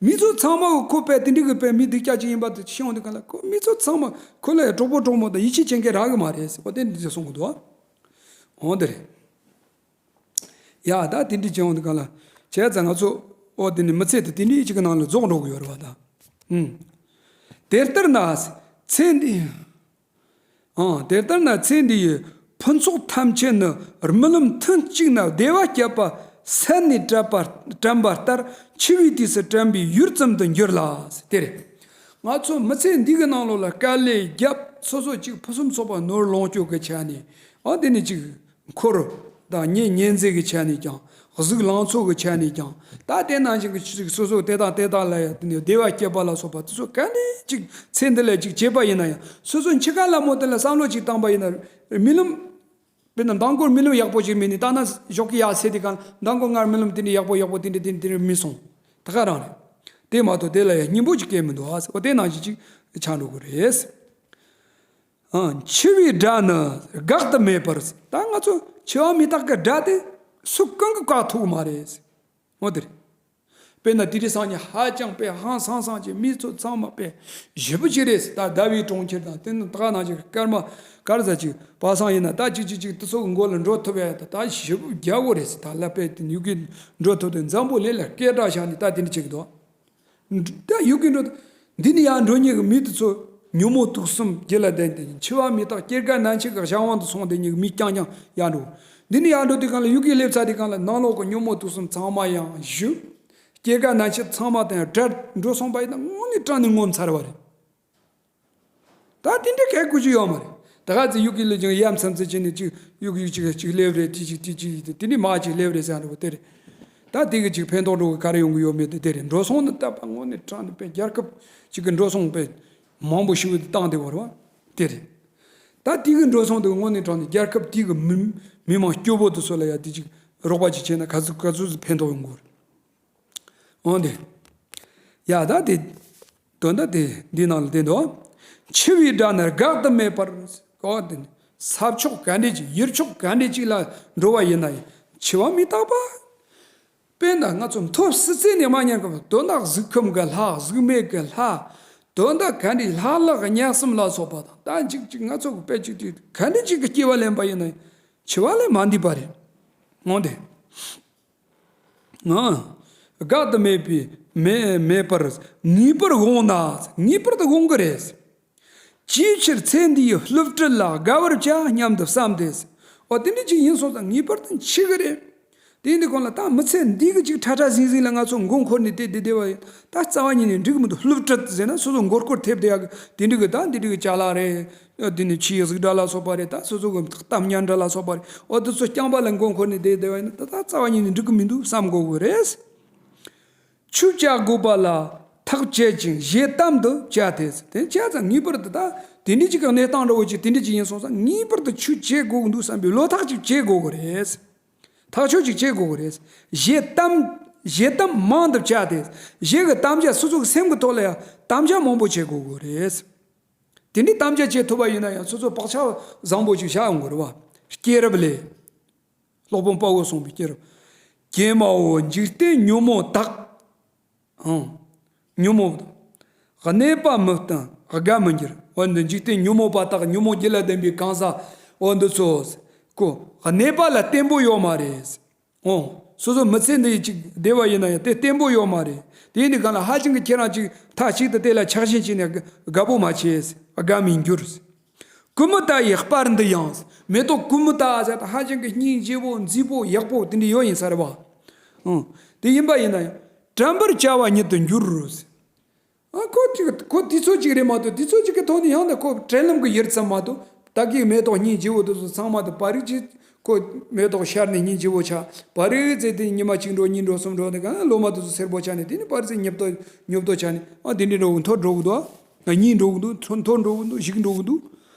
མི་ཚོ་ཚང་མ་གིས་ཁོ་དཔེ་དེ་འདྲ་གི་དཔེ་མི་སྡུག་ཅག་ཅིག་ཡིན་པ་དེ་ཤེས་ཡོང་དུས་སྒང་ལ། ཁོ་མི་ཚོ་ཚང་མ་ཁོ་ལ་གྲོགས་པོ་གྲོགས་མོ་དང་ཡིད་ཆེས་བྱེད་མཁན་རག་གི་མ་རེད་ཟེར་བ་དེ་འདྲ་གསུང་གི་འདུག་འོ་དེ་རེད། ཡ། ད་དེ་འདྲ་བྱེད་ཡོང་དུས་སྒང་ལ། བྱས་ཙང་ང་ཚོ། འོ་དེ་ནི་མི་ཚེ་དེ་དེ་འདྲ་ཅིག་གི་ནང་ལ་རྫོགས་འགྲོ་གི་ཡོད་རེད་པ་ད། ཨུམ། དེ་ལྟར་ན་ཚེ་འདི། ཨང་། དེ་ལྟར་ན་ཚེ་འདི་ཡི་ཕུན་ཚོགས་ཐམས་ཅད་ནི། རྨི་ལམ་ཐུན་གཅིག་ན་བདེ་བ་སྐྱེད་པ་ སད་ནས་བྲབ་པ་དྲན་པ་ལྟར། འཆི་བའི་དུས་སུ་དྲན་པའི་ཡུལ་ཙམ་དུ་འགྱུར་ལ། དེ་རེད། ང་ཚོ་མི་ཚེ་འདི་གི་ནང་ལོགས་ལ་དཀའ་ལས་བརྒྱབ། སོ་སོ་གཅིག་ཕུན་སུམ་ཚོགས་པ་ནོར་ལོངས་སྤྱོད་ཀྱི་ཆ་ནས། ཨ་དེ་ནས་གཅིག་འཁོར་དང་གཉེན་ཉེ་ཚན་གྱི་ཆ་ནས་ཀྱང་། གཟུགས་ལང་ཚོ་གི་ཆ་ནས་ཀྱང་། ད་དེ་ནང་བཞིན་གྱི་ཆུ་ཚིགས་སོ་སོ་དེ་དང་དེ་དག་ལ་ཡང་དེ་ནས་བདེ་བ་སྐྱེད་པ་ལ་སོགས་པ་དེ་ཚོ་ག་ནས་ཅིག་ཚེ་འདི་ལ་ཅིག་བྱས་པ་ཡིན་ན་ཡང་། སོ་སོ་འཆི་ཁ་ལ་མོ་དེ་ལ་བསམ་བློ་ཅིག་བཏང་པ་ཡིན་ན། རྨི་ལམ། དཔེར་ན་མདང་དགོང་རྨི་ལམ་ཡག་པོ་ཅིག་རྨིས་ནས་ད་ན་ཞོགས་ཀྱི་ཡར་སད་དེ་གང་། མདང་དགོང་ང་རྨི་ལམ་དེ་འདྲ་ཡག་པོ་ཡག་པོ་དེ་འདྲ་དེ་འདྲ་དེ་འདྲ་རྨིས་སོང་། ད་ག་རང་རེད། དེ་མ་གཏོགས་དེ་ལ་ཡང་སྙིང་པོ་ཅིག་སྐྱེ་མི་འདུག་ཨ། འོ་དེ་ནང་བཞིན་ཅིག་ཆགས་འགྲོ་གི་རེད། ཨ། འཆི་བའི་དགྲ་ནི་དགག་ཏུ་མེད་པར། ད་ང་ཚོ་འཆི་བ་མི་རྟག་གི་དགྲ་དེ་སུ་གང་གིས་བཀག་ཐུབ་ཀྱི་མ་རེད། འོ་དེ་རེད། དཔེར་ན་དེ་རིང་སང་ཉིན་ཧ་ཅང་དཔེ་ཧང་སང་སང་ཅིག་མི་ཚོ་ཚང་མ་དཔེ་ཞེ་པོ་ཅིག་རེད། ད་ཟླ་བའི་གྲོང་ཁྱེར་དང་དེ་ནི་ད་ག་ནང་བཞིན་སྐར་མ་སྐར་ཆ་ཅིག་པ་སངས་ཡིན་ན། ད་ཅིག་ཅིག་ཅིག་དེ་ཚོ་གི་མགོ་ལ་འགྲོ་ཐུབ་ཡ་ད་ད་ཞེ་པོ་རྒྱག་གོ་རེད་ཟེར། ད་ལ་དཔེ་དེ་ཡུལ་གྱི་འགྲོ་ཐུབ་དེ་འཛམ་བུ་གླིང་ལ་སྐད་གྲགས་བཞག་ནས་ད་དེ་འདྲ་བྱེད་ཀྱི་འདུག་ད་ཡུལ་གྱི་འགྲོ། འདི་ནས་ཡར་འགྲོ་མཁན་གྱི་མི་དེ་ཚོ་ཉོན་མོངས་དུག་གསུམ་རྒྱུད་ལ་ལྡན་ཏེ། འཆི་བ་མི་རྟག་སྐྱེ་རྒ་ན་འཆི་གི་གཞན་དབང་དུ་སོང་སྡོད་མཁན་གྱི་མི་རྐྱང་རྐྱང་ཡར་འགྲོ། འདི་ནས་ཡར་འགྲོ་དུས་སྒང་ལ་ཡུལ་གྱི་སླེབས་ཚར་དུས་སྒང་ལ་ནང་ལོགས་ཀྱི་ཉོན་མོངས་དུག་གསུམ་ཚང་མ་ཡང་ཞི། སྐྱེ་རྒ་ན་འཆི་ཚང་མ་དང་ཡང་བྲལ་འགྲོ་སོང་པ་ཡིན་ན་དངོས་གནས་དྲང་གནས་ངོ་མཚར་བ་རེད། ད་དེ་འདྲའི་གལ་ཁུ་ཅིག་ཡོད་མ་རེད། ད་ག་ཚོད་ཡུལ་གྱི་ལུས་ཀྱང་ཡ་མཚམས་ཚོད་བྱས་ནས་ཅིག་ཡུལ་གྱི་ཅིག་ཅིག་སླེབས་རེད། དེ་ཅིག་དེ་ཅིག་དེ་འདྲའི་མ་ཅིག་སླེབས་རེད་ཟེར་འགྲོ་བ་དེ་རེད། ད་དེ་གི་ཅིག་ཕན་ཐོགས་འགྲོ་གི་ག་རེ་ཡོང་གི་ཡོད་མེད་དེ་དེ་རེད། འགྲོ་སོང་ནི་ད་པ་དངོས་གནས་དྲང་གནས་དཔེ་རྒྱལ་ཁབ་ཅིག་གི་འགྲོ་སོང་དཔེ་མང་པོ་ཞིག་བཏང་བསྡད་པ་རེད་བ། དེ་རེད། ད་དེ་གི་འགྲོ་སོང་དེ་དངོས་གནས་དྲང་གནས་རྒྱལ་ཁབ་དེ་གི་མི་མི་མང་སྐྱོ་པོ་དེ་ཚོ་ལ་ཡ་དེ་ཅིག་རོགས་པ་ཅིག་བྱས་ན་ག་ཚོད་ག་ཚོད་ཕན་ཐོགས་ཡོང་གི་རེད། འོན་ཏེ། ཡ་ད་དེ། དོན་དག་དེ་འདི་ནང་ལ་བསྟན་འདུག་འཆི་བའི་དགྲ་ནི་དགག་ཏུ་མེད་པར། ཨོ་དེ་ནི་ས་ཕྱོགས་ག་འདྲ་ཅིག་ཡུལ་ཕྱོགས་ག་འདྲ་ཅིག་ལ་འགྲོ་བ་ཡིན་ན་ཡང་འཆི་བ་མི་རྟག་པ། དཔེར་ན་ང་ཚོ་མཐོ་སི་སི་ནས་མ་ཉན་གི་དོན་དག་གཟུགས་ཁམས་ཀྱི་ལྷ། གཟུགས་མེད་ཀྱི་ལྷ། དོན་དག་ག་འདྲའི་ལྷ་ལྷག་གཉའ་གསུམ་ལ་སོགས་པ་དང་། ད་ཅིག་ཅིག་ང་ཚོ་གི་དཔེ་ཅིག་དེ་ག་འདྲ་ཅིག་གི་སྐྱེ་བ་ལེན་པ་ཡིན་ན་ཡང་འཆི་བ་ལས་མ་འདས་པ་རེད། འོན་ཏེ། ཨང་། དགག་ཏུ་མེད་པའི་མེད་མེད་པར་ངེས་པར་འོང་ན། ངེས་པར་དུ་འོང་གི་རེད། ཅིའི་ཕྱིར་ཚེ་འདིའི་བསླུ་བྲིད་ལ་དགའ་བར་བྱ་སྙམ་དུ་བསམ་སྟེ། འོ་དེ་འདྲ་ཅིག་ཡིན་སོང་ཙང་ངེས་པར་དུ་འཆི་གི་རེད། དེ་ཡིན་དུས་གང་ལ་ད་མི་ཚེ་འདི་གི་ཅིག་ཁྲ་ཁྲ་ཟིང་ཟིང་ལ་ང་ཚོ་མགོ་འཁོར་ནས་བསྡད་བསྡད་བསྡད་པ་ཡིན། ད་རྩ་བ་ཉིད་ནས་འགྲིག་གི་མི་འདུག་བསླུ་བྲིད་ཟེར་ན་སོ་སོ་མགོ་སྐོར་ཐེབས་བསྡད་ཡག་གི་དེ་འདྲ་གི་ད་འདི་འདྲ་གི་ཅ་ལག་རེད། འདི་ནི་ཆུའི་གཟུགས་འདྲ་ལ་སོགས་པ་རེད། ད་སོ་སོ་གི་གཏམ་སྙན་འདྲ་ལ་སོགས་པ་རེད། འོ་དེ་ཚོ་རྐྱང་པ་ལ་མགོ་འཁོར་ནས་བསྡད་བསྡད་པ་ཡིན་ན་ད་ད་རྩ་བ་ཉིད་ནས་འགྲིག་གི་མི་འདུག་བསམ་དགོས་གི་རེད། ཆོས་བྱ་དགོས་པ་ལ་ཐག་བཅད་ཅིང་ཞེ་དམ་དུ་བྱ་སྟེ། དེ་བྱས་ཙང་ངེས་པར་དུ་ད་དེ་འདྲ་ཅིག་གི་གནས་སྟངས་འདྲ་བོ་ཅིག་དེ་འདྲ་ཅིག་ཡིན་སོང་ཙང་ངེས་པར་དུ་ཆོས་བྱེད་དགོས་གི་འདུག་བསམ་པའི་བློ་ཐག་ཅིག་བཅད་དགོས་གི་རེད། ཐག་ཆོད་ཅིག་བཅད་དགོས་གི་རེད། ཞེ་དམ། ཞེ་དམ་མང་དུ་བྱ་སྟེ། ཞེ་གི་དམ་བཅའ་སོ་སོ་གི་སེམས་གི་ཐོག་ལ་ཡང་དམ་བཅའ་མང་པོ་བྱེད་དགོས་གི་རེད། དེ་འདྲའི་དམ་བཅའ་བྱེད་ཐུབ་པ་ཡིན་ན་ཡང་སོ་སོ་བག་ཆགས་བཟང་པོ་ཞིག་བཞག་ཡོང་གི་རེད་བ། སྐྱེས་རབས་ལས། སློབ་དཔོན་དཔའ་བོས་གསུངས་པའི་སྐྱེས་རབས། ཀྱེ་མའོ་འཇིག་རྟེན་ཉོན་མོངས་དག་ཨང་། ཉོན་མོངས་དག་གནས་པ་མི་བརྟན་དགའ་མི་འགྱུར། འོ་འདི་འཇིག་རྟེན་ཉོན་མོངས་པ་དག་ཉོན་མོངས་རྒྱུད་ལ་ལྡན་པའི་གང་ཟག་འོ་འདི་ཚོ་ཀོ་གནས་པ་ལ་བརྟན་པོ་ཡོད་མ་རེད། འོ། སོ་སོ་མི་ཚེ་འདི་ཅིག་བདེ་བ་ཡིན་ན་ཡང་དེ་བརྟན་པོ་ཡོད་མ་རེད། དེ་ཡིན་དུས་གང་ལ་ཧ་ཅང་གི་ཁྱེད་རང་ཅིག་མཐའ་གཅིག་ཏུ་དེ་ལ་ཆགས་ཞེན་བྱས་ནས་དགའ་པོ་མ་བྱེད། དགའ་མི་འགྱུར། ཀུ་མུ་ད་ཡི་སྤར་འདི་ཡང་། མེ་ཏོག་ཀུ་མུ་ད་ཟེར་ད་ཧ་ཅང་གི་སྙིང་རྗེ་བོ་མཛེས་པོ་ཡག་པོ་དེ་འདྲ་ཡོད་ཡིན་ས་རེད་བ། འོ། དེ་ཡིན་པ་ཡིན་ན་ཡང་དྲན་པར་བྱ་བ་ཉིད་དུ་འགྱུར། ཨ་ཁོ་ཅིག་ཁོ་དུས་ཚོད་ཅིག་རེད་མ་གཏོགས་དུས་ཚོད་ཅིག་གི་ཐོག་ནས་ཡང་ན་ཁོ་དྲན་ལམ་གྱི་ཡུལ་ཙམ་མ་གཏོགས་ད་གིན་མེ་ཏོག་སྙིང་རྗེ་བོ་དེ་ཚོ་ཚང་མ་དེ་པར་རིས་ཅིག་ཁོ་མེ་ཏོག་ཤར་ནས་སྙིང་རྗེ་བོ་ཆགས། པར་རིས་ཚེ་དེ་ཉི་མ་གཅིག་འགྲོ་གཉིས་འགྲོ་གསུམ་འགྲོ་དེ་ག་ལོ་མ་དེ་ཚོ་སེར་པོ་ཆགས་ནས་དེ་ནི་པར་རིས་ཉོབ་ཏོ་ཉོབ་ཏོ་ཆགས་ནས་ཨ་དེ་འདྲའི་འགྲོ་གི་མཐོ་འགྲོ་གི་འདུག་ཨ་སྙིང་འགྲོ་གི་འདུག་མཐོ་མཐོ་འགྲོ་གི་འདུག་ཞིག་འགྲོ་གི་འདུག་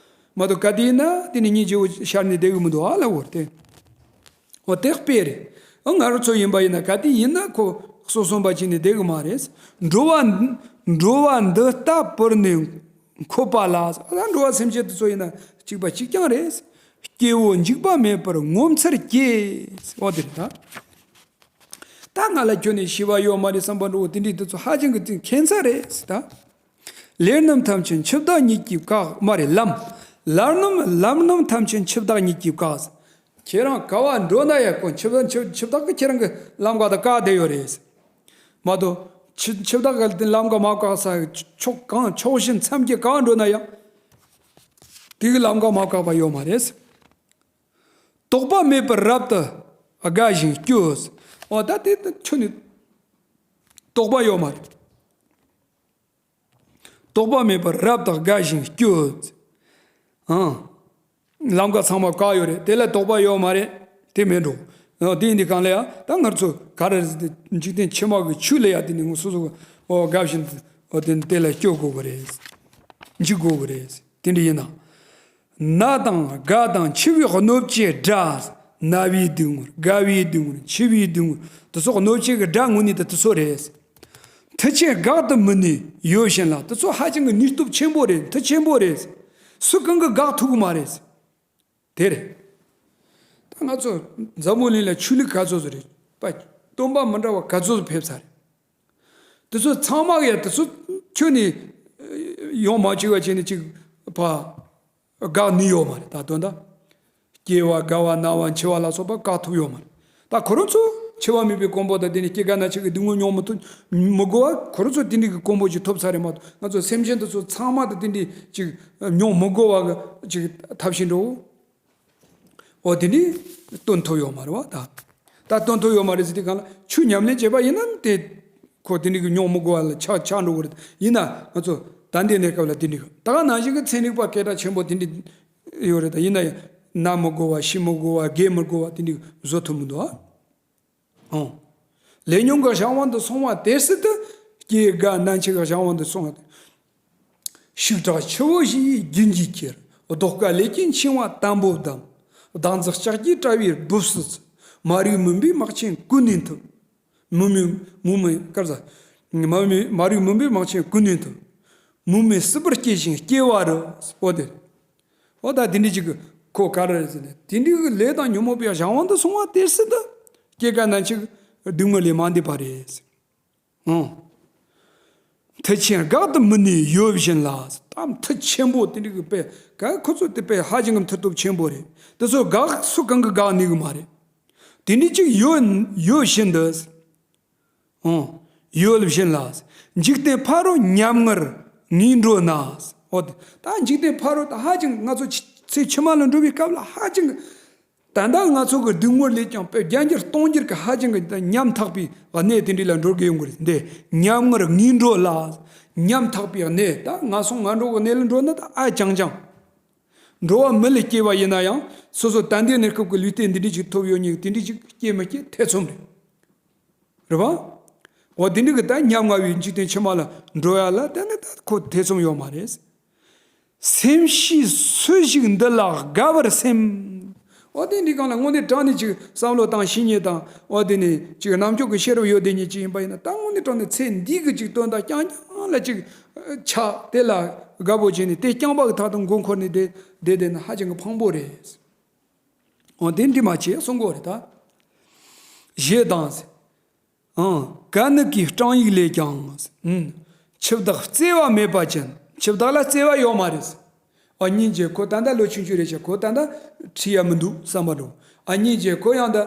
མ་གཏོགས་ག་དེ་ཡིན་ན་དེ་ནི་སྙིང་རྗེ་བོ་ཤར་ནས་བསྡད་གི་མི་འདུག་ཨ་ལ་འོར་ཏེ། འོ་དེ་དཔེ་རེད། ཨ་ང་རང་ཚོ་ཡིན་པ་ཡིན་ན་ག་དུས་ཡིན་ན་ཁོ་སོ་སོ་འབའ་ཅིག་ནས་བསྡད་གི་མ་རེད། འགྲོ་བ་འགྲོ་བ་འདི་ལྟ་བུར་ནི་འཁོད་པ་ལ། ཨ་འགྲོ་བ་སེམས་ཅན་དེ་ཚོ་ཡིན་ན་གཅིག་པ་གཅིག་རྐྱང་རེད། སྐྱེ་བོ་འཇིགས་པ་མེད་པར་ངོ་མཚར་སྐྱེ། འོ་དེ་རེད་ད། ད་ང་ལ་ཁྱོན་ནས་ཤི་བ་ཡོད་མ་རེད་བསམ་པ་འགྲོ་བོ་དེ་འདྲའི་དེ་ཚོ་ཧ་ཅང་གི་ཁྱད་མཚར་རེད་ད། ལས་རྣམས་ཐམས་ཅད་འཆི་བདག་ཉིད་ཀྱིས་བཀག་མ་རེད་ལམ། ལམ་རྣམས་ལམ་རྣམས་ཐམས་ཅད་འཆི་བདག་ཉིད་ཀྱིས་བཀག་ཁྱེད་རང་ག་བ་འགྲོ་ན་ཡང་ཁོ་འཆི་བདག་འཆི་འཆི་བདག་གིས་ཁྱེད་རང་གི་ལམ་ཁ་དང་བཀག་བསྡད་ཡོད་རེད། མ་གཏོགས་འཆི་འཆི་བདག་གིས་དེ་ལམ་ཁ་མ་བཀག་ས་ཕྱོགས་གང་ཕྱོགས་བཞི་མཚམས་བརྒྱད་གང་འགྲོ་ན་ཡང་དེ་གི་ལམ་ཁ་མ་བཀག་པ་ཡོད་མ་རེད། དོགས་པ་མེད་པར་རབ་ཏུ་དགའ་ཞིང་སྐྱོ། འོ་ད་དེ་ད་ཁྱོད་ནི་རྟོགས་པ་ཡོད་མ་རེད། རྟོགས་པ་མེད་པར་རབ་དང་དགའ་ཞིང་སྐྱོ། ཨང་། ལམ་ཀ་ཚང་མ་བཀག་ཡོད་རེད། དེ་ལ་རྟོགས་པ་ཡོད་མ་རེད། དེ་མེད་འགྲོ། འོ་དེ་ཡིན་དུས་གང་ལ་ཡང་ད་ང་ཚོ་ག་རེ་འཇིག་རྟེན་ཕྱི་མ་གི་ཆོས་ལ་ཡང་དེ་ནི་ངོ་སོ་སོ་འོ་དགའ་བཞིན་འོ་དེ་དེ་ལ་སྐྱོ་དགོས་གི་རེད། འཇིགས་དགོས་གི་རེད། དེ་འདྲ་ཡིན་ན། ན་དང་རྒ་དང་འཆི་བའི་གནོད་བྱེད་དགྲ། ན་བའི་སྡུག་བསྔལ། རྒ་བའི་སྡུག་བསྔལ། འཆི་བའི་སྡུག་བསྔལ། དེ་ཚོ་གནོད་བྱེད་ཀྱི་དགྲ་དངོས་གནས་དེ་དེ་ཚོ་རེད། མཐུ་ཆེན་དགག་ཏུ་མི་ནུས་ཡོད་བཞིན་ལ། དེ་ཚོ་ཧ་ཅང་གི་ནུས་སྟོབས་ཆེན་པོ་རེད། མཐུ་ཆེན་པོ་རེད། སུ་གང་གིས་དགག་ཐུབ་ཀྱི་མ་རེད། དེ་རེད། ད་ང་ཚོ་འཛམ་བུ་གླིང་ལ་ཆོས་ལུགས་ག་ཚོད་ཚོད་རེད་པ། སྟོན་པ་མི་འདྲ་བ་ག་ཚོད་ཚོད་ཕེབས་ཚར་རེད། དེ་ཚོ་ཚང་མ་གིས་དེ་ཚོ་ཁྱོན་ནས་ཡོང་མ་བཅུག་པ་བྱས་ནས་ཅིག་ཕ་དགག་ནུས་ཡོད་མ་རེད། ད་དོན་དག་སྐྱེ་བ་རྒ་བ་ན་བ་འཆི་བ་ལ་སོགས་པ་བཀག་ཐུབ་ཡོད་མ་རེད། ད་ཁོ་རང་ཚོ་འཆི་བ་མེད་པའི་གོ་འཕང་དང་དེ་ནས་སྐྱེ་རྒ་ན་འཆི་གི་སྡུག་བསྔལ་མྱོང་མི་ཐུབ་མི་དགོས་པ། ཁོ་རང་ཚོ་དེ་འདྲའི་གི་གོ་འཕང་ཅིག་ཐོབ་ཚར་རེད་མ་གཏོགས། ང་ཚོ་སེམས་ཅན་དེ་ཚོ་ཚང་མ་དང་དེ་འདྲའི་ཅིག་མྱོང་མི་དགོས་པ་གི་ཅིག་ཐབས་ཤེས་འགྲོ། འོ་དེ་ནི་སྟོན་ཐུབ་ཡོད་མ་རེད་བ། ད་ད་སྟོན་ཐུབ་ཡོད་མ་རེད་ཟེར་དུས་གང་ལ་ཆོས་ཉམས་ལེན་བྱས་པ་ཡིན་ན་དེ་ཁོ་དེ་འདྲའི་གི་མྱོང་མི་དགོས་པ་ལ་ཆགས་ཆགས་འགྲོ་གི་རེད། ཡིན་ན་ང་ཚོ་ད་ལྟའི་གནས་སྐབས་ལ་དེ་འདྲའི་གི་ད་ག་ནང་བཞིན་གི་ཚན་རིག་པ་སྐད་གྲགས་ཆེན་པོ་དེ་འདྲའི་ཡོད་རེད། ད་ཡིན་ན་ཡང་ན་མི་དགོས་པ། ཤི་མི་དགོས་པ། རྒས་མི་དགོས་པ་དེ་འདྲའི་བཟོ་ཐུབ་མི་འདུག་ཨ། ཨང་། ལས་ཉོན་གྱི་གཞན་དབང་དུ་སོང་བ་དེ་སྲིད་དུ། སྐྱེ་རྒ་ན་འཆི་གི་གཞན་དབང་དུ་སོང་བ་དེ། ཤུགས་དྲག་ཆུ་བོ་བཞི་ཡི་རྒྱུན་གྱིས་ཁྱེར། ལྡོག་དཀའ་ལས་ཀྱི་འཆིང་བ་དམ་པོ་བསྡམས། བདག་འཛིན་ལྕགས་ཀྱུས་དཀྲལ་བའི་སྦུབས་སུ་ཚུད། མ་རིག་མུན་པའི་སྨག་ཆེན་ཀུན་ནས་འཐུམ། མུ་མེད་མུ་མེད་སྐར་ཟ། མ་མེད་མ་རིག་མུན་པའི་སྨག་ཆེན་ཀུན་ནས་འཐུམ། མུ་མེད་སྲིད་པར་སྐྱེ་ཞིང་སྐྱེ་བ་རུ། འོ་དེ། འོ་ད་དེ་འདྲ་ཅིག་གི་ཁོ་ག་རེ་རེད་ཟེར་ནས། དེ་འདྲའི་གི་ལས་དང་ཉོན་མོངས་པའི་གཞན་དབང་དུ་སོང་བ་དེ་སྲིད་དུ། སྐྱེ་རྒ་ན་འཆི་གི་སྡུག་བསྔལ་ལས་མ་འདས་པ་རེད། ཨང་། མཐུ་ཆེན་དགག་ཏུ་མི་ནུས་ཡོད་བཞིན་ལ། ད་མཐུ་ཆེན་པོ་དེ་འདྲའི་གི་དཔེ་ག་ཁོ་ཚོ་དེ་དཔེ་ཧ་ཅང་གི་མཐུ་སྟོབས་ཆེན་པོ་རེད། དེ་ཚོ་དགག་སུ་གང་གིས་དགག་ནུས་གི་མ་རེད། དེ་འདྲའི་ཅིག་ཡོད་ཡོད་བཞིན་དུ། ཨང་། ཡོད་བཞིན་ལ། འཇིག་རྟེན་ཕ་རོལ་ཉམ་ངར་ངོས་འགྲོ་ན། འོ་ད་འཇིག་རྟེན་ཕ་རོལ་ད་ཧ་ཅང་ང་ཚོ་ཚེ་ཕྱི་མ་ལ་འགྲོ་བའི་སྐབས་ལ་ཧ་ཅང་གི། ད་ལྟ་ང་ཚོ་གི་སྡུག་བསྔལ་ལས་ཀྱང་དཔེ་བརྒྱ་འགྱུར་སྟོང་འགྱུར་གི་ཧ་ཅང་གི་ཉམ་ཐག་པའི་གནས་དེ་འདྲ་ལ་འགྲོ་དགོས་ཡོང་གི་རེད། འདི་ཉམ་ངར་ངོས་འགྲོ་ལ། ཉམ་ཐག་པའི་གནས། ད་ངན་སོང་ངན་འགྲོ་གི་གནས་ལ་འགྲོ་ན་ད་ཨ་ཅང་ཅང་། འགྲོ་བ་མི་ལ་སྐྱེ་བ་ཡིན་ན་ཡང་སོ་སོ་ད་ལྟའི་གནས་སྐབས་ཀྱི་ལུས་རྟེན་འདི་འདྲ་ཅིག་ཐོབ་ཡོད་ཉིན་དེ་འདྲ་ཅིག་སྐྱེ་མི་སྐྱེ་ཐེ་ཚོམ་རེད། རེད་བ། འོ་དེ་འདྲ་གི་ད་ཉམ་ང་བའི་འཇིག་རྟེན་ཕྱི་མ་ལ་འགྲོ་ཡ་ལ་ད་ནི་ད་ཁོ་ཐེ་ཚོམ་ཡོད་མ་རེད། སེམས་ཤེས་སུ་ཞིག་འདི་ལ་དགའ་བར་སེམས། འོ་དེ་འདྲའི་སྒང་ལ་དངོས་གནས་དྲང་གནས་ཅིག་བསམ་བློ་བཏང་ཤེས་ཉེས་དང་། འོ་དེ་ནས་ཅིག་རྣམ་དཔྱོད་ཀྱི་ཤེས་རབ་ཡོད་དེ་ཉིད་ཅིག་ཡིན་པ་ཡིན་ན། ད་དངོས་གནས་དྲང་གནས་ཚེ་འདི་གི་ཅིག་དོན་དག་རྐྱང་རྐྱང་ལ་ཅིག་ཆགས། དེ་ལ་དགའ་པོ་བྱས་ནས་དེ་རྐྱང་པ་གི་ཐག་ཏུ་མགོ་འཁོར་ནས་བསྡད་བསྡད་བསྡད་ན་ཧ་ཅང་གི་ཕངས་པོ་རེད། འོ་དེ་འདྲ་མ་བྱེད་གསུང་གི་རེད་ད། ཞེས་དང་། ཨང་། ག་ནི་གའི་སྤྲང་ཡིག་ལས་ཀྱང་། ཨང་། འཆི་བདག་བརྩེ་བ་མེད་པ་ཅན། འཆི་བདག་ལ་བརྩེ་བ་ཡོད་མ་རེད། ཨ་སྙིང་རྗེ་ཁོ་ད་ལྟ་ལོ་ཆུང་ཆུང་རེད་ཤག་ཁོ་ད་ལྟ་ཁྲིད་ཡ་མི་འདུག་བསམ་པ་འགྲོ། ཨ་སྙིང་རྗེ་ཁོ་ཡང་ད་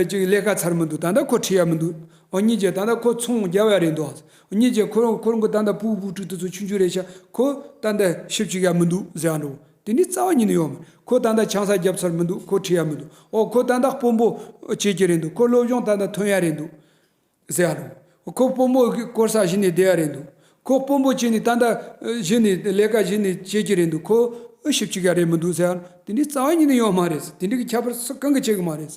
ཅིག་ལས་ཀ་ཚར་མི་འདུག་ད་ལྟ་ཁོ་ཁྲིད་ཡ་མི་འདུག་ཨ་སྙིང་རྗེ་ད་ལྟ་ཁོ་ཚོང་རྒྱབ་ཡ་རེད་འདུག་ཨ་སྙིང་རྗེ་ཁོ་རང་ཁོ་རང་གི་ད་ལྟ་བུ་བུ་ཕྲུག་དེ་ཚོ་ཆུང་ཆུང་རེད་ཤག་ཁོ་ད་ལྟ་ཞིབ་ཅིག་ཡ་མི་འདུག་ཟེར་ཡ་འགྲོ། དེ་ནི་རྩ་བ་ཉིད་ནས་ཡོད་མ་རེད། ཁོ་ད་ལྟ་ཆང་ས་རྒྱབ་ཚར་མི་འདུག་ཁོ་ཁྲིད་ཡ་མི་འདུག་ཨོ་ཁོ་ད་ལྟ་དཔོན་པོ་བྱེད་ཀྱི་རེད་འདུག་ཁོ་སློབ་སྦྱོང་ད་ལྟ་ཐོན་ཡ་རེད་འདུག་ཟེར་ཡ་འགྲོ། ཁོ་དཔོན་པོ་གི་སྐོར་ས་གཞི་ནས་བསྡད་ཡ་རེད་འདུག་ཁོ་དཔོན་པོ་བྱས་ནས་ད་ལྟ་གཞི་ནས་ལས་ཀ་གཞི་ནས་བྱེད་ཀྱི་རེད་འདུག་ཁོ་ཞིབ་ཅིག་ཡ་རེད་མི་འདུག་ཟེར་ཡ། དེ་འདྲའི་རྩ་བ་ཉིད་ནས་ཡོད་མ་རེད། དེ་འདྲའི་གི་ཁྱད་པར་སུ་གང་གི་བྱེད་གི་མ་རེད།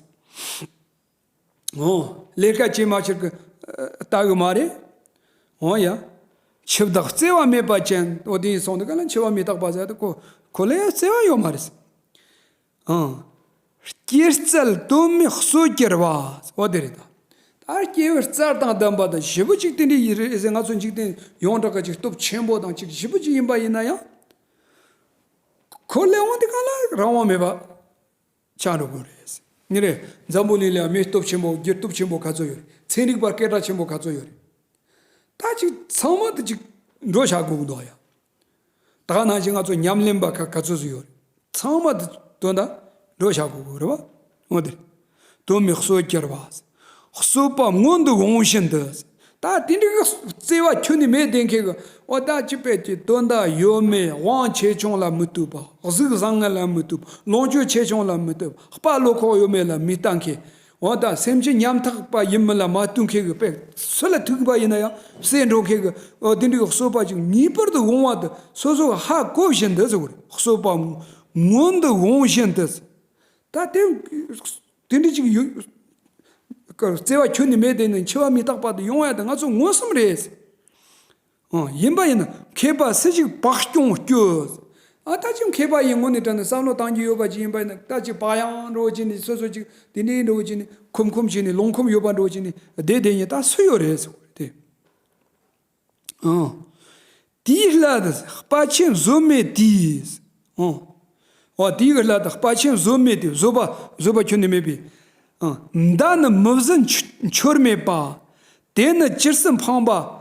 ཨོ། ལས་ཀ་བྱེད་མ་ཕྱིར་གི་ལྟ་གི་མ་རེད། ཨོ་ཡ། འཆི་བདག་བརྩེ་བ་མེད་པ་ཅན། ཨོ་དེ་ཡིན་སོང་དུས་ག་ལ་འཆི་བ་མི་རྟག་པ་ཟེར་ཏེ་ཁོ་ཁོ་ལ་ཡང་བརྩེ་བ་ཡོད་མ་རེད། ཨང་། སྐྱེ་རྩལ་དོན་མེད་གསོད་གྱུར་པ། ཨོ་དེ་རེད་ད། ད་སྐྱེ་བའི་རྩལ་དང་ལྡན་པ་དང་ཞེ་པོ་ཅིག་དེ་འདྲ་ཡིན་རེད་ཟེར། ང་ཚོ་འཇིག་རྟེན་ཡོངས་གྲགས་ཀྱི་ཅིག་སྟོབས་ཆེན་པོ་དང་ཅིག་ཞེ་པོ་ཅིག་ཡིན་པ་ཡིན་ན་ཡང་། ཁོ་ལས་འོང་དུས་ག་ལ་རང་དབང་མེད་པ། ཆགས་འགྲོ་གི་རེད། ནི་རེད། འཛམ་བུ་གླིང་ལ་མི་སྟོབས་ཆེན་པོ་སྒྱུར་སྟོབས་ཆེན་པོ་ག་ཚོད་ཡོད་རེད། ཚན་རིག་པ་སྐད་གྲགས་ཆེན་པོ་ག་ཚོད་ཡོད་རེད། ད་ཅིག་ཚང་མ་དེ་ཅིག་འགྲོ་བཞག་དགོས་ཀྱི་འདུག་ཡ། ད་ག་ནང་བཞིན་ང་ཚོ་ཉམས་ལེན་པ་ག་ག་ཚོད་ཚོད་ཡོད་རེད། ཚང་མ་དེ་དོན་དག་འགྲོ་བཞག་དགོས་ཀྱི་རེད་བ། འོ་དེ་རེད། དོན་མེད་གསོད་གྱུར་པ། གསོད་པ་མངོན་དུ་འོང་བཞིན་དུ། ད་དེ་འདྲའི་གི་བརྩེ་བ་ཁྱོན་ནས་མེད་བསྡད་མཁན་གི། འོ་ད་ཅི་དཔེ་ཀྱི་དོན་དག་ཡོད་མེད། དབང་ཆེ་ཆུང་ལ་མི་ལྟོས་པ། གཟུགས་བཟང་ངན་ལ་མི་ལྟོས་པ། ལོངས་སྤྱོད་ཆེ་ཆུང་ལ་མི་ལྟོས་པ། དཔའ་བློ་ཁོག་ཡོད་མེད་ལ་མི་ལྟ་མཁན། འོ་ད་སེམས་ཅན་ཉམ་ཐག་པ་ཡིན་མིན་ལ་མ་ལྟོས་མཁན་གྱི་དཔེ་སུ་ལ་ཐུག་པ་ཡིན་ན་ཡང་བསད་འགྲོ་མཁན་གྱི་འོ་དེ་འདྲའི་གི་གསོད་པ་ཅིག་ངེས་པར་དུ་འོང་བ་དེ་སོ་སོ་གི་ཧ་གོ་བཞིན་དུ་ཟེར་བ་རེད། གསོད་པ་མངོན་དུ་འོང་བཞིན་དུ། ད་དེ་དེ་འདྲ་ཅིག་ཡོད། བརྩེ་བ་ཁྱོན་ནས་མེད་དེ་ནི་འཆི་བ་མི་རྟག་པ་དེ་ཡོང་ཡ་དེ་ང་ཚོ་མངོན་སུམ་རེད། ཨང་། ཡིན་པ་ཡིན་ན་མཁས་པ་སུ་ཞིག་བག་སྐྱོང་སྐྱོ། ཨ་ད་ཅིག་མཁས་པ་ཡིན་ངོ་ནས་དྲན་ནས་བསམ་བློ་བཏང་རྒྱུ་ཡོད་པ་ཅིག་ཡིན་པ་ཡིན་ན་ད་ཅིག་བག་ཡངས་འགྲོ་བ་ཅིག་ནས་སོ་སོ་ཅིག་དེ་འདྲའི་འགྲོ་བ་ཅིག་ནས་ཁོམ་ཁོམ་བྱས་ནས་ལོང་ཁོམ་ཡོད་པ་འགྲོ་བ་ཅིག་ནས་བསྡད་བསྡད་ཉེ་ད་སུ་ཡོད་རེད་ཟེར་བ་རེད་དེ། ཨང་། དེའི་སླད་དུ་དཔའ་ཆེན་བཟོད་མེད་དེས། ཨང་། འོ་དེའི་སླད་དུ་དཔའ་ཆེན་བཟོད་མེད་དེ་བཟོད་པ་བཟོད་པ་ཁྱོན་ནས་མེད་པས། ཨང་། མདའ་ནི་མི་བཟད་འཆོ་འཆོར་མེད་པ། དེ་ནི་ཇི་སྲིད་འཕངས་པ།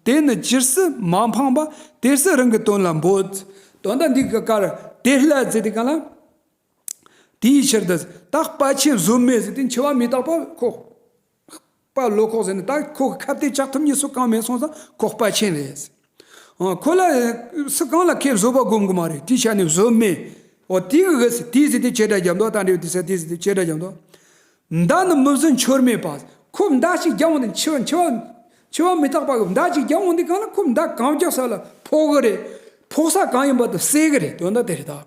དེ་ནི་ཇི་སྲིད་མ་འཕངས་པ་དེ་སྲིད་རང་གི་དོན་ལ་འབོད། དོན་དག་འདི་གི་ཀར་དེ་སླད་ཟེར་དེ་ག་ལ། དེའི་ཕྱིར་དུ་ད་དཔའ་ཆེན་བཟོད་མེད་ཟེར་དེ་འཆི་བ་མི་རྟག་པ་ཁོ། དཔའ་བློ་ཁོག་ཟེར་ནས་ད་ཁོ་གི་ཁ་གཏད་གཅོག་ཐུབ་མཁན་སུ་གང་མེད་སོང་ཙང་ཁོ་དཔའ་ཆེན་རེད། ཨ། ཁོ་ལ་སུ་གང་ལ་ཁེ་བཟོད་པ་སྒོམ་གི་མ་རེད། དེའི་ཆ་ནས་བཟོད་མེད། འོ་དེ་གི་གི་སི་དེའི་ཟེར་དེ་ཆེ་དྲག་རྒྱབ་འདུག་ད་འདྲ་དེ་ས་དེ་ཟེར་དེ་ཆེ་དྲག་རྒྱབ་འདུག་མདའ་ནི་མི་བཟད་འཆོར་མེད་པ། ཁོ་མདའ་ཞིག་རྒྱབ་འོང་དུས་འཆི་བ་འཆི་བ་འཆི་བ་མི་རྟག་པ་གི་མདའ་ཞིག་རྒྱབ་འོང་དུས་གང་ལ་ཁོ་མདའ་གང་རྒྱག་ས་ལ་ཕོག་གི་རེད། ཕོག་ས་གང་ཡིན་པ་དེ་བསད་གི་རེད། དོན་དག་དེ་རེད་ད།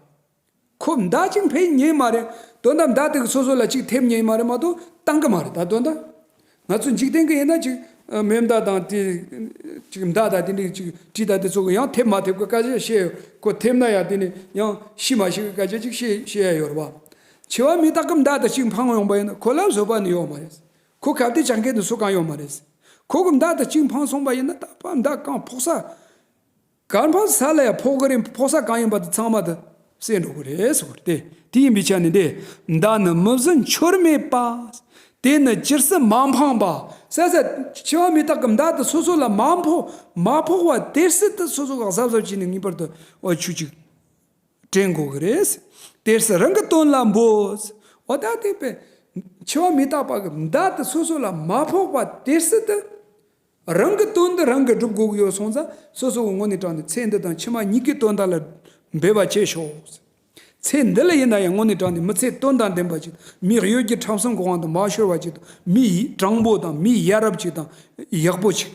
ཁོ་མདའ་གཅིག་འཕེན་ཉན་མ་རེད། དོན་དག་མདའ་དེ་གི་སོ་སོ་ལ་གཅིག་ཐེབས་ཉན་མ་རེད་མ་གཏོགས་བཏང་གི་མ་རེད་ད་དོན་དག་ང་ཚོ་འཇིག་རྟེན་གི་ཡིན་ན་གཅིག་མེ་མདའ་དང་དེ་གཅིག་མདའ་དང་དེ་འདྲའི་གཅིག་གྲི་དང་དེ་ཚོ་གི་ཡང་ཐེབས་མ་ཐེབས་གི་སྐད་ཆ་བཤད་ཡོད། ཁོ་ཐེབས་ན་ཡང་དེ་ནི་ཡང་ཤི་མ་ཤི་གི་སྐད་ཆ་གཅིག་བཤད་བཤད་ཡ་ཡོད་རེད་བ། འཆི་བ་མི་རྟག་གི་མདའ་དང་གཅིག་འཕངས་ཡོང་པ་ཡིན་ན་ཁོ་ལ་བཟོད་པ་ནི་ཡོད་མ་རེད། ཁོ་ཁ་གཏད་གཅོག་མཁན་དེ་སུ་གང་ཡོད་མ་རེད། ཁོ་གི་མདའ་དང་གཅིག་འཕངས་སོང་པ་ཡིན་ན་ད་པ་མདའ་གང་ཕོག་ས། གར་འཕངས་ས་ལ་ཡང་ཕོག་གི་རེད། ཕོག་ས་གང་ཡིན་པ་དེ་ཚང་མ་དེ་བསད་འགྲོ་གི་རེད་ཟེར་བ་རེད་དེ། དེ་ཡིན་པའི་ཆ་ནས་དེ་མདའ་ནི་མི་བཟད་འཆོར་མེད་པ། དེ་ནི་ཇི་སྲིད་མ་འཕངས་པ། ཟེར་ཟེར་འཆི་བ་མི་རྟག་གི་མདའ་དེ་སོ་སོ་ལ་མ་ཕོག་མ་ཕོག་པ་དེ་སྲིད་དུ་སོ་སོ་ག་གཟབ་གཟབ་བྱས་ནས་ངེས་པར་དུ་འོ་ཆུ་ཅིག་དྲན་དགོས་གི་རེད། དེ་སྲིད་རང་གི་དོན་ལ་འབོད། འོ་ད་དེ་པས་འཆི་བ་མི་རྟག་པ་གི་མདའ་དེ་སོ་སོ་ལ་མ་ཕོག་པ་དེ་སྲིད་དུ། རང་གི་དོན་འདི་རང་གིས་སྒྲུབ་དགོས་ཀྱི་ཡོད་སོང་ཙང་སོ་སོ་གི་ངོས་ནས་དྲངས་ནས་ཚེ་འདི་དང་ཕྱི་མ་གཉིས་ཀའི་དོན་དག་ལ་འབད་པ་བྱེད་ཤོག་ཚེ་འདི་ལ་ཡིན་ན་ཡང་དངོས་གནས་དྲང་ནས་མི་ཚེ་དོན་དང་ལྡན་པ་ཅིག་མི་གཡོ་སྒྱུ་ཁྲམ་གསུམ་གྱི་དབང་དུ་མ་ཤོར་བ་ཅིག་དང་མི་དྲང་པོ་དང་མི་ཡ་རབས་ཅིག་དང་ཡག་པོ་ཅིག་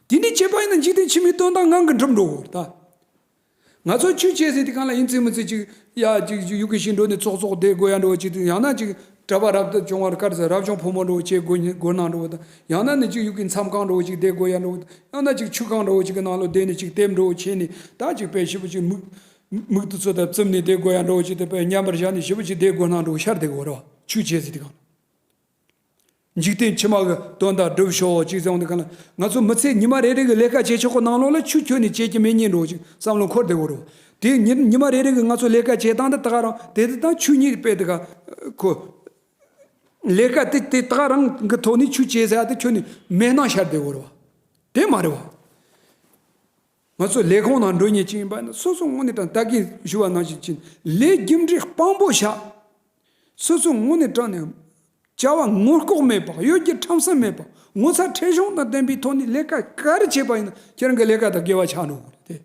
དེ་འདྲ་བྱས་པ་ཡིན་ན་འཇིག་རྟེན་ཕྱི་མའི་དོན་དག་ངང་གིས་འགྲུབ་འགྲོ་གི་རེད་ད། ང་ཚོ་ཆོས་བྱེད་ཟེར་དུས་གང་ལ་ཡིན་ཚིག་མི་ཚིག་ཅིག་ཡ་ཅིག་ཅིག་ཡུལ་གྱི་ཞིང་འགྲོ་ནས་ཙོག་ཙོག་བསྡད་དགོས་ཡ་འགྲོ་བ་ཅིག་དང་ཡང་ན་ཅིག་གྲྭ་པ་རབ་ཏུ་བྱུང་བར་དཀར་ཟེར་རབ་བྱུང་ཕོ་མོ་འགྲོ་བ་བྱེད་དགོས་དགོས་ན་འགྲོ་བ་དང་ཡང་ན་ནི་ཅིག་ཡུལ་གྱི་མཚམས་ཁང་འགྲོ་བ་ཅིག་བསྡད་དགོས་ཡ་འགྲོ་བ་དང་ཡང་ན་ཅིག་ཆུ་ཁང་འགྲོ་བ་ཅིག་གི་ནང་ལོགས་བསྡད་ནས་ཅིག་ལྟེབ་འགྲོ་བ་བྱས་ནས་ད་ཅིག་དཔེ་ཞིབ་པོ་ཅིག་མིག་མིག་དེ་ཚོ་དང་བཙུམ་ནས་བསྡད་དགོས་ཡ་འགྲོ་བ་ཅིག་དང་དཔེ་མཉམ་པར་བཞག་ནས་ཞིབ་པོ་ཅིག་བསྡད་དགོས་ན་འགྲོ་བ་ཤར་བསྡད་དགོས་རེད་བ་ཆོས་བྱེད་ཟེར་དུས་གང་ལ། འཇིག་རྟེན་ཕྱི་མ་གི་དོན་དག་སྒྲུབ་ཤོག་ཅིག་ཟེར་འོང་དུས་གང་ལ་ང་ཚོ་མི་ཚེ་ཉི་མ་རེ་རེ་གི་ལས་ཀ་བྱེད་ཆོག་གི་ནང་ལོགས་ལ་ཆོས་ཁྱོན་ནས་བྱེད་ཀྱི་མེད་ཉེན་འགྲོ་ཅིག་བསམ་བློ་འཁོར་བསྡད་དགོས་རེད་བ། དེ་ཉི་ཉི་མ་རེ་རེ་གི་ང་ཚོ་ལས་ཀ་བྱེད་སྟངས་དེ་ད་ག་རང་དེ་དེ་དང་ཆོས་ཉིད་དཔེ་དེ་ག་ཁོ་ལས་ཀ་དེ་དེ་ད་ག་རང་གི་ཐོག་ནས་ཆོས་བྱེད་ཟེར་ཡ་དེ་ཁྱོན་ནས་མེད་སྣང་ཤར་བསྡད་དགོས་རེད་བ། དེ་མ་རེད་བ། ང་ཚོ་ལས་ཁུངས་ནང་འགྲོ་མཁན་ཅིག་ཡིན་པ་ཡིན་ན་སོ་སོ་དངོས་གནས་དྲང་ད་གིན་ཞུ་བ་ནང་བཞིན་ཅིག་ལས་རྒྱུ་འབྲས་དཔང་པོ་བཞག་སོ་སོ་དངོས་གནས་དྲང་ནས་བྱ་བ་ངོ་ལྐོག་མེད་པ་གཡོ་སྒྱུ་ཁྲམ་གསུམ་མེད་པ་ངོ་ཚ་ཁྲེལ་གཞུང་དང་ལྡན་པའི་ཐོག་ནས་ལས་ཀ་ག་རེ་བྱས་པ་ཡིན་ན་ཁྱེད་རང་གི་ལས་ཀ་དང་དགེ་བ་ཆགས་འགྲོ་གི་རེད་དེ།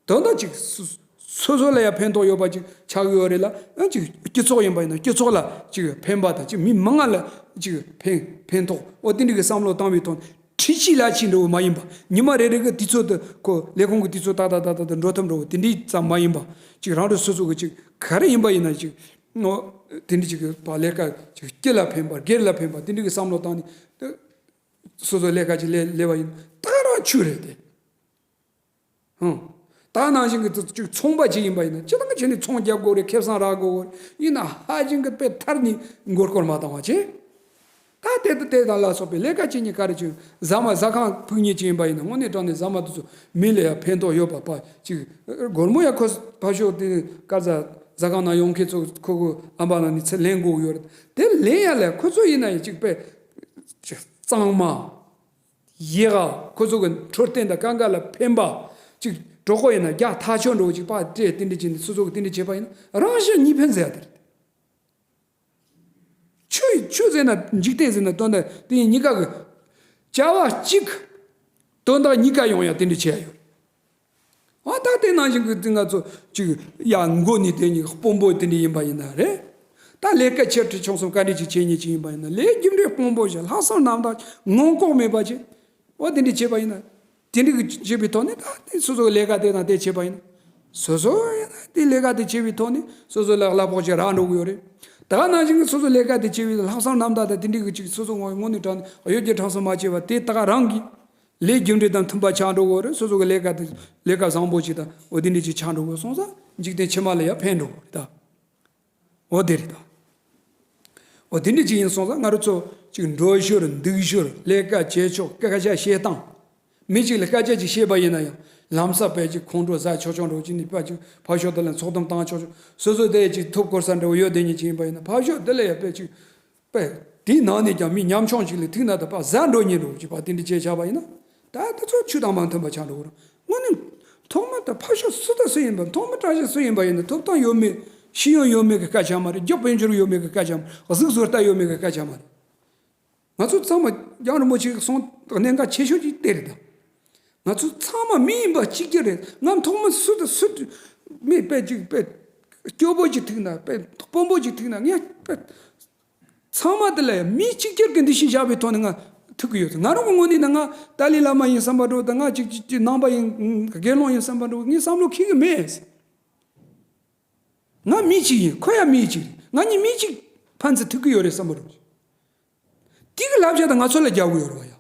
དོན་དག་ཅིག་སོ་སོ་ལ་ཡང་ཕན་ཐོགས་ཡོད་པ་ཅིག་ཆགས་ཀྱི་ཡོད་རེད་ལ་ཡང་ཅིག་སྤྱི་ཚོགས་ཡིན་པ་ཡིན་ན་སྤྱི་ཚོགས་ལ་ཅིག་ཕན་པ་དང་ཅིག་མི་མང་ང་ལ་ཅིག་ཕན་ཕན་ཐོགས་འོ་དེ་འདྲ་གི་བསམ་བློ་བཏང་བའི་ཐོག་ཁྲིད་ཅིག་ལ་ཅིག་འགྲོ་བ་མ་ཡིན་པ་ཉི་མ་རེ་རེ་གི་དུས་ཚོད་དུ་ཁོ་ལས་ཁུངས་ཀྱི་དུས་ཚོད་ཏག་ཏག་ཏག་ཏག་ཏུ་འགྲོ་ཐུབ་འགྲོ་བ་དེ་འདྲའི་ཙམ་མ་ཡིན་པ་ཅིག་རང་རེ་སོ་སོ་གི་ཅིག་ག་རེ་ཡིན་པ་ཡིན་ན་ཅིག་ནོ་དེ་འདྲ་ཅིག་གི་པ་ལས་ཀ་ཅིག་སྤྱི་ལ་ཕན་པ་སྒེར་ལ་ཕན་པ་དེ་འདྲ་གི་བསམ་བློ་བཏང་ནས་སོ་སོ་ལས་ཀ་ཅིག་ལས་ལས་པ་ཡིན་ད་རང་ཆོས་རེད་དེ། ཧུང་། ད་ནང་བཞིན་གྱི་ཅིག་ཚོང་པ་ཅིག་ཡིན་པ་ཡིན་ན་སྤྱི་བཏང་གི་བྱས་ནས་ཚོང་རྒྱག་དགོས་རེད། ཁེ་བཟང་རག་དགོས་རེད། ཡིན་ན་ཧ་ཅང་གི་དཔེ་མཐར་ནི་མགོ་སྐོར་མ་བཏང་བ་བྱས། ད་དེ་དང་དེ་དང་ལ་སོགས་པའི་ལས་ཀ་བྱེད་མཁན་ག་རེ་བྱུང་ཟ་མ་ཟ་ཁང་ཕུག་མཁན་ཅིག་ཡིན་པ་ཡིན་ན་དངོས་གནས་དྲང་གནས་ཟ་མ་དེ་ཚོ་མི་ལ་ཡང་ཕན་ཐོགས་ཡོད་པ་པ་ཅིག་སྒོར་མོ་ཡང་ཁོ་ཕར་ཕྱོགས་དེ་དཀར་ཟ་ཟ་ཁང་ནང་ཡོང་མཁན་ཚོ་ཁོ་ཁོ་ཨམ་པ་ནང་ནས་ཚུར་ལེན་དགོས་ཡོད་རེད། དེ་ལེན་ཡ་ལ་ཁོ་ཚོ་ཡིན་ན་ཡང་ཅིག་དཔེ་ཅིག་གཙང་མ། ཡི་ག་ཁོ་ཚོ་གི་འཕྲོད་བསྟེན་དང་གང་ག་ལ་ཕན་པ་ཅིག་གྲོགས་པོ་ཡིན་ན་རྒྱ་ཐག་ཆོད་འགྲོ་ཅིག་པ་སྤྲད་དེ་འདྲ་བྱས་ནས་སོ་སོ་གི་དེ་འདྲ་བྱས་པ་ཡིན་ན་རང་གཞན་གཉིས་ཕན་ཟེར་ཡ་དེ་རེད། ཆོས་ཆོས་ཟེར་ན་འཇིག་རྟེན་ཟེར་ན་དོན་དག་དེ་གཉིས་ཀ་གི་བྱ་བ་གཅིག་དོན་དག་གཉིས་ཀ་ཡོང་ཡ་དེ་འདྲ་བྱས་ཡ་ཡོད། ཨ་ད་དེ་ནང་བཞིན་གྱི་ང་ཚོ་ཅིག་ཡ་མགོ་ནས་དེ་གཉིས་དཔོན་པོ་དེ་འདྲ་ཡིན་པ་ཡིན་ན་རེད། ད་ལས་ཀ་ཆེ་འབྲིང་ཆུང་གསུམ་ག་འདྲ་ཅིག་བྱེད་མཁན་ཅིག་ཡིན་པ་ཡིན་ན། ལས་རྒྱུ་འབྲས་དཔང་པོ་ཞིག་ལྷག་བསམ་རྣམ་དག་ངོ་ལྐོག་མེད་པ་ཅིག་འོ་དེ་འདྲ་བྱས་པ་ཡིན་ན། དེ་འདྲ་གི་བྱས་པའི་ཐོག་ནས་ད་དེ་སོ་སོའི་ལས་ཀ་དེ་དང་དེ་བྱས་པ་ཡིན་ན། སོ་སོ་ཡིན་ན་དེ་ལས་ཀ་དེ་བྱས་པའི་ཐོག་ནས་སོ་སོ་ལ་གླ་ཕོགས་ཅིག་རག་འགྲོ་གི་ཡོད་རེད། ད་ག་ནང་བཞིན་གྱི་སོ་སོའི་ལས་ཀ་དེ་བྱས་པའི་ལྷག་བསམ་རྣམ་དག་དང་དེ་འདྲ་གི་ཅིག་སོ་སོ་ངོ་ངོ་ནས་དྲང་གཡོ་སྒྱུ་དྲང་གསུམ་མ་བྱས་པ་དེ་ད་ག་རང་གི་ལས་རྒྱུ་འབྲས་དང་མཐུན་པ་ཆགས་འགྲོ་གི་ཡོད་རེད། སོ་སོ་གི་ལས་ཀ་དེ་ལས་ཀ་བཟང་པོ་ཅིག་དང་འོ་དེ་འདྲ་ཅིག་ཆགས་འགྲོ་གི་ཡོད་སོང་ཙང་འཇིག་རྟེན་ཕྱི་མ་ལ་ཡང་ཕན་འགྲོ་གི་རེད་ད། འོ་དེ་རེད་ད། འོ་དེ་འདྲ་ཅིག་ཡིན་སོང་ཙང་ང་རང་ཚོ་ཅིག་འགྲོ་ཞོར་འདུག་ཞོར་ལས་ཀ་བྱེད་ཕྱོགས་སྐད་ཆ་བཤད་སྟངས། མི་གཅིག་ལ་སྐད་ཆ་ཅིག་བཤད་པ་ཡིན་ན་ཡང་ལམ་སང་དཔེ་ཅིག་ཁོང་ཁྲོ་ཟ་ཆོག་ཆོག་འགྲོ་ཅིག་ནི་དཔེ་ཅིག་ཕར་ཕྱོགས་དེ་ལ་ཚོགས་གཏམ་བཏང་ཆོག་ཆོག་སོ་སོ་དེ་ཅིག་ཐུགས་ཁུར་ས་འདྲ་བོ་ཡོད་དེ་ཉིད་ཅིག་ཡིན་པ་ཡིན་ན་ཕར་ཕྱོགས་དེ་ལ་ཡང་དཔེ་ཅིག་དཔེ་དེའི་ནང་ནས་ཀྱང་མི་ཉམ་ཆུང་ཅིག་ལ་ཐུག་ན་ད་ཕར་ཟ་འགྲོ་ཉེན་འགྲོ་ཅིག་ཕར་དེ་འདྲ་བྱས་བཞག་པ་ཡིན་ན། ད་དེ་ཚོ་ཆོས་དང་མ་མཐུན་པ་ཆགས་འགྲོ་གི་རེད། དངོས་གནས་ཐོག་མ་ད་ཕར་ཕྱོགས་སུ་དང་སུ་ཡིན་པ། ཐོག་མ་དྲག་ཤོས་སུ་ཡིན་པ་ཡིན་ན་ཐོབ་ཐང་ཡོད་མེད། ཤེས་ཡོན་ཡོད་མེད་ཀྱི་སྐད་ཆ་མ་རེད། རྒྱུ་དཔལ་འབྱོར་ཡོད་མེད་ཀྱི་སྐད་ཆ་མ་རེད། གཟུགས་བཟོ་ལྟ་ཡོད་མེད་ཀྱི་སྐད་ཆ་མ་རེད། ང་ཚོ་ཚང་མ་རྒྱལ་བ་རིན་པོ་ཆེ་གི་གསུང་གནད་འགག་ཆེ་ཤོས་ཅིག་དེ་རེད་ད། ང་ཚོ་ཚང་མ་མི་ཡིན་པ་གཅིག་གྱུར་རེད། ང་ཐོག་མ་སུ་དང་སུ་མི་དཔེ་ཅིག་དཔེ་སྐྱོ་པོ་ཅིག་ཐུག་ན། དཔེ་དཔོན་པོ་ཅིག་ཐུག་ན། ངས་དཔེ་ཚང་མ་དེ་ལ་མི་གཅིག་གྱུར་གྱི་འདུ་ཤེས་བཞག་པའི་ཐོག་ནས་ང་ཐུག་གི་ཡོད། ང་རང་གི་ངོས་ནས་ན་ང་ཏཱ་ལའི་བླ་མ་ཡིན་བསམ་པ་འདྲ་བོ་དང་། ང་ཅིག་ཅིག་ཅིག་ནང་པ་ཡིན། དགེ་སློང་ཡིན་བསམ་པ་འདྲ་བོ་ངས་བསམ་བློ་འཁྱེར་གི་མེད། ང་མི་གཅིག་ཡིན། ཁོ་ཡང་མི་གཅིག་རེད། ང་གཉིས་མི་གཅིག་ཕན་ཚུན་ཐུག་གི་ཡོད་རེད་བསམ་པ་འདྲ་བོ་ཅིག་དེ་གི་བསླབ་བྱ་དང་ང་ཚོ་ལ་རྒྱག་གི་ཡོད་རེད་བ་ཡ།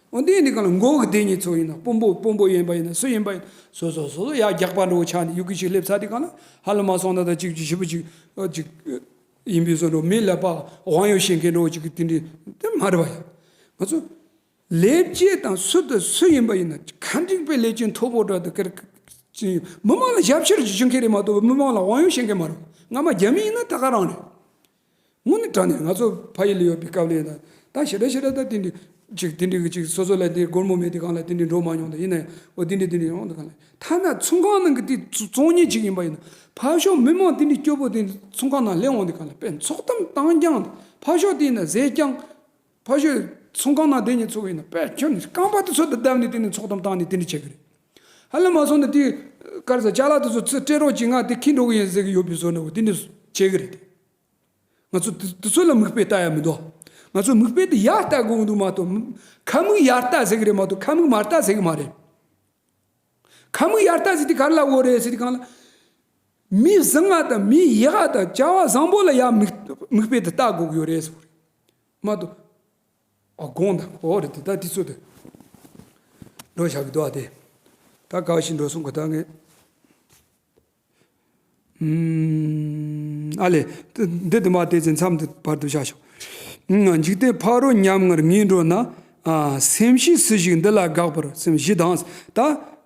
འོ་འདི་ནི་གང་ལ་མགོ་གི་དེ་ཉིད་ཚོ་ཡིན་ན། དཔོན་པོ་དཔོན་པོ་ཡིན་པ་ཡིན་ན། སུ་ཡིན་པ་ཡིན་ན། སོ་སོ་སོ་སོ་ཡར་རྒྱག་པ་འདྲ་བོ་ཆགས་ནས་ཡུག་གི་ཞིག་སླེབས་ཚར་དུས་གང་ལ་ཧ་ལམ་མ་སོང་ན་ད་ཅིག་ཅིག་ཞིབ་པོ་ཅིག་ཨ་ཅིག་ཡིན་པའི་བཟོ་འདྲ་བོ། མི་ལ་ཕར་དབང་ཡོད་བཤད་མཁན་འདྲ་བོ་ཅིག་གི་དེ་འདྲའི་དེ་མ་རེད་བ་ཡ། ང་ཚོ་ལས་བྱེད་དང་སུ་དང་སུ་ཡིན་པ་ཡིན་ན་ག་འགྲིག་པའི་ལས་ཅན་མཐོ་པོ་འདྲ་དང་ཀིར་ཀིར་ཅིག་མི་མང་ལ་ཞབས་ཕྱི་ཞུ་མཁན་རེད་མ་གཏོགས་མི་མང་ལ་དབང་ཡོད་བཤད་མཁན་མ་རེད། སྔ་མ་རྒྱ་མི་ཡིན་ན་ད་ག་རང་རེད། དངོས་གནས་དྲང་གནས་ང་ཚོ་ཕ་ཡུལ་ལ་ཡོད་པའི་སྐབས་ལ་ཡིན་ན་ད་ཞེ་དྲག་ཞེ་དྲག་ད་དེ་འདྲའི་ཅིག་དེ་འདྲའི་གི་ཅིག་སོ་སོ་ལ་དེ་སྒོར་མོ་མེད་དུས་གང་ལ་དེ་འདྲའི་འགྲོ་མ་མྱོང་། ད་ཡིན་ན་ཡང་འོ་དེ་འདྲའི་དེ་འདྲའི་ཡོང་དུས་གང་ལ་ཐ་ན་ཚོང་ཁང་ནང་གི་དེ་བཙོང་མཁན་ཅིག་ཡིན་པ་ཡིན་ན་ཕར་ཕྱོགས་མི་མང་དེ་འདྲའི་སྐྱོ་པོ་དེ་ཚོང་ཁང་ནང་སླེབས་འོང་དུས་གང་ལ་དཔེ་ཚོགས་གཏམ་བཏང་རྐྱང་། ཕར་ཕྱོགས་དེ་ཡིན་ན་ཟས་རྐྱང་། ཕར་ཕྱོགས་ཚོང་ཁང་ནང་བསྡད་མཁན་ཚོ་ཡིན་ན་དཔེ་ཁྱོད་ནི་རྐང་པ་དེ་ཚོ་དང་བསྡམས་ནས་དེ་ནས་ཚོགས་གཏམ་བཏང་ནས་དེ་འདྲ་བྱེད་ཀྱི་རེད། ཧ་ལམ་མ་སོང་ན་དེ་ག་རེ་ཟ་ཅ་ལག་དེ་ཚོ་ཚུར་སྤྲད་རོགས་གྱིས། ང་དེ་འཁྱེར་འགྲོ་གི་ཡིན་ཟེར་གྱི་ཡོད་པའི་བཟོ་འདྲ་བོ་དེ་འདྲ་བྱེད་ཀྱི་རེད་དེ། ང་ཚོ་དེ་དེ་ཚོ་ལ་མིག་དཔེ་ལྟ་ཡ་མི་འདུག་ང་ཚོ་མིག་དཔེ་དེ་ཡར་ལྟ་དགོས་ཀྱི་འདུག་མ་གཏོགས། ཁ་མིག་ཡར་ལྟ་ཟེར་གྱི་རེད་མ་གཏོགས་ཁ་མིག་མར་ལྟ་ཟེར་གྱི་མ་རེད། ཁ་མིག་ཡར་ལྟ་ཟེར་དེ་ག་རེ་ལབ་དགོས་རེད་ཟེར་དུས་གང་ལ། མི་བཟང་ང་དང་མི་ཡག་ག་དང་བྱ་བ་བཟང་པོ་ལ་ཡར་མིག་མིག་དཔེ་དེ་ལྟ་དགོས་ཀྱི་ཡོད་རེད་ཟེར་བ་རེད་མ་གཏོགས། ཨ་དགོངས་དག་འོ་རེད་དེ། ད་དེ་ཚོ་དེ་འགྲོ་བཞག་གི་འདུག་ཨ། དེ་ད་ག་བ་ཞིག་འགྲོ་སོང་གི། ད་ངས་ཨ་ལས་འདི་དུ་མ་དེ་ཚོའི་མཚམས་དུ་བར་དུ་བཞག་ཞོག་འཇིག་རྟེན་ཕ་རོལ་ཉམ་ངར་ངས་འགྲོ་ན། ཨ། སེམས་ཤེས་སུ་ཞིག་འདི་ལ་དགག་པར་སེམས་ཞེ་སྡང་། ད་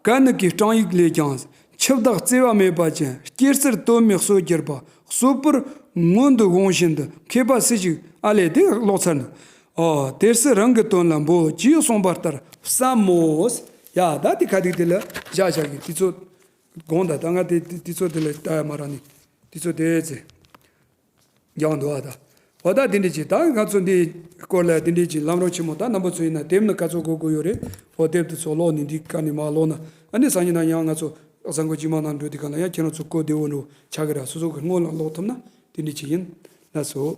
ག་ནི་གི་སྤྲང་ཡིག་ལས་ཀྱང་། འཆི་བདག་བརྩེ་བ་མེད་པ་ཅན། སྐྱེ་སར་དོན་མེད་གསོད་གྱུར་པ། གསོད་པར་སྔོན་དུ་འོང་བཞིན་དུ། མཁས་པ་སུ་ཞིག་ཨ་ལས་དེ་ཀློག་ཚར་འདུག་ཨོ། དེར་སུ་རང་གི་དོན་ལ་འབོད། ཅེས་གསུངས་པ་ལྟར་བསམ་མོ། ཡ། ད་དེ་ཁ་ཐུག་དེ་ལ་བཞག་བཞག་གི་དེ་ཚོ་དགོངས་དག་ད་ང་དེ་དེ་དེ་ཚོ་དེ་ལ་ལྟ་ཡ་མ་རག་ནི་དེ་ཚོ་དེ་ཚེ། རྒྱང་འདུག་ཨ། ད་འོ་ད་དེ་འདྲ་ཅིག་ད་ང་ཚོ་འདི་སྐོར་ལ་དེ་འདྲ་ཅིག་ལམ་རིམ་ཆེན་མོ་ད་རྣམ་པ་ཚོ་ཡིན་ན་དེབ་ནི་ག་ཚོད་དགོས་དགོས་ཡོད་རེད། འོ་དེབ་དེ་ཚོ་ཀློག་ནས་འདི་ག་ནས་མར་ཀློག་ན། ཨ་ནི་སང་ཉིན་ན་ཡང་ང་ཚོ་གཟའ་འཁོར་རྗེས་མ་ནང་འགྲོ་དུས་གང་ལ་ཡང་ཁྱེད་རང་ཚོ་གོ་བདེ་བོ་འགྲོ་ཆགས་ཀྱི་ར། སོ་སོ་གི་སྔོན་ལ་ཀློག་ཐུབ་ན་དེ་འདྲ་ཅིག་ཡིན། ལགས་སོ།